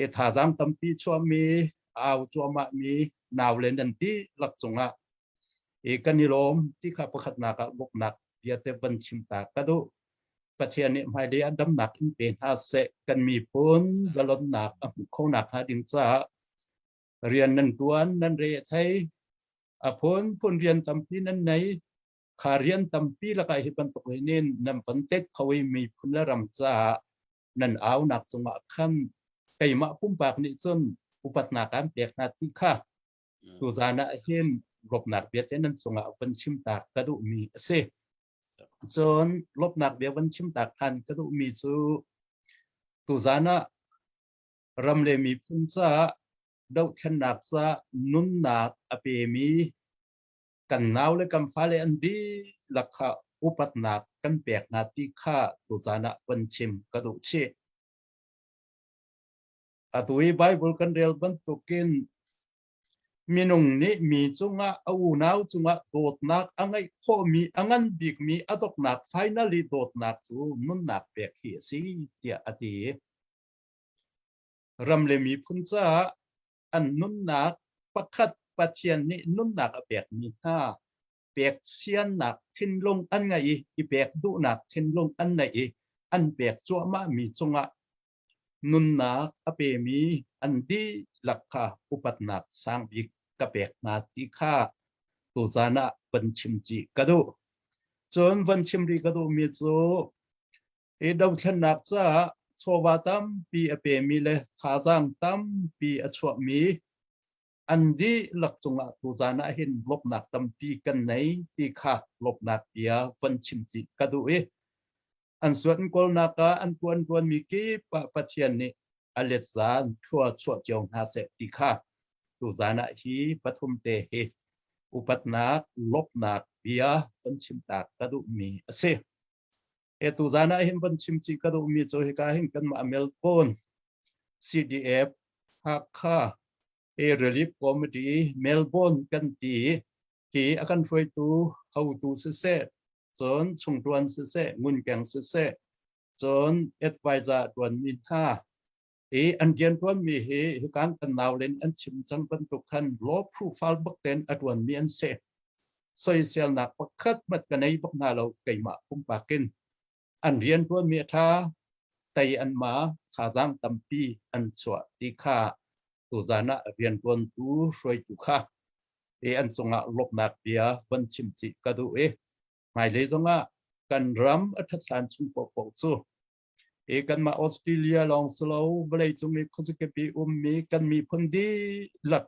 i thazaang tampi chuahmi au cuahmah mi nau le nan ti lak cungah i kan i lawm ti kha pakhatnak ah bawknak bia te van chim ta ka duh. Pathian nih hmailei ah damnak in pe hna seh kan miphun zalonnak a hmuh kho nak hnga ding caah rian nan tuan nan re thei a phunphun rian tampi nan nei kha rian tampi lakah hi bantuk hin nan van tet kho i miphun le ram caah nan aunak cungah khan keimah pumpak nih cun upatnak aan pek hna ti kha tuzan ah hin lawmhnak bia te nan cungah van chim tak ka duhmi a si. Cun lawmhnak bia van chim tak than ka duhmi cu tuzan ah ram le miphun caah dohthlennak caah nunnak a pemi kan nau le kan fale an dihlak kha upatnak kan pek hna ti kha tuzan ah van chim ka duh chih. Atu i Bible kan rel bantukin minung nih mi cungah a unau cungah dawtnak a ngeih khawhmi a ngan bikmi a dawtnak finally dawtnak cu nunnak pek hi a si tiah a ti. Ram le miphun caah an nunnak pakhat Pathian nih nunnak a pekmi hna pek siannak thinlung an ngei i i pek duhnak thinlung an nei i an pek cuahmahmi cungah nunnak a pemi an dihlak kha upatnak sang bik ka pek hna ti kha tuzan ah van chim chih ka duh. Cun van chim rih ka duhmi cu Hi dothlennak caah chawva tampi a pemi le thazaang tampi a chuahmi an dihlak cungah tuzan ah hin lawmhnak tampi kan nei ti kha lawmhnak bia von chim chih ka duh i an suat kawlnak ah an tuan tuanmi kip ah Pathian nih a let zan thlua chuah cio hna seh ti kha tuzan ah hi pathum te hi upatnak lawmhnak bia von chim tak ka duhmi a si. E tuzan ah hin van chim chih ka duhmi cu hika hin kanmah Melbourne CDF Hakha A Relief Committee Melbourne kan ti hi a kan hruaitu hotu siseh cun chungtuan siseh ngunkeng siseh cun advisor tuanmi hna i an riantuanmi hi hikan kan naulen an chim cang bantuk khan law profile bak ten a tuanmi an si. Soiselnak pakhat hmat ka nei bak hna lo keimah pumpak in. An riantuanmi a tha, tei an ma, thazaang tampi an chuah ti kha tuzan ah riantuantu hruaitu kha i an cungah lawmhnak bia von chim chih ka duh i hmailei zongah kan ram a ṭhat hlan chung paohpaoh cu i kanmah Australia lawng si lo vawleicung i khuazakipi ummi kan miphun dihlak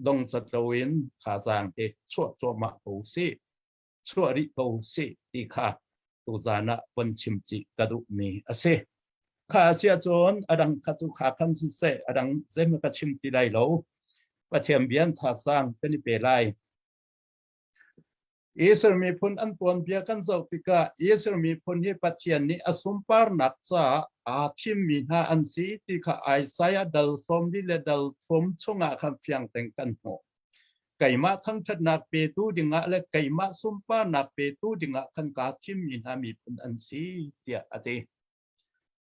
dongcat loin thazaang hi chuah cuahmah ko sih chuah rih ko sih ti kha tuzan ah von chim chih ka duhmi a si. Kha a si ahcun a dang kha cu kha khan siseh a dang zeihmanh ka chim ti lai lo. Pathian bian thazaang kan i pe lai. Israel miphun an tuanbia kan zoh tikah Israel miphun hi Pathian nih a sunparnak caah aa thimmi hna an si ti kha Isaiah dal 40 le dal 30 chungah khan fiang tein kan hmuh. Keimah thangṭhatnak petu dingah le keimah sunparnak petu dingah khan kaa thimmi hna miphun an si tiah a ti.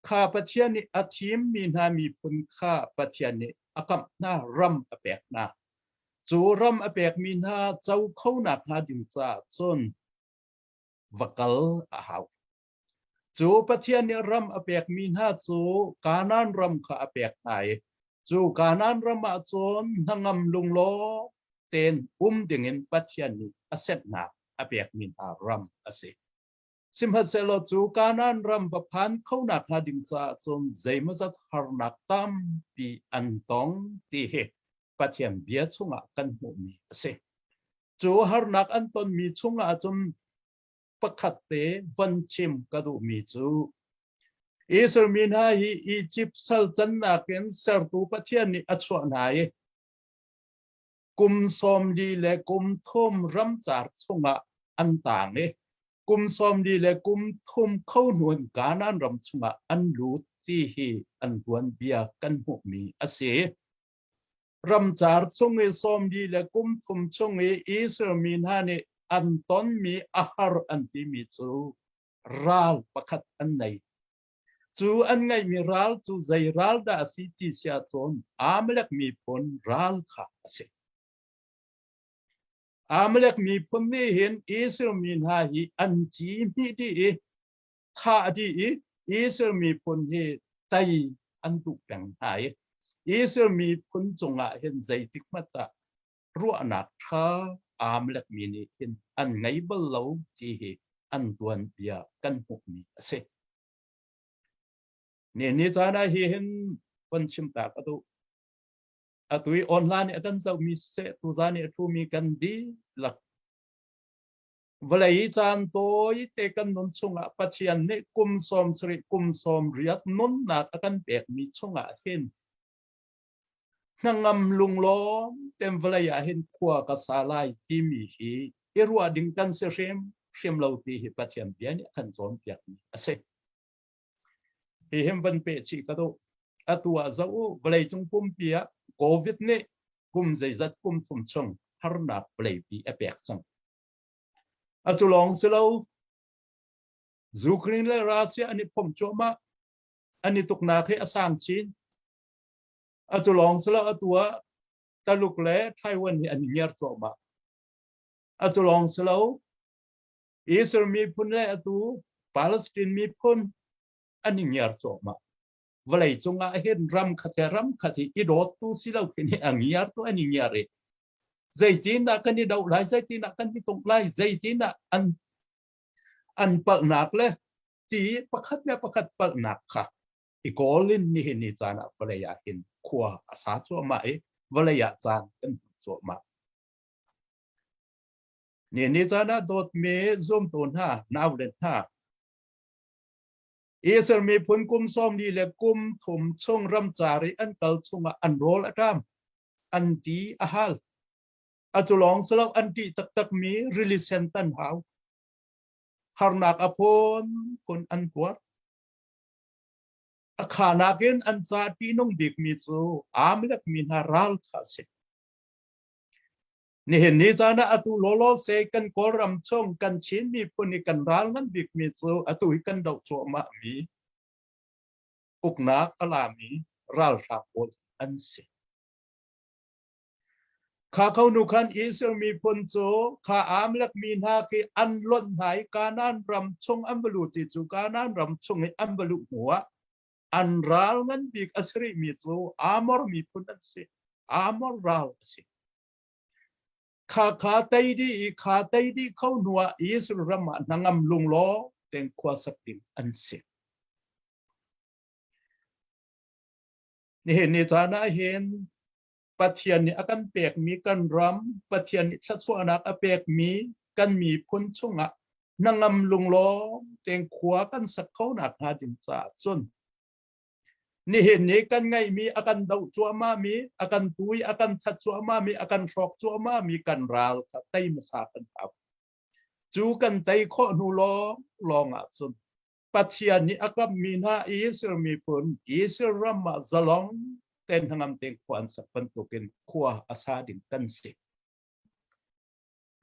Kha Pathian nih a thimmi hna miphun kha Pathian nih a kamh hna, ram a pek hna. Cu ram a pekmi hna co kho nak hnga ding caah cun va kal a hau. Cu Pathian nih ram a pekmi hna cu Kanaan ram kha a pek hna i cu Kanaan ram ah cun hnangam lunglawm tein um dingin Pathian nih a setnak a pekmi hna ram a si. Sihmanhsehlaw cu Kanaan ram va phan kho nak hnga ding caah cun zeimawzat harnak tampi an tong ti hi Pathian bia chungah kan hmuhmi a si. Cu harnak an tonmi chungah cun pakhat te von chim ka duhmi cu Israel mi hna hi Egypt sal cannak in sertu Pathian nih a chuah hna i kum 40 le kum thum ramcar chungah an tang i kum 40 le kum thum kho hnuan Kanaan ram chungah an lut ti hi an tuanbia kan hmuhmi a si. Ramcar chung i 40 le kum thum chung i Israel mi hna nih an tonmi a har an timi cu ral pakhat an nei. Cu an ngeihmi ral cu zei ral dah a si ti si ahcun Amalek miphun ral kha a si. Amalek miphun nih hin Israel mi hna hi an ci hmih dih i thah dih i Israel miphun hi tei an duh peng hna i Israel miphun cungah hin zeitik hmanh ah ruahnak ṭha Amalek mi nih hin an ngei bal lo ti hi an tuanbia kan hmuhmi a si. Ni ni caan ah hi hin von chim ta ka duh. Atu i online a kan zohmi seh tuzan i a ṭhumi kan dihlak vawlei caan tawi te kan nun chungah Pathian nih kum 70 kum 80 nunnak a kan pekmi chungah hin hnangam lunglawm tem vawlei ah hin khua ka sa lai timi hi i ruah ding kan si hrim hrim lo ti hi Pathian bia nih a kan cawnpiakmi a si. Hi hin van pe chih ka duh. Atu ah zoh u vawlei cung pumpi ah COVID nih kum zeizat kum thum chung harnak vawleipi a pek cang. Atu lawng si lo Ukraine le Russia an i phomh cuahmah an i tuknak hi a sang chin. Atu lawng si lo atu ah Taluk le Taiwan hi an i ngiar cuahmah. Atu lawng si lo Israel miphun le atu Palestine miphun an i ngiar cuahmah. Vawlei cungah hin ram khat le ram khat hi i dawttu si lo khin hi a ngiar tu an i ngiar i zeitindah kan i doh lai zeitindah kan i tuk lai zeitindah an an palhnak le ti pakhat le pakhat palhnak kha i kawl in nihin ni caan ah vawlei ah hin khua a sa cuahmah i vawlei ah caan kan hmang cuahmah. Ni ni caan ah dawtmi zumtu hna nau le hna Israel miphun kum 40 le kum thum chung ramcar i an kal chungah an rawl a ṭam an ti a hal atu lawng si lo an ṭih taktakmi rili sen tan hau harnak a phun phun an tuar A khanak in an ca ṭihnung bikmi cu Amalek mi hna ral kha a si. Nihin ni caan ah atu lawlaw se kan Kawlram chung kan Chin miphun i kan ral ngan bikmi cu atu hi kan doh cuahmah mi uknak a lami ralhrang pawl an si. Kha ko nu khan Israel miphun cu kha Amalek mi hna khi an lonh hna i Kanaan ram chung an va lut i cu Kanaan ram chung i an va luh hnuah an ral ngan bik a si rihmi cu Amor miphun an si. Amor ral a si. Kha kha tei dih i kha tei dih kho hnuah Israel ram ah hnangam lunglaw tein khua sak ding an si. Nihin ni caan ah hin Pathian nih a kan pekmi kan ram, Pathian nih thluachuahnak a pekmi kan miphun chungah hnangam lunglawm tein khua kan sak kho nak hnga ding caah cun nihin ni kan ngeihmi a kan doh cuahmahmi, a kan tui, a kan that cuahmahmi, a kan hrawk cuahmahmi kan ral kha tei hmasa kan hau. Cu kan tei khawh hnu lawng lawng ah cun Pathian nih a kammi hna Israel miphun Israel ram ah zalong tein hnangam tein khua an sak bantukin khua a sa ding kan si.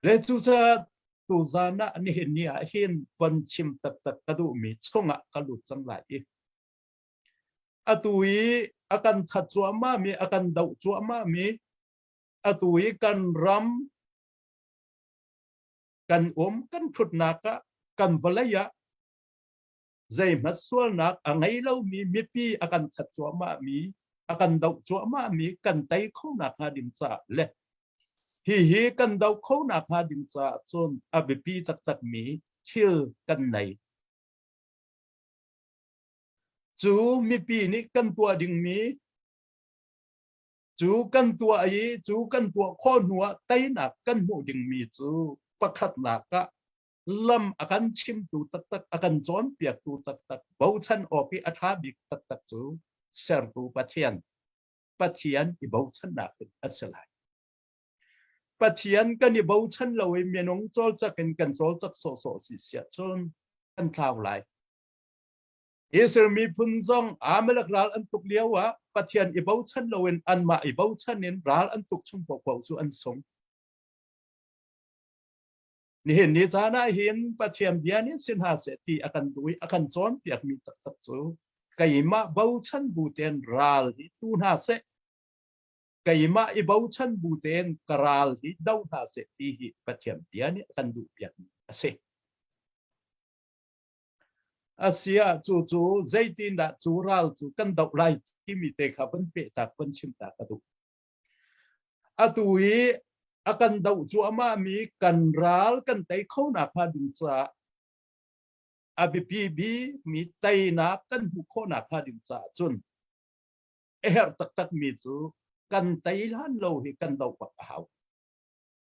Le cucaah tuzan ah nihin ni ah hin von chim taktak ka duhmi chungah ka lut cang lai i atu i a kan that cuahmahmi a kan doh cuahmahmi Atu i kan ram kan um kan ṭhutnak ah kan vawlei ah zeihmanh sualnak a ngei lomi mipi a kan that cuahmahmi a kan doh cuahmahmi kan tei kho nakhnga ding caah le hihi kan doh kho nakhnga ding caah cun a biapi taktakmi thil kan nei. Cu mipi nih kan tuah dingmi cu kan tuah i cu kan tuah khawh hnuah teinak kan hmuh dingmi cu pakhatnak ah lam a kan chimtu taktak a kan cawnpiaktu taktak bochan awk i a ṭha bik taktak cu sertu Pathian Pathian i bochannak in a si lai. Pathian kan i bochan lo i minung cawlcak in kan cawlcak sawhsawh si siah cun kan tlau lai. Israel miphun zong Amalek ral an tuk lio ah Pathian i bochan loin anmah i bochan in ral an tuk chung paohpaoh cu an sung. Nihin ni caan ah hin Pathian bia nih si hna seh ti a kan duh i a kan cawnpiakmi taktak cu keimah bochan bu tein ral hi tu hna seh keimah i bochan bu tein ka ral hi do hna seh ti hi Pathian bia nih a kan duhpiakmi a si. Asia cu cu zeitindah cu ral cu kan doh lai timi te kha van pehtak van chim ta ka duh. Atu hi a kan doh cuahmahmi kan ral kan tei kho nakhnga ding caah a biapi bikmi teinak kan hmuh khawh nakhnga ding caah cun a herh taktakmi cu kan tei hlan lo hi kan doh bak a hau.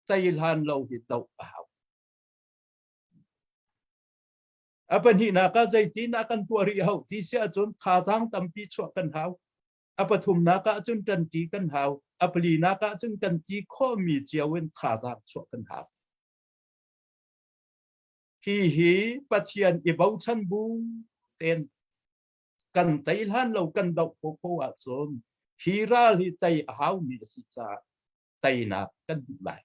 Tei hlan lo hi doh a hau. A pahnihnak ah zeitin ah kan tuah rih hau ti si ahcun thazaang tampi chuah kan hau. A pathumnak ah cun ṭanṭi kan hau. A palinak ah cun kan ti khawhmi cio in thazaang chuah kan hau. Hi hi Pathian i bochan bu tein kan tei hlan lo kan doh popo ahcun hi ral hi tei a haumi a si caah teinak kan hmuh lai.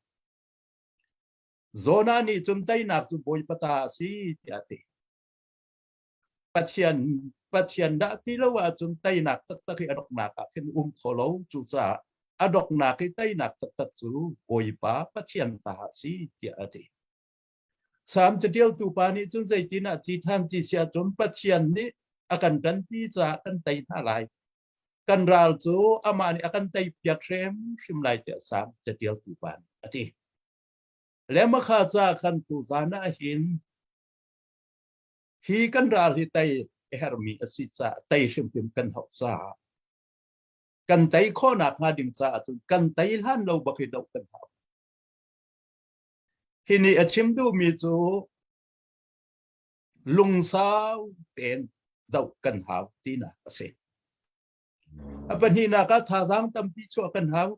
Jonah nih cun teinak cu Bawipa ta a si tiah a ti. Pathian Pathian dah ti lo ahcun teinak taktak hi a donghnak ah khin um kho lo. Cucaah a donghnak i teinak taktak cu Bawipa Pathian ta a si tiah a ti. Salm catialtu pa nih cun zeitin ah ti than ti si ahcun Pathian nih a kan ṭanpi caah kan tei hna lai. Kan ral cu amah nih a kan tei piak hrimhrim lai tiah Salm catialtu pa nih a ti. Le makha ca khan tuzan ah hin hi kan ral hi tei a herhmi a si caah tei hrimhrim kan hauh caah kan tei khawhnak hnga ding caah cun kan tei hlan lo bak hi doh kan hau. Hi nih a chim duhmi cu lungsau tein doh kan hau tinak a si. A pahnihnak ah thazaang tampi chuah kan hau.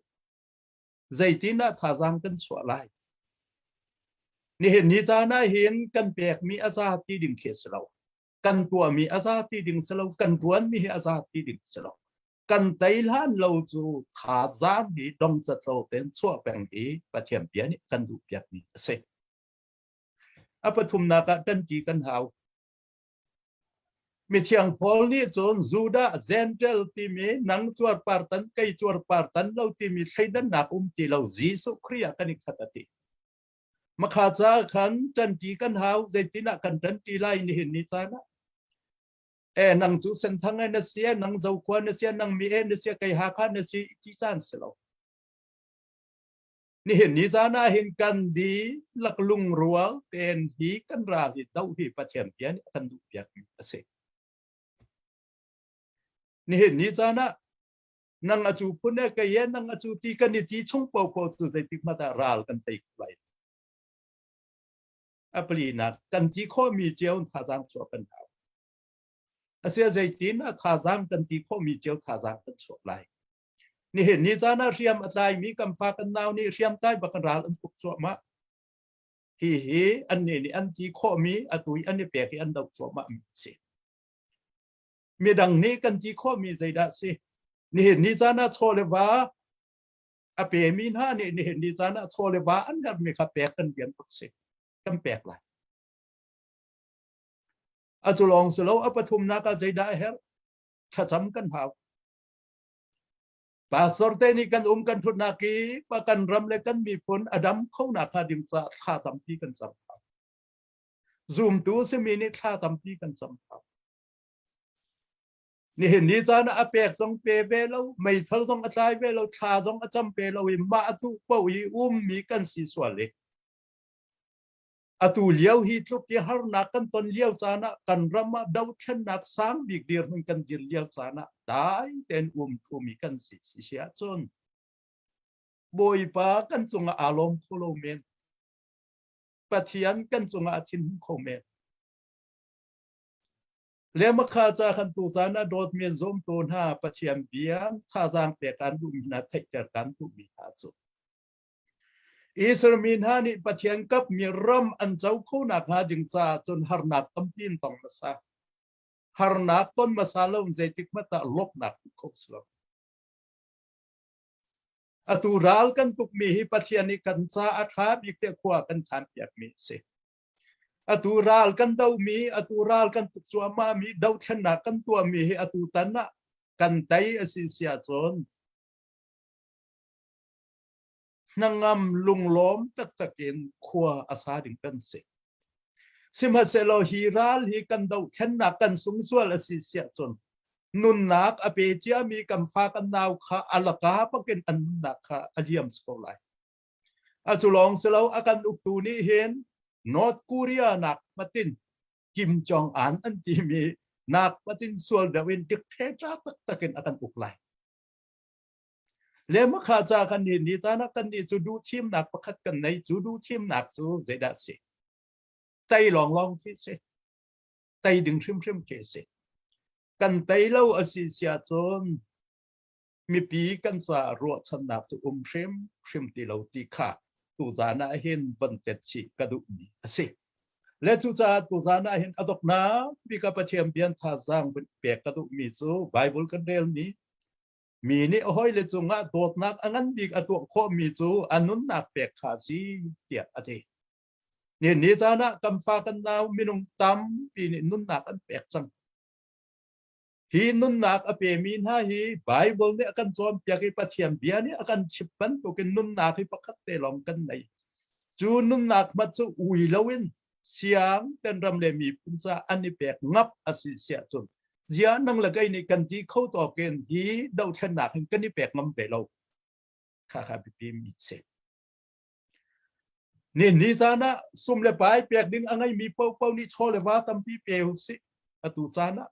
Zeitindah thazaang kan chuah lai? Nihin ni caan ah hin kan pekmi a za ti ding khi a si lo. Kan tuahmi a za ti ding si lo. Kan ṭuanmi hi a za ti ding si lo. Kan tei hlan lo cu thazaang hi dongcat lo tein chuah peng hi Pathian bia nih kan duh piakmi a si. A pathumnak ah ṭanṭi kan hau. Mithiang Paul nih cun Judah Gentile timi nang cuarpar tan kei cuarpar tan lo timi thleidannak um ti lo Jesuh Khrih ah kan i khat a ti. Makha ca khan ṭanṭi kan hau zeitinah kan ṭanṭi lai nihin ni caan ah. E nang cu senthang e na si e nang zokhua na si e nang mi e na si e kei Hakha na si ti caan si lo. Nihin ni caan ah hin kan dihlak lungrual tein hi kan ral hi doh hi Pathian bia nih a kan duh piakmi a si. Nihin ni caan ah nang a cu phun e kei e nang a cu ti kan i ti chung popo cu zeitik hmanh ah ral kan tei kho lai. A palinak kan ti khawhmi cio thazaang chuah kan hau. Asia zeitin ah thazaang kan ti khawhmi cio thazaang kan chuah lai. Nihin ni caan ah hriam a tlaimi kan fa kan nau nih hriam tlai bak in ral an tuk cuahmah. Hi hi annih nih an ti khawhmi atu i an i pek i an doh cuahmah mi a si. Midang nih kan ti khawhmi zeidah si? Nihin ni caan ah chaw le va a pemi hna nih nihin ni caan ah chaw le va an herhmi kha pek kan rian bak si. Kan pek lai. A cu lawng si lo a pathumnak ah zeidah a herh? Thlacam kan hau. Pastor te nih kan um kan thutnak i pa kan ram le kan miphun a dam kho nak hnga ding caah thla tampi kan cam. Zumtu simi nih thla tampi kan cam. Nihin ni caan ah a pek zong pe ve lo, meithal zong a tlai ve lo, thla zong a cam pe lo i mah duh paoh i ummi kan si sual i atu lio hi tluk i harnak kan ton lio caan ah kan ram ah dothlennak sang bik dirhmun kan dir lio caan ah dai tein um thumi kan si si si ahcun Bawipa kan cungah aa lawm kho lo men. Pathian kan cungah a thinhung kho men. Lemakha ca kan tu caan ah dawtmi zumtu hna Pathian bia thazaang pek an duhmi hna theihter kan duhmi hna cu Israel mi hna nih Pathian kapmi ram an co kho nakhnga ding caah cun harnak tampi in tong hmasa. Harnak ton hmasa lo zeitik hmanh ah lawmhnak hmu kho si lo. Atu ral kan tukmi hi Pathian nih kan ca a ṭha bik tiah khua kan khan piakmi a si. Atu ral kan domi, atu ral kan tuk cuahmahmi, dothlennak kan tuahmi hi atu tan ah kan tei a si si ahcun hnangam lunglawm taktak in khua a sa ding kan si. Sihmanhsehlaw hi ral hi kan dohthlennak kan sungsual a si si ahcun nunnak a pe ciami kan fa kan nau kha a laka bakin an nunnak kha a liam ko lai. A cu lawng si lo a kan uktu nih hin North Korea nak matin Kim Jong Un an timi nak matin sual deuh in dictator taktak in a kan uk lai. Le makha ca kan ni ni caan ah kan nih cu duh thimnak pakhat kan nei cu duh thimnak cu zeidah si? Tei lawnglawng khi si. Tei ding hrimhrim khi si. Kan tei lo a si sia cun mipi kan caah ruahchannak cu um hrim hrim ti lo ti kha tuzan ah hin von tet chih ka duhmi a si. Le cucaah tuzan ah hin a doknak bik ah Pathian bian thazaang vun pek ka duhmi cu Bible kan relmi mi nih a hawile cungah dawtnak a ngan bik a tuah khawhmi cu a nunnak pek kha a si tiah a ti. Ni ni caan ah kan fa kan nau minung tampi nih nunnak an pek cang. Hi nunnak a pemi hna hi Bible nih a kan cawnpiak i Pathian bia nih a kan chimh bantukin nunnak hi pakhat te lawng kan nei. Cu nunnak hmat cu ui loin siang ten ram le miphun ca an i pek ngap a si siah cun zia nang le kei nih kan ti kho tawkin hi dothlennak hin kan i pek ngam ve lo. Kha kha biapi mi si. Ni ni caan ah sum le pai pek ding a ngeimi paohpaoh nih chaw le va tampi pe u sih atu caan ah.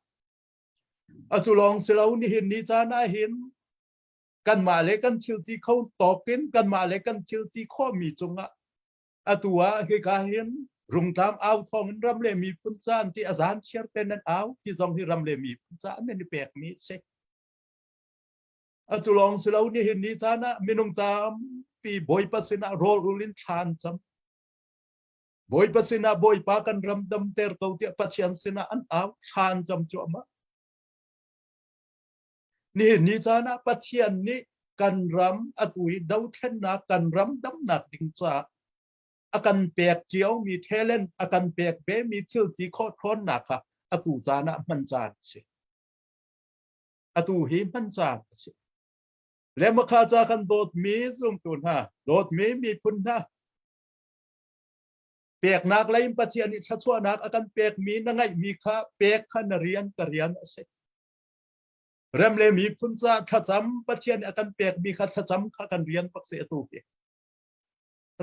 Atu lawng si lo nihin ni caan ah hin kanmah le kan thil ti kho tawk in kanmah le kan thil ti khawhmi cungah atu ah hika hin rungtlam au thawng in ram le miphun caan ti a zan chiar te nan au ti zong hi ram le miphun caan nan i pekmi a si. Atu lawng si lo nihin ni caan ah minung tampi Bawipa sinah rawl ul in thla an cam. Bawipa sinah Bawipa kan ram damter ko tiah Pathian sinah an au thla an cam cuahmah. Nihin ni caan ah Pathian nih kan ram atu hi dothlennak kan ram damnak ding caah a kan pek ciomi talent a kan pek vemi thil ti khawh ṭhawnnak kha atu caan ah hman caan a si. Atu hi hman caan a si. Le makha ca kan dawtmi zumtu hna, dawtmi miphun hna, peknak lei in Pathian nih thluachuahnak a kan pekmi na ngeihmi kha pek kha na rian ka rian a si. Rem le miphun ca thlacam Pathian nih a kan pekmi kha thlacam kha kan rian bak si atu hi.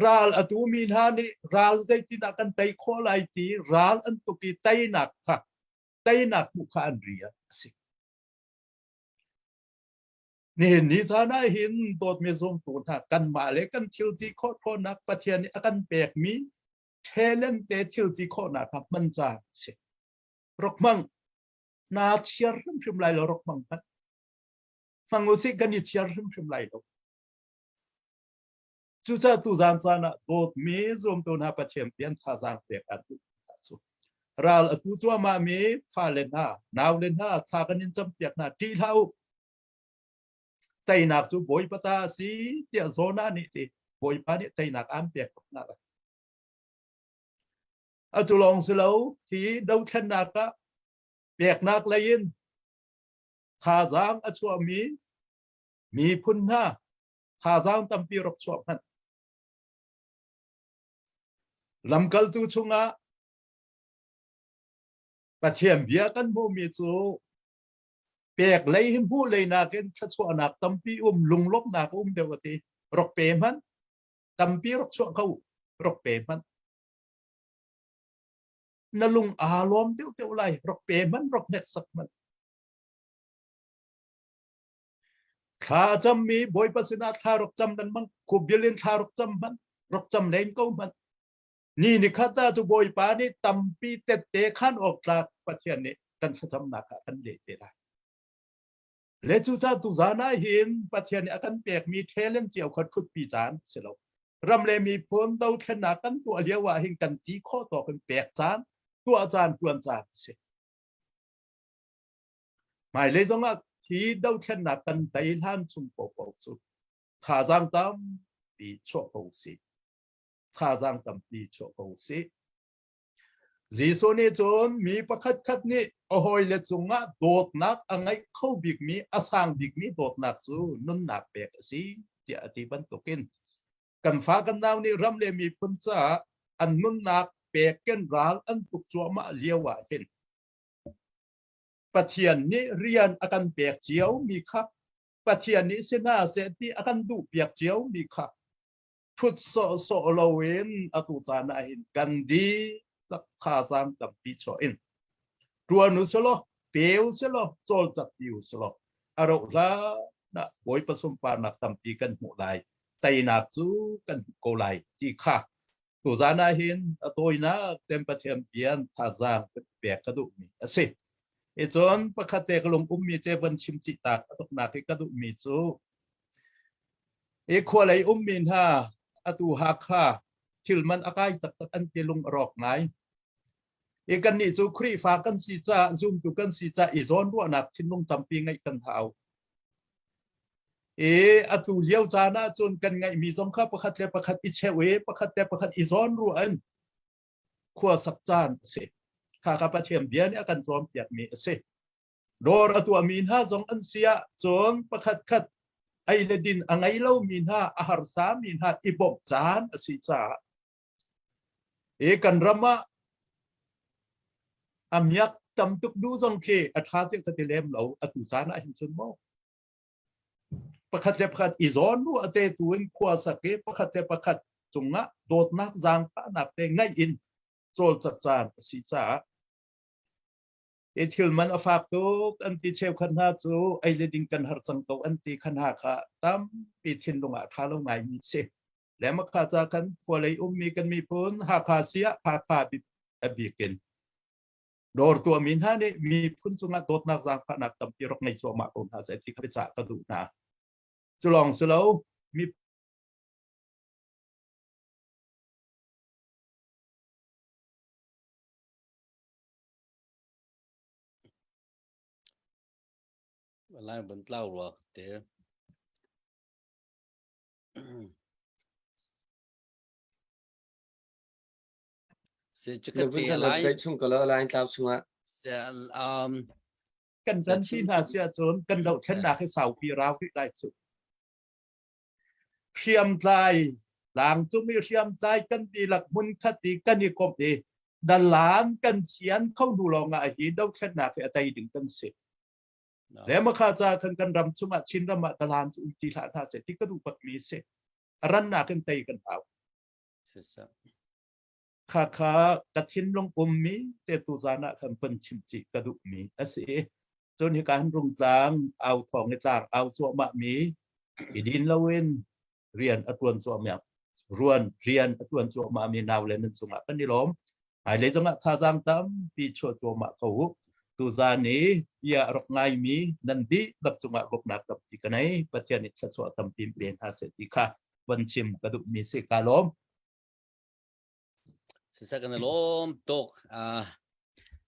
Ral a tu mi hna nih ral zeitinah kan tei khawh lai ti ral an tuk i teinak kha teinak hmuh kha an rian a si. Nihin ni caan ah hin dawtmi zumtu hna kanmah le kan thil ti khawh khawhnak Pathian nih a kan pekmi talent te thil ti khawhnak kha hman caan a si. Rok hmang naa chiar hrimhrim lai lo rok hmang hmanh. Hmang usih kan i chiar hrimhrim lai lo. Cucaah tuzaan caan ah dawtmi zumtu hna Pathian pian thazaang pek an duh cu. Ral a tu cuahmah mi fale hna, naule hna thla kan in campiak hna ṭih hlah u. Teinak cu Bawipa ta a si tiah Jonah nih ti Bawipa nih teinak aan pek tuk hna lai. A cu lawng si lo hi dothlennak ah peknak lei in thazaang a chuahmi. Miphun hna thazaang tampi rak chuah hmanh. Lamkaltu chungah Pathian bia kan hmuhmi cu pek lei hi hmuh lei nakin thluachuahnak tampi um lunglawmhnak um deuh a ti. Rak pe hmanh. Tampi rak chuah ko. Rak pe hmanh. Na lung aa lawm deuh deuh lai. Rak pe hmanh, rak hneksak hmanh. Thla a cammi Bawipa sinah thla rak cam lengmang, khubil in thla rak cam hmanh, rak cam len ko hmanh. Ni ni khat ah cu Bawipa nih tampi tette khan awk tlak Pathian nih kan thlacamnak ah kan leh te lai. Le cucaah tuzaan ah hin Pathian nih a kan pekmi talent cio kha ṭhutpi caan si lo. Ram le miphun dothlennak kan tuah lio ah hin kan ti khawh tawk in pek caan, tuah caan, ṭuan caan a si. Hmailei zongah hi dothlennak kan tei hlan chung paohpaoh cu thazaang tampi chuah ko usih. Thazaang tampi chuah ko usih. Jesuh nih cun mi pakhatkhat nih a hawile cungah dawtnak a ngeih kho bikmi, a sang bikmi dawtnak cu nunnak pek a si tiah a ti bantukin kan fa kan nau nih ram le miphun caah an nunnak pek kan ral an tuk cuahmah lio ah hin Pathian nih rian a kan pek cio mi kha Pathian nih si hna seh ti a kan duh piak cio mi kha thut sawhsawh loin atu caan ah hin kan dihlak thazaang tampi chuah in ṭuan u selaw pe u selaw cawlcangpi u selaw a rauh hlan ah Bawipa sunparnak tampi kan hmuh lai teinak cu kan hmuh ko lai ti kha Tuzaan ah hin a tawinak ten Pathian pian thazaang pek ka duhmi a si. I cun pakhat te ka lung ummi te van chim chih tak a tuknak i ka duhmi cu i khualei ummi hna atu Hakha thil man a kai taktak an ti lung a rawk ngai. I kannih cu Khrihfa kan si caah zumtu kan si caah i zawnruahnak thinlung tampi ngeih kan hau. I atu lio caan ah cun kan ngeihmi zong kha pakhat le pakhat i cheu i pakhat le pakhat i zawnruah in khua sak caan a si. Kha kha Pathian bia nih a kan cawnpiakmi a si. Dawr a tuahmi hna zong an si ah cun pakhat khat ei le din a ngei lomi hna a harsami hna i bawmh caan a si caah I kan ram ah a miak tam tuk duh zong khi a ṭha ti ka ti lem lo atu caan ah hin cun maw pakhat le pakhat i zawn ru a te tu in khua sak i pakhat le pakhat cungah dawtnak zaangfahnak te ngaih in cawlcak caan a si caah i thil man a fak tuk an ti cheukhat hna cu ei le ding kan har cang ko an ti khan ha kha tampi thinlung ah ṭha lo ngai mi si Le makha ca kan khualei ummi kan miphun Hakha siah Hakha a bikin dawr tuahmi hna nih miphun cungah dawtnak zaangfahnak tampi rak ngei cuahmah ko hna seh ti kha biacah ka duh hna. Cu lawng si lo mi Lai ban tlau rua te. Se Na vun kan update chung ko lo line tlau chungah. Um kan dan ti hna sia cun kan dohthlennak hi saupi rau rih lai cu. Hriamtlai tlangcung i hriamtlai kan dihlak hmun khat i kan i komh i dalan kan thian kho hnu lawng ah hi dohthlennak hi a tei ding kan si. Le makha ca kan kan ram chungah Chin ram ah dalan cu um ti hlah hna seh ti ka duh bak mi si. A rannak in tei kan hau. Kha kha ka thinlung ummi te tu zan ah khan von chim chih ka duh mi a si. Cun hika han rungtlang au thawng i tlang au cuahmah mi i din loin rian a tuan cuahmah ruan rian a tuan cuahmah mi nau le nan cungah kan i lawm. Hmailei zongah thazaang tampi chuah cuahmah ko u. Tuzaan i bia a rak ngaimi nan dihlak cungah bawmhnak tampi ka nei. Pathian nih thluachuah tampi pe hna seh ti kha von chim ka duhmi si. Kaa lawm. Siseh kan i lawm tuk. Uh,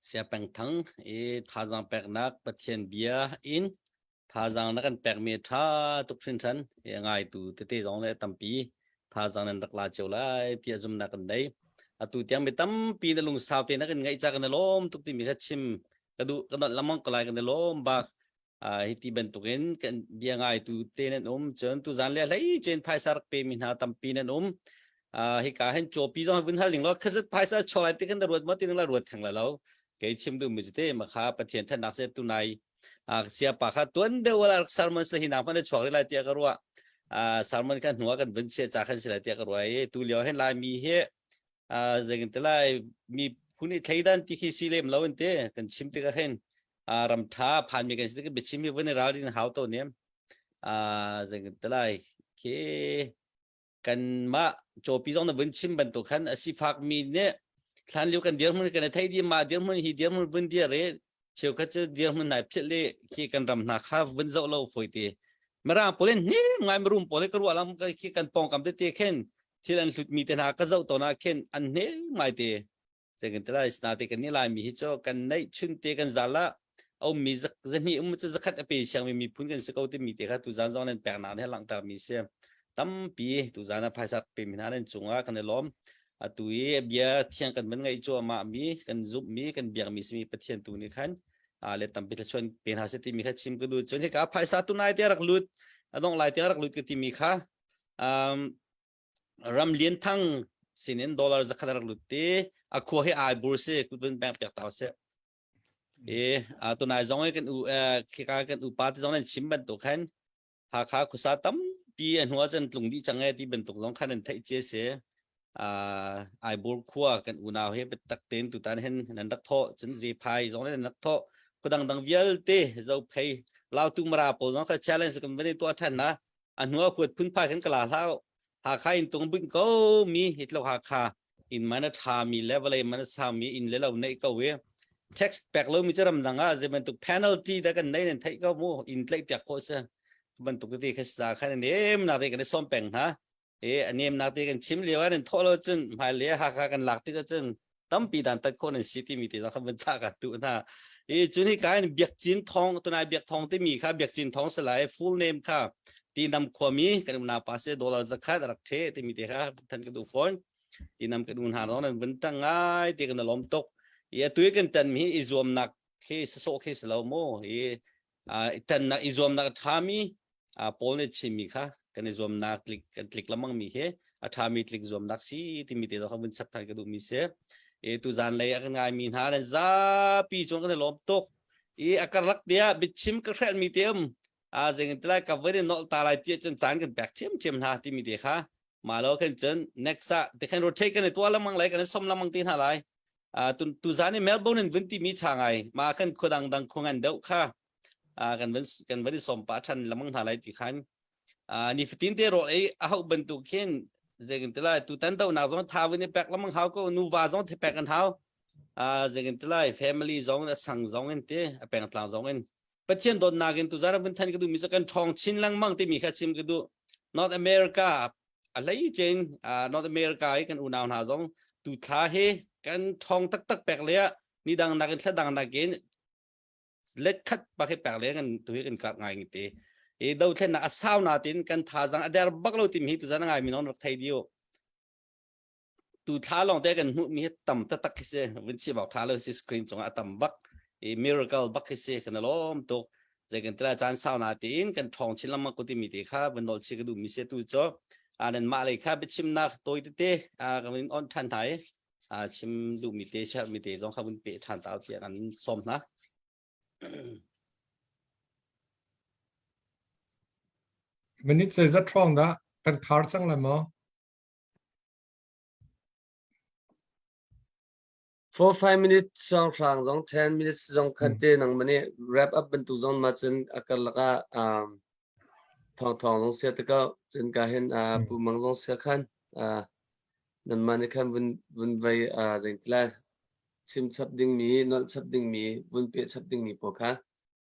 Sia Peng Thang i thazaang peknak Pathian bia in Thazaang na kan pekmi a ṭha tuk hringhran. Hi a ngaitu tete zong le tampi thazaang nan rak la cio lai tiah zumhnak kan nei. Atu tiang mi tampi na lungsau te na kan ngaih ca kan i lawm tuk timi kha chim ka duh ka nolh lengmang ko lai kan i lawm bak. Hi ti bantukin kan bia ngaitu te nan um cun tuzan le hlei cun phaisa rak pe mi hna tampi nan um. Hika hin cawpi zong vun hal ning law khazat phaisa chuak lai ti kan ruat maw ti ning la ruat theng la lo. Kei chim duh mi cu te makha Pathian thannak se tunai sia pa kha tuan deuh wala rak sermon se hi nak hmanh chuak lai tiah ka ruah. Sermon kan hnuah kan vun chia cha khan si lai tiah ka ruah i tu lio hin lai mi hi zeitin ti lai mi phun i thleidan ti khi si lem lo in te kan chim tikah hin ram tha phan mi kan si tik biachim hi vun i ralrin hau to nem zeitin ti lai khi kanmah cawpi zong na vun chim bantuk khan a sifak mi nih thlan liu kan dirhmun kan thei di ma dirhmun hi dirhmun vun dir i cheukhat cu dirhmun nai philh i khi kan ram hna kha vun zoh lo foi ti mirang pawl in hnim ngai marum pawl ka ruah lam khi kan pawngkam te te khin thil an hlut mi te hna ka zoh tawn ah khin an hne ngai te zeitin te lai sna te kan ni lai mi hi cu kan neih chun te kan zal ah a ummi zahnih um cu zakhat a pe siang mi miphun kan si ko timi te kha tuzan zong nan pek nak nih langhter mi si tampi tuzan ah phaisa pe mi hna nan cungah kan i lawm atu i bia thiang kan van ngaih cuahmah mi kan zumh mi kan biak mi simi Pathian tu nih khan le tampi thlachuan pe hna se timi kha chim ka duh cun hika phaisa tu nai te rak lut adong lai te rak lut ka timi kha um, ram lian thang sinin dollar zakhat rak lut te a khua hi ai bur si kutun bank piak tau se e tunai zong kan u khika kan upa te zong nan chim bantuk khan Hakha khuasa tampi a hnu ahcun tlung dih cang e ti bantuk zong khan an theih cia si. Uh, Aibur khua kan unau he biatak tein tutan hin nan rak thawh cun Zephai zong nan rak thawh khuadang dang vialte Zophei Lautu Mara pawl zong kha challenge kan van i tuah than na a hnu ah huat phunphai kan kala hlau Hakha in tung bunh ko mi hitlok Hakha inn man a ṭhami le vawlei man a sangmi inn le lo neih ko i tax pek lomi cu ramdang ah zei bantuk penalty dah kan nei nan theih ko mu inn tlaih piak khawh si bantuk tete kha sa khan a nem nak te kan i sawm peng hna e a nem nak te kan chim lio ah nan thawh lo cun hmailei Hakha kan lak tik ahcun tampi dan tat khawh nan si timi te zong kha van chah ka tu hna i cun hi ka in Biak Cin Thawng tunai Biak Thawng timi kha Biak Cin Thawng salai full name kha ti nam khuami kan umna pa se dollar zakhat rak the timi te kha than ka duh fawn ti nam kan un ha nan vun tang ngai ti kan lom tuk i atu kan tan mi i zuamnak khi saso khi slo mo i tan nak i zuamnak thami paul nih chimmi kha kan i zuamnak tlik kan tlik lamang mi he a thami tlik zuamnak si timi te kha vun chap than ka duh mi si e tu zan lei a kan ngai mi hna nan zapi chung kan i lawm tuk i a karlak te ah biachim ka hrel mi te um a zeng tilai ka vun in nol ta lai ti cun caan kan pek ṭhiam ṭhiam hna timi te kha ma lo khan cun next ah te khan rotate kan i tua lamang lai kan i som lamang te hna lai tu tu zan i Melbourne in vun ti mi cha ngai ma khan khuadang dang khungan deuh kha kan van kan van i som pa ṭhan lamang hna lai ti khan ni fatin te ro ei a hau bantuk khin zeng tilai tu tan do nak zong tha vun i pek lamang hau ko nu va zong the pek an hau zeng tilai family zong a sang zong in te a pengtlang zong in Pathian dawtnak in tuzan vun than ka duh mi cu kan ṭhawng chin lengmang timi kha chim ka duh. North America a hlei cin North America i kan unau hna zong tu thla hi kan ṭhawng taktak pek le ah ni dang nakin thla dang nakin let khat bak hi pek le kan tu hi kan kar ngai te. I dothlennak a sau na tin kan thazang a der bak lo timi hi tuzan a ngai mi non rak thei diu. Tu thla lawng te kan hmuh mi hi tam taktak khi si vun chim awk tha lo si screen cungah a tam bak i miracle bak khi si kan lawm tuk zei kan tila caan sau na tiin kan ṭhawng chin lengmang ko timi te kha vun nol chi ka duh mi si tu cu nan mah lei kha biachimnak tawi tete kan in on ṭhan hna i chim duh mi te share mi te zong kha vun pe ṭhan ta tiah kan sawm hna. Minute zeizat hrawng dah kan khar cang lai maw? 4-5 minutes song hrang zong 10 minutes zong khat te nang mani wrap up bantuk zong ma cun a karlak ah um, thong thong zong sia te ko cun ka hin uh, pu mang zong sia khan uh, nan ma ni khan vun vun vai uh, zeng tla chim chap ding mi nol chap ding mi vun pe chap ding mi po kha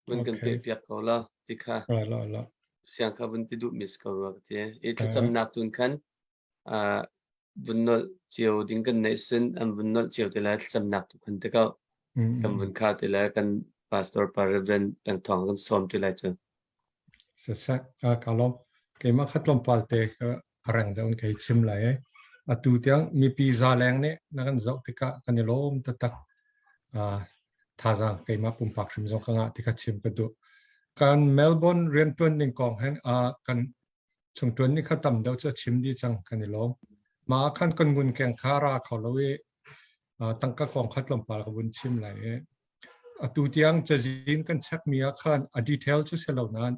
vun kan pe piak ko la ti kha la la siang kha vun ti duh mis ko ro ti i thlacamnak tun khan vun nolh cio ding kan neih sin an vun nolh cio te lai thlacamnak tu khan te ko kan vun kha te lai kan pastor pa reverend peng thong kan sawm te lai cu sasek ka lom keimah kha tlawmpal te ka reng deuh in kei chim lai e atu tiang mipi za leng nih na kan zoh tikah kan i lawm taktak thazaang keimah pumpak hrim zong ka ngah ti kha chim ka duh. Kan Melbourne riantuan ning kong hen kan chungtuan ni kha tam deuh cu a chim dih cang kan i lawm. Mah ah khan kan ngun keng kha ra kho lo i tangka kong kha tlawmpal ka vun chim lai i atu tiang cazin kan check mi ah khan a detail cu si lo nain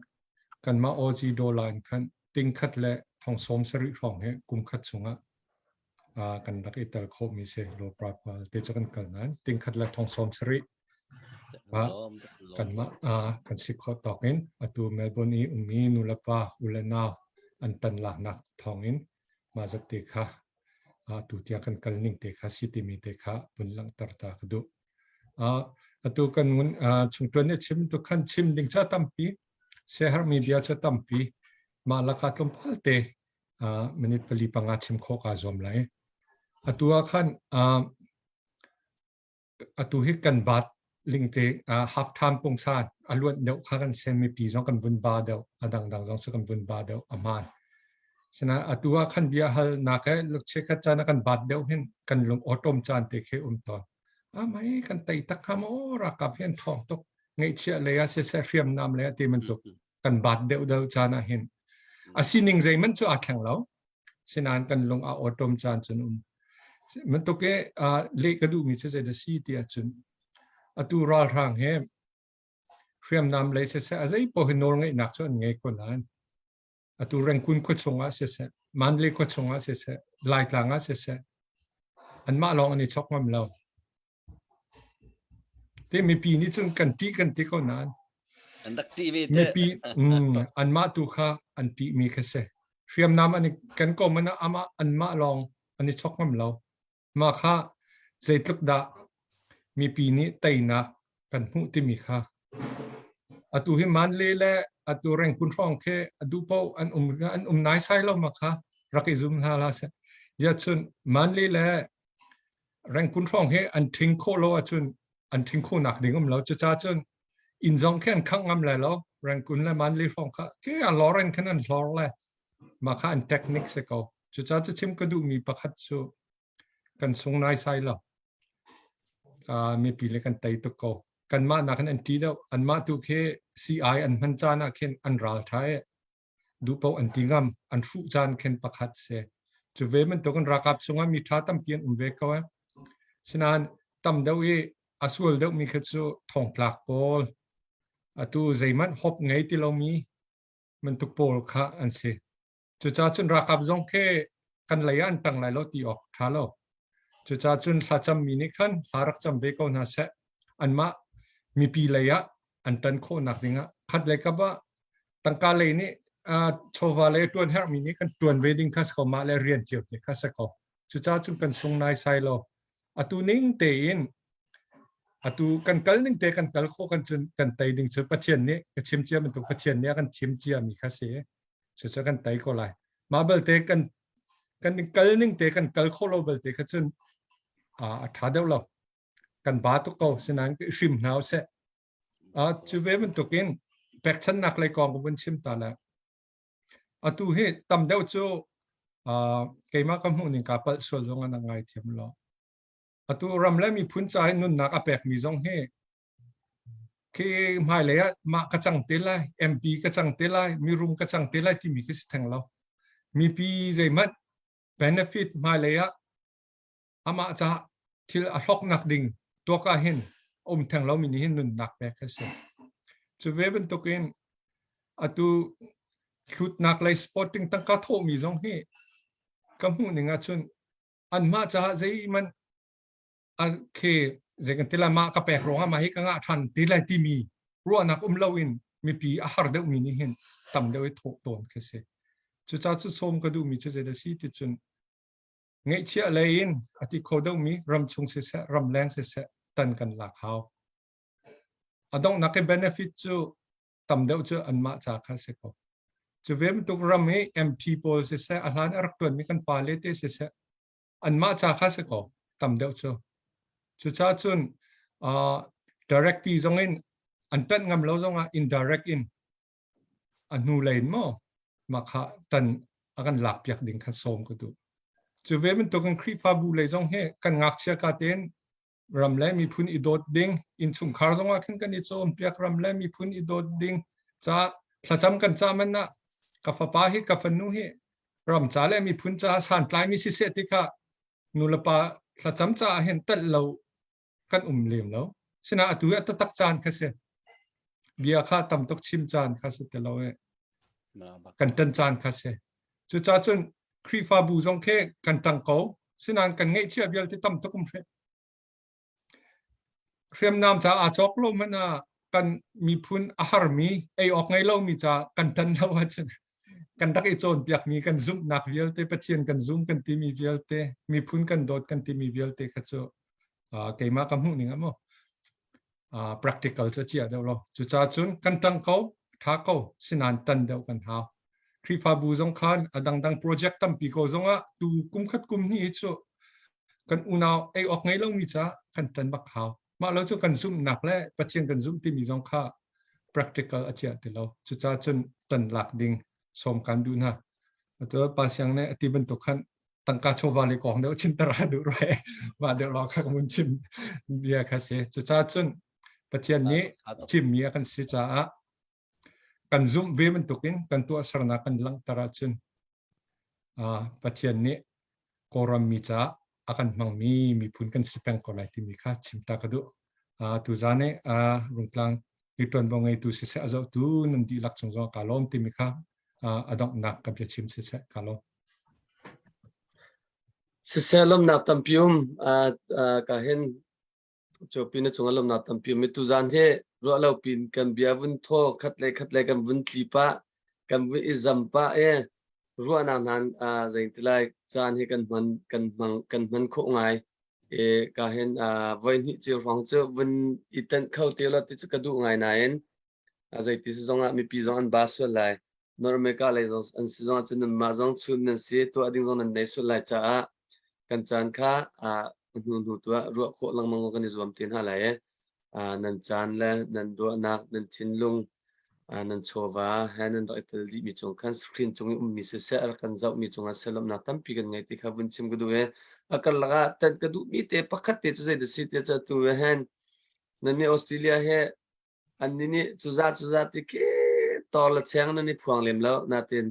kanmah Aussie dollar in khan ting khat le thong sawm sarih hrawng hi kum khat chungah kan rak i tel khawhmi si lo prapal te cu kan kal nain ting khat le thong sawm sarih kanmah kan si khawh tawk in atu Melbourne i ummi nulepa u le nau an tan laknak thawng in mah zat te kha atu tiang kan kal ning te kha si timi te kha vun langhter ta ka duh. Atu kan ngun chungtuan nih chim tu khan chim ding ca tampi siaherhmi bia cu tampi mah laka tlawmpal te minute pali panga chim khawh kaa zuam lai. Atu ah khan atu hi kan bat lingte half time pungsan a luat deuh kha kan sen mipi zong kan vun ba deuh a dangdang zong cu kan vun ba deuh a hmaan. Sina atu ah khan bia hal nak he lukche khat caan kan bat deuh hin kan lung awtom caan te khi um tawn. A mai kan tei tak kha maw rakap hi an ṭhawng tuk ngeihchiah lei ah siseh hriamnam lei ah ti bantuk kan bat deuh deuh caan ah hin a sining zeihmanh cu aa thleng lo sinain kan lung a awtom caan cun um bantuk i leh ka duhmi cu zeidah si ti ahcun atu ralhrang he hriamnam lei siseh a zei paoh hi nawl ngeihnak cu an ngei ko nain atu Rengkun khua chungah siseh Mandalay khua chungah siseh Laitlang ah siseh anmah lawng an i chok ngam lo Te mipi nih cun kan ṭih kan ti ko nain an rak ṭih ve te. Mipi anmah tu kha an ṭihmi kha si. Hriamnam an i kan ko man ah amah anmah lawng an i chok ngam lo. Mah kha zeitluk dah mipi nih teinak kan hmuh timi kha. Atu hi Manle le atu Rengkun hrawng khi adu paoh an um an um naisai lo ma kha rak i zum hna la seh. Ziahcun Manle le Rengkun hrawng hi an ṭhing khawh lo ahcun an ṭhing khawhnak ding um lo. Cucaah cun inn zong khi an khangh ngam lai lo. Rengkun le Manli hrawng kha khi a lor in khan an hlor le mah kha an technique si ko. Cucaah cu chim ka duhmi pakhat cu kan sung naisai lo. Uh, mipi le kan tei tuk ko. Kanmah nakin an ṭi deuh. Anmah tu khi CI an hman caan ah khin an ral ṭha i duh paoh an ti ngam an hruh caan khin pakhat si cu ve bantuk in ralkap chungah mi ṭha tampi an um ve ko eh sinain tam deuh i a sual deuhmi kha cu thongtlak pawl atu zeihmanh hop ngei ti lomi bantuk pawl kha an si Cucaah cun ralkap zong khi kan lei ah an ṭang lai lo ti awk ṭha lo. Cucaah cun thlacammi nih khan thla rak cam ve ko hna seh. Anmah mipi lei ah an ṭan khawhnak dingah khat lei kap ah tangka lei nih chawva lei ṭuan herhmi nih kan ṭuan ve ding kha si ko mah le rian cio te kha si ko. Cucaah cun kan sung naisai lo. Atu ning tein atu kan kal ning te kan kal khawh kan cun kan tei ding cu Pathian nih ka chim cia bantuk Pathian nih a kan thim cia mi kha si. Cucu kan tei ko lai. Mah belte kan kan kal ning te kan kal kho lo belte kha cun a ṭha deuh lo. Kan ba tuk ko sinain hrim hna usih. Cu ve bantukin pekchannak lei kong ka vun chim ta le atu hi tam deuh cu keimah ka hmuh ning kaa palh sual zong ah na ngaithiam lo. Atu ram le miphun ca hi nunnak a pekmi zong hi Khi hmailei ah mah ka cang te lai, MP ka cang te lai, mirum ka cang te lai timi khi si theng lo. Mipi zeihmanh benefit hmailei ah amah caah thil a hlawknak ding tuak ah hin um theng lomi nih hin nunnak pek a si. Cu ve bantukin atu hlutnak lei sporting tangka thawhmi zong hi ka hmuh ning ahcun anmah caah zeihmanh a khi zei kan ti lai mah ka pek ruangah mah hi ka ngah ṭhan ti lai timi ruahnak um loin mipi a har deuhmi nih hin tam deuh i thawh tawn khi si. Cucaah cu sawm ka duhmi cu zeidah si ti cun ngeihchiah lei in a ti kho deuhmi ramchung siseh ramleng siseh tan kan lak hau. A donghnak i benefit cu tam deuh cu anmah ca kha si ko. Cu ve bantuk ram i MP pawl siseh a hlan a rak ṭuanmi kan pale te siseh anmah ca kha si ko tam deuh cu cucaah cun uh, direct pi zong in an ṭanh ngam lo zongah indirect in a hnu lei in maw mah kha tan a kan lak piak ding kha sawm ka duh cu ve bantukin Khrihfabu lei zong hi kan ngakchia ka tein ram le miphun i dawt ding innchungkhar zongah khin kan i cawnpiak ram le miphun i dawt ding. Ca thlacam kan ca man ah ka fapa hi ka fanu hi ram ca le miphun ca santlai mi siseh ti kha nulepa thlacam caah hin telh lo kan um lem lo. Sina atu hi a taktak caan kha si. Bia kha tam tuk chim caan kha si te lo e. Kan tan caan kha si. Cucaah cun Khrihfabu zong khi kan tang ko. Sinain kan ngeihchiah vialte tam tuk um hre. Hriamnam ca aa cawk lo hmanh ah kan miphun a harmi ei awk ngei lomi ca kan tan lo ahcun kan rak i cawnpiakmi kan zumhnak vialte Pathian kan zum kan timi vialte miphun kan dawt kan timi vialte kha cu keimah ka hmuh ning ah maw practical cu chia deuh lo. Cucaah cun kan tang ko, tha ko, sinain tan deuh kan hau. Khrihfabu zong khan a dangdang project tampi ko zongah tu kum khat kum hnih hi cu kan unau ei awk ngei lomi ca kan tan bak hau. Mah lo cu kan zumhnak le Pathian kan zumh timi zong kha practical a chiah ti lo. Cucaah cun tan lak ding sawm kan duh hna. Atu pa siang nih ati bantuk khan tangka chawva le kong deuh chimter a duh roi mah deuh lawng kha mun chim bia kha si. Cucaah cun Pathian nih chimmi a kan si caah kan zumh ve bantukin kan tuahsernak kan langhter ahcun Pathian nih Kawlram mi caah a kan hmangmi miphun kan si peng ko lai timi kha chim ta ka duh. Tuzaan i Rungtlang hi ṭuanvo ngeitu siseh a zohtu nan dihlak cung zong kaa lawm timi kha a donghnak ka biachim siseh kaa lawm. Siseh lawmnak tampi um ka hin Cupi na cungah lawmnak tampi um i tuzaan hi ruah lo pin kan bia vun thaw khat le khat le kan vun tli pah kan vun i zam pah i ruahnak hna zei ti lai caan hi kan hman kan hmang kan hman khawh ngai i ka hin voi hnih cio hrawng cu vun i tenh kho te lo ti cu ka duh ngai nain zeiti si zongah mipi zong an ba sual lai North America lei zong an si zong ahcun nanmah zong chun nan si tuah ding zong nan nei sual lai caah kan caan kha hnu hnu tuah ruah khawh lengmang kan i zuam te hna lai i nan caan le nan ruahnak nan thinlung nan chawva he nan rak i tel dihmi cung khan screen cung i ummi siseh a rak kan zohmi cungah selomnak tampi kan ngei ti kha vun chim ka duh i a karlak ah tanh ka duhmi te pakhat te cu zei dah si te cu atu hen nan nih Australia he Annih nih cuzah cuzah ti khi tor le cheng nan i phuang lem lo. Natin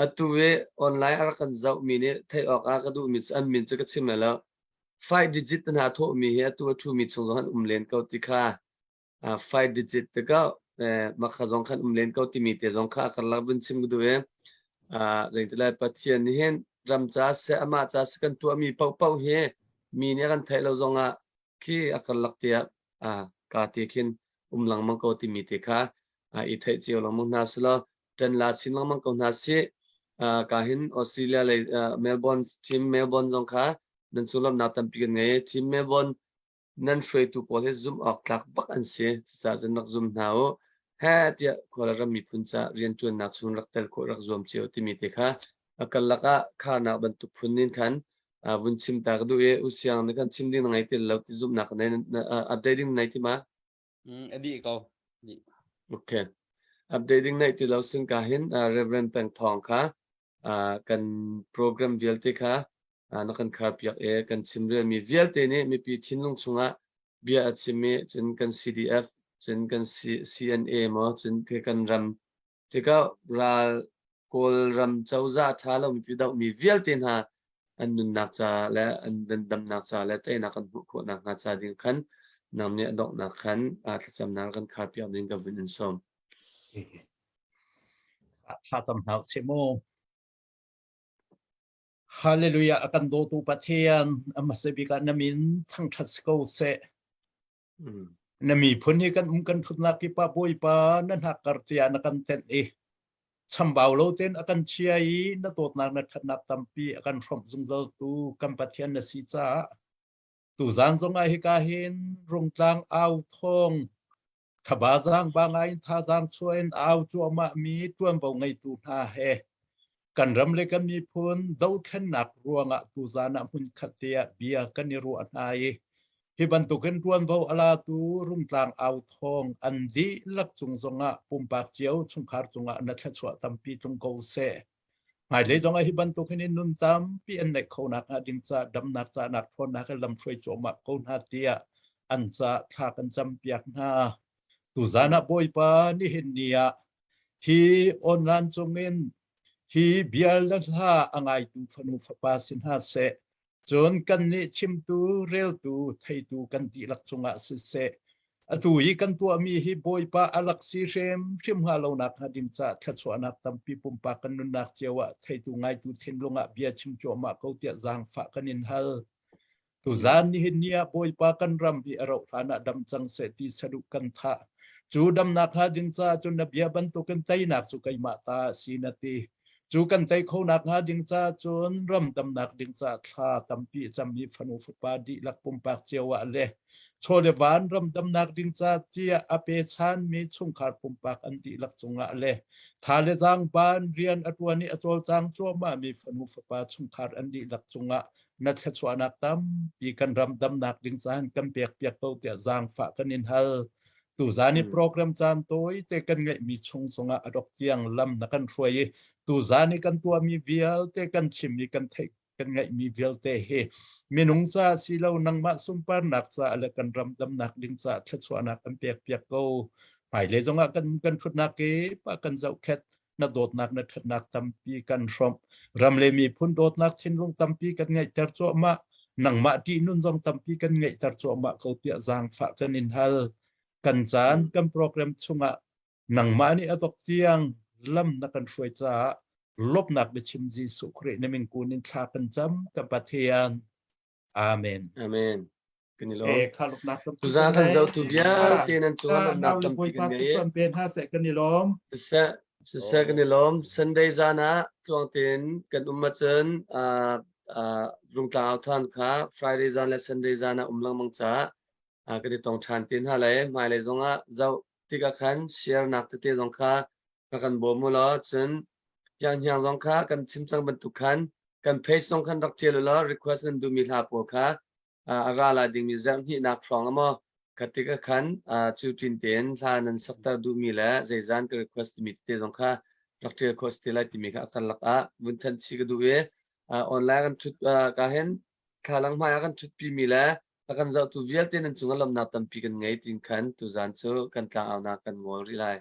atu i online a rak kan zohmi nih theih awk ah ka duhmi cu an min cu ka chim lai lo. Five digit hna thawhmi hi atu a ṭhumi chung zong an um len ko ti kha five digit te ko makha zong khan um len ko timi te zong kha a karlak vun chim ka duh i zeitilai Pathian nih hin ram ca seh amah ca seh kan tuahmi paohpaoh hi mi nih a kan theih lo zongah khi a karlak tiah ka ti khin um lengmang ko timi te kha i theih cio lengmang hna selaw ṭan la chin lengmang ko hna sih. Ka hin Australia lei Melbourne team Melbourne zong kha nan sullamnak tampi kan ngei. Team Melbourne nan hruaitu pawl hi zumh awk tlak bak an si. Cucaah cun rak zum hna u. He tiah Kawlram miphun ca rianṭuannak chung rak tel khawh rak zuam cio timi te kha a karlak ah kharnak bantuk phun in khan vun chim ta ka duh i usiang na kan chim ding na ngei ti lo ti zumhnak nei update ding nei ti ma? A dih ko. Okay. Update ding nei ti lo sin ka hin Reverend Peng Thawng kha kan program vialte kha na kan khar piak e kan chim rel mi vialte nih mipi thinlung chungah bia a chim i cun kan CDF cun kan CNA maw cun kan ram Tikah ral Kawlram cozah ṭha lo mipi dohmi vialte hna an nunnak ca le an dandamnak ca le teinak an hmuh khawh nakhnga ca ding khan nang nih a donghnak khan thlacamnak kan kharpiak ding ka vun in sawm. Thlacam hna usih mu. Hallelujah a kan dawtu Pathian a hmasa bik ah na min thangṭhat si ko seh. Na miphun hi kan um kan ṭhutnak kip ah Bawipa na hnakkar tiah na kan tenh i chambau lo tein a kan chia i na dawtnak na ṭhatnak tampi a kan hrawmh zungzaltu kan Pathian na si caah tuzaan zongah hika hin Rungtlang au thawng thabazaang ba ngai in thazaang chuah in au cuahmah mi ṭuanvo ngeitu hna he kan ram le kan miphun dothlennak ruangah tuzaan ah hmunkhat te ah bia kan i ruah hna i hi bantukin ṭuanvo a latu Rungtlang au thawng an dihlak cung zongah pumpak cio chungkhar cungah na thluachuah tampi tlung ko seh. Hmailei zongah hi bantukin in nun tampi an neih kho nak hnga ding ca damnak cahnak ṭhawnnak in lamhruai cuahmah ko hna tiah an ca thla kan campiak hna. Tuzaan ah Bawipa nihin ni ah. Hi online cungin hi bia le hla a ngaitu fanu fapa si hna seh, cun kannih chimtu, reltu, theitu kan dihlak cungah siseh, atu hi kan tuahmi hi Bawipa a rak si hrimhrim hnga lo nak hnga ding caah thluachuahnak tampi pumpak kan nunnak cio ah theitu ngaitu thinlung ah bia chim cuahmah ko tiah zaangfah kan in hal. Tuzaan nihin ni ah Bawipa kan ram hi a rauh hlan ah dam cang seh ti saduh kan thah. Cu damnak hnga ding caah cun na bia bantukin teinak cu keimah ta a si na ti. Cu kan tei khonak hnga ding caah cun ram damnak ding caah thla tampi a cammi fanu fapa dihlak pumpak cio ah le chaw le van ram damnak ding ca tiah a pechanmi chungkhar pumpak an dihlak cungah le tha le zaang ban rian a ṭuan i a cawlcang cuahmahmi fanu fapa chungkhar an dihlak cungah na thluachuahnak tampi kan ram damnak ding caan kan pek piak ko tiah zaangfah kan in hal. Tuzaan i program caan tawi te kan ngeihmi chung zongah a dok tiang lam na kan hruai i tuzaan i kan tuahmi vialte kan chimmi kan theih kan ngeihmi vialte hi minung ca si lo nangmah sunparnak ca le kan ram damnak ding ca thluachuahnak kan pek piak ko. Hmailei zongah kan kan thutnak kip ah kan zohkhet na dawtnak na ṭhatnak tampi kan hrawmh ram le miphun dawtnak thinlung tampi kan ngeihter cuahmah nangmah ṭihnun zong tampi kan ngeihter cuahmah ko tiah zaangfah kan in hal kan caan kan program chungah nangmah nih a dok tiang lam na kan hruai caah lawmhnak biachim Jesuh Khrih na min kun in thla kan cam ka Pathian Amen Amen kan i lawm. Eh, kha lawmhnak tampi Tuzaan kan kan ngei. zohtu vialte nan cungah Ah, lawmhnak nau le tampi Bawipa kan ngei. thluachuah pe hna seh kan i lawm. Siseh, siseh kan i lawm. Sunday zan ah tluang tein kan um ahcun uh, uh, Rungtlang au than kha Friday zan le Sunday zan ah um lengmang caah uh, kan i tong ṭhan te hna lai. Hmailei zongah zoh tikah khan share nak tete zong kha rak kan bawm u law cun hnianghniang zong kha kan chim cang bantuk khan kan page zong khan rak ṭial u law request nan duhmi hla pawl kha a ra lai dingmi zarhhnihnak hrawng maw kha tikah khan cu ṭin tein hla nan sakter duhmi le zeizan ka request timi tete zong kha rak ṭial khawh si te lai timi kha a karlak ah vun thanh chih ka duh i online kan ṭhut ka hin thlalang hmai ah kan ṭhutpi mi le a kan zohtu vialte nan cungah lawmhnak tampi kan ngei tin khan tuzan cu kan tlangaunak kan ngol rih lai.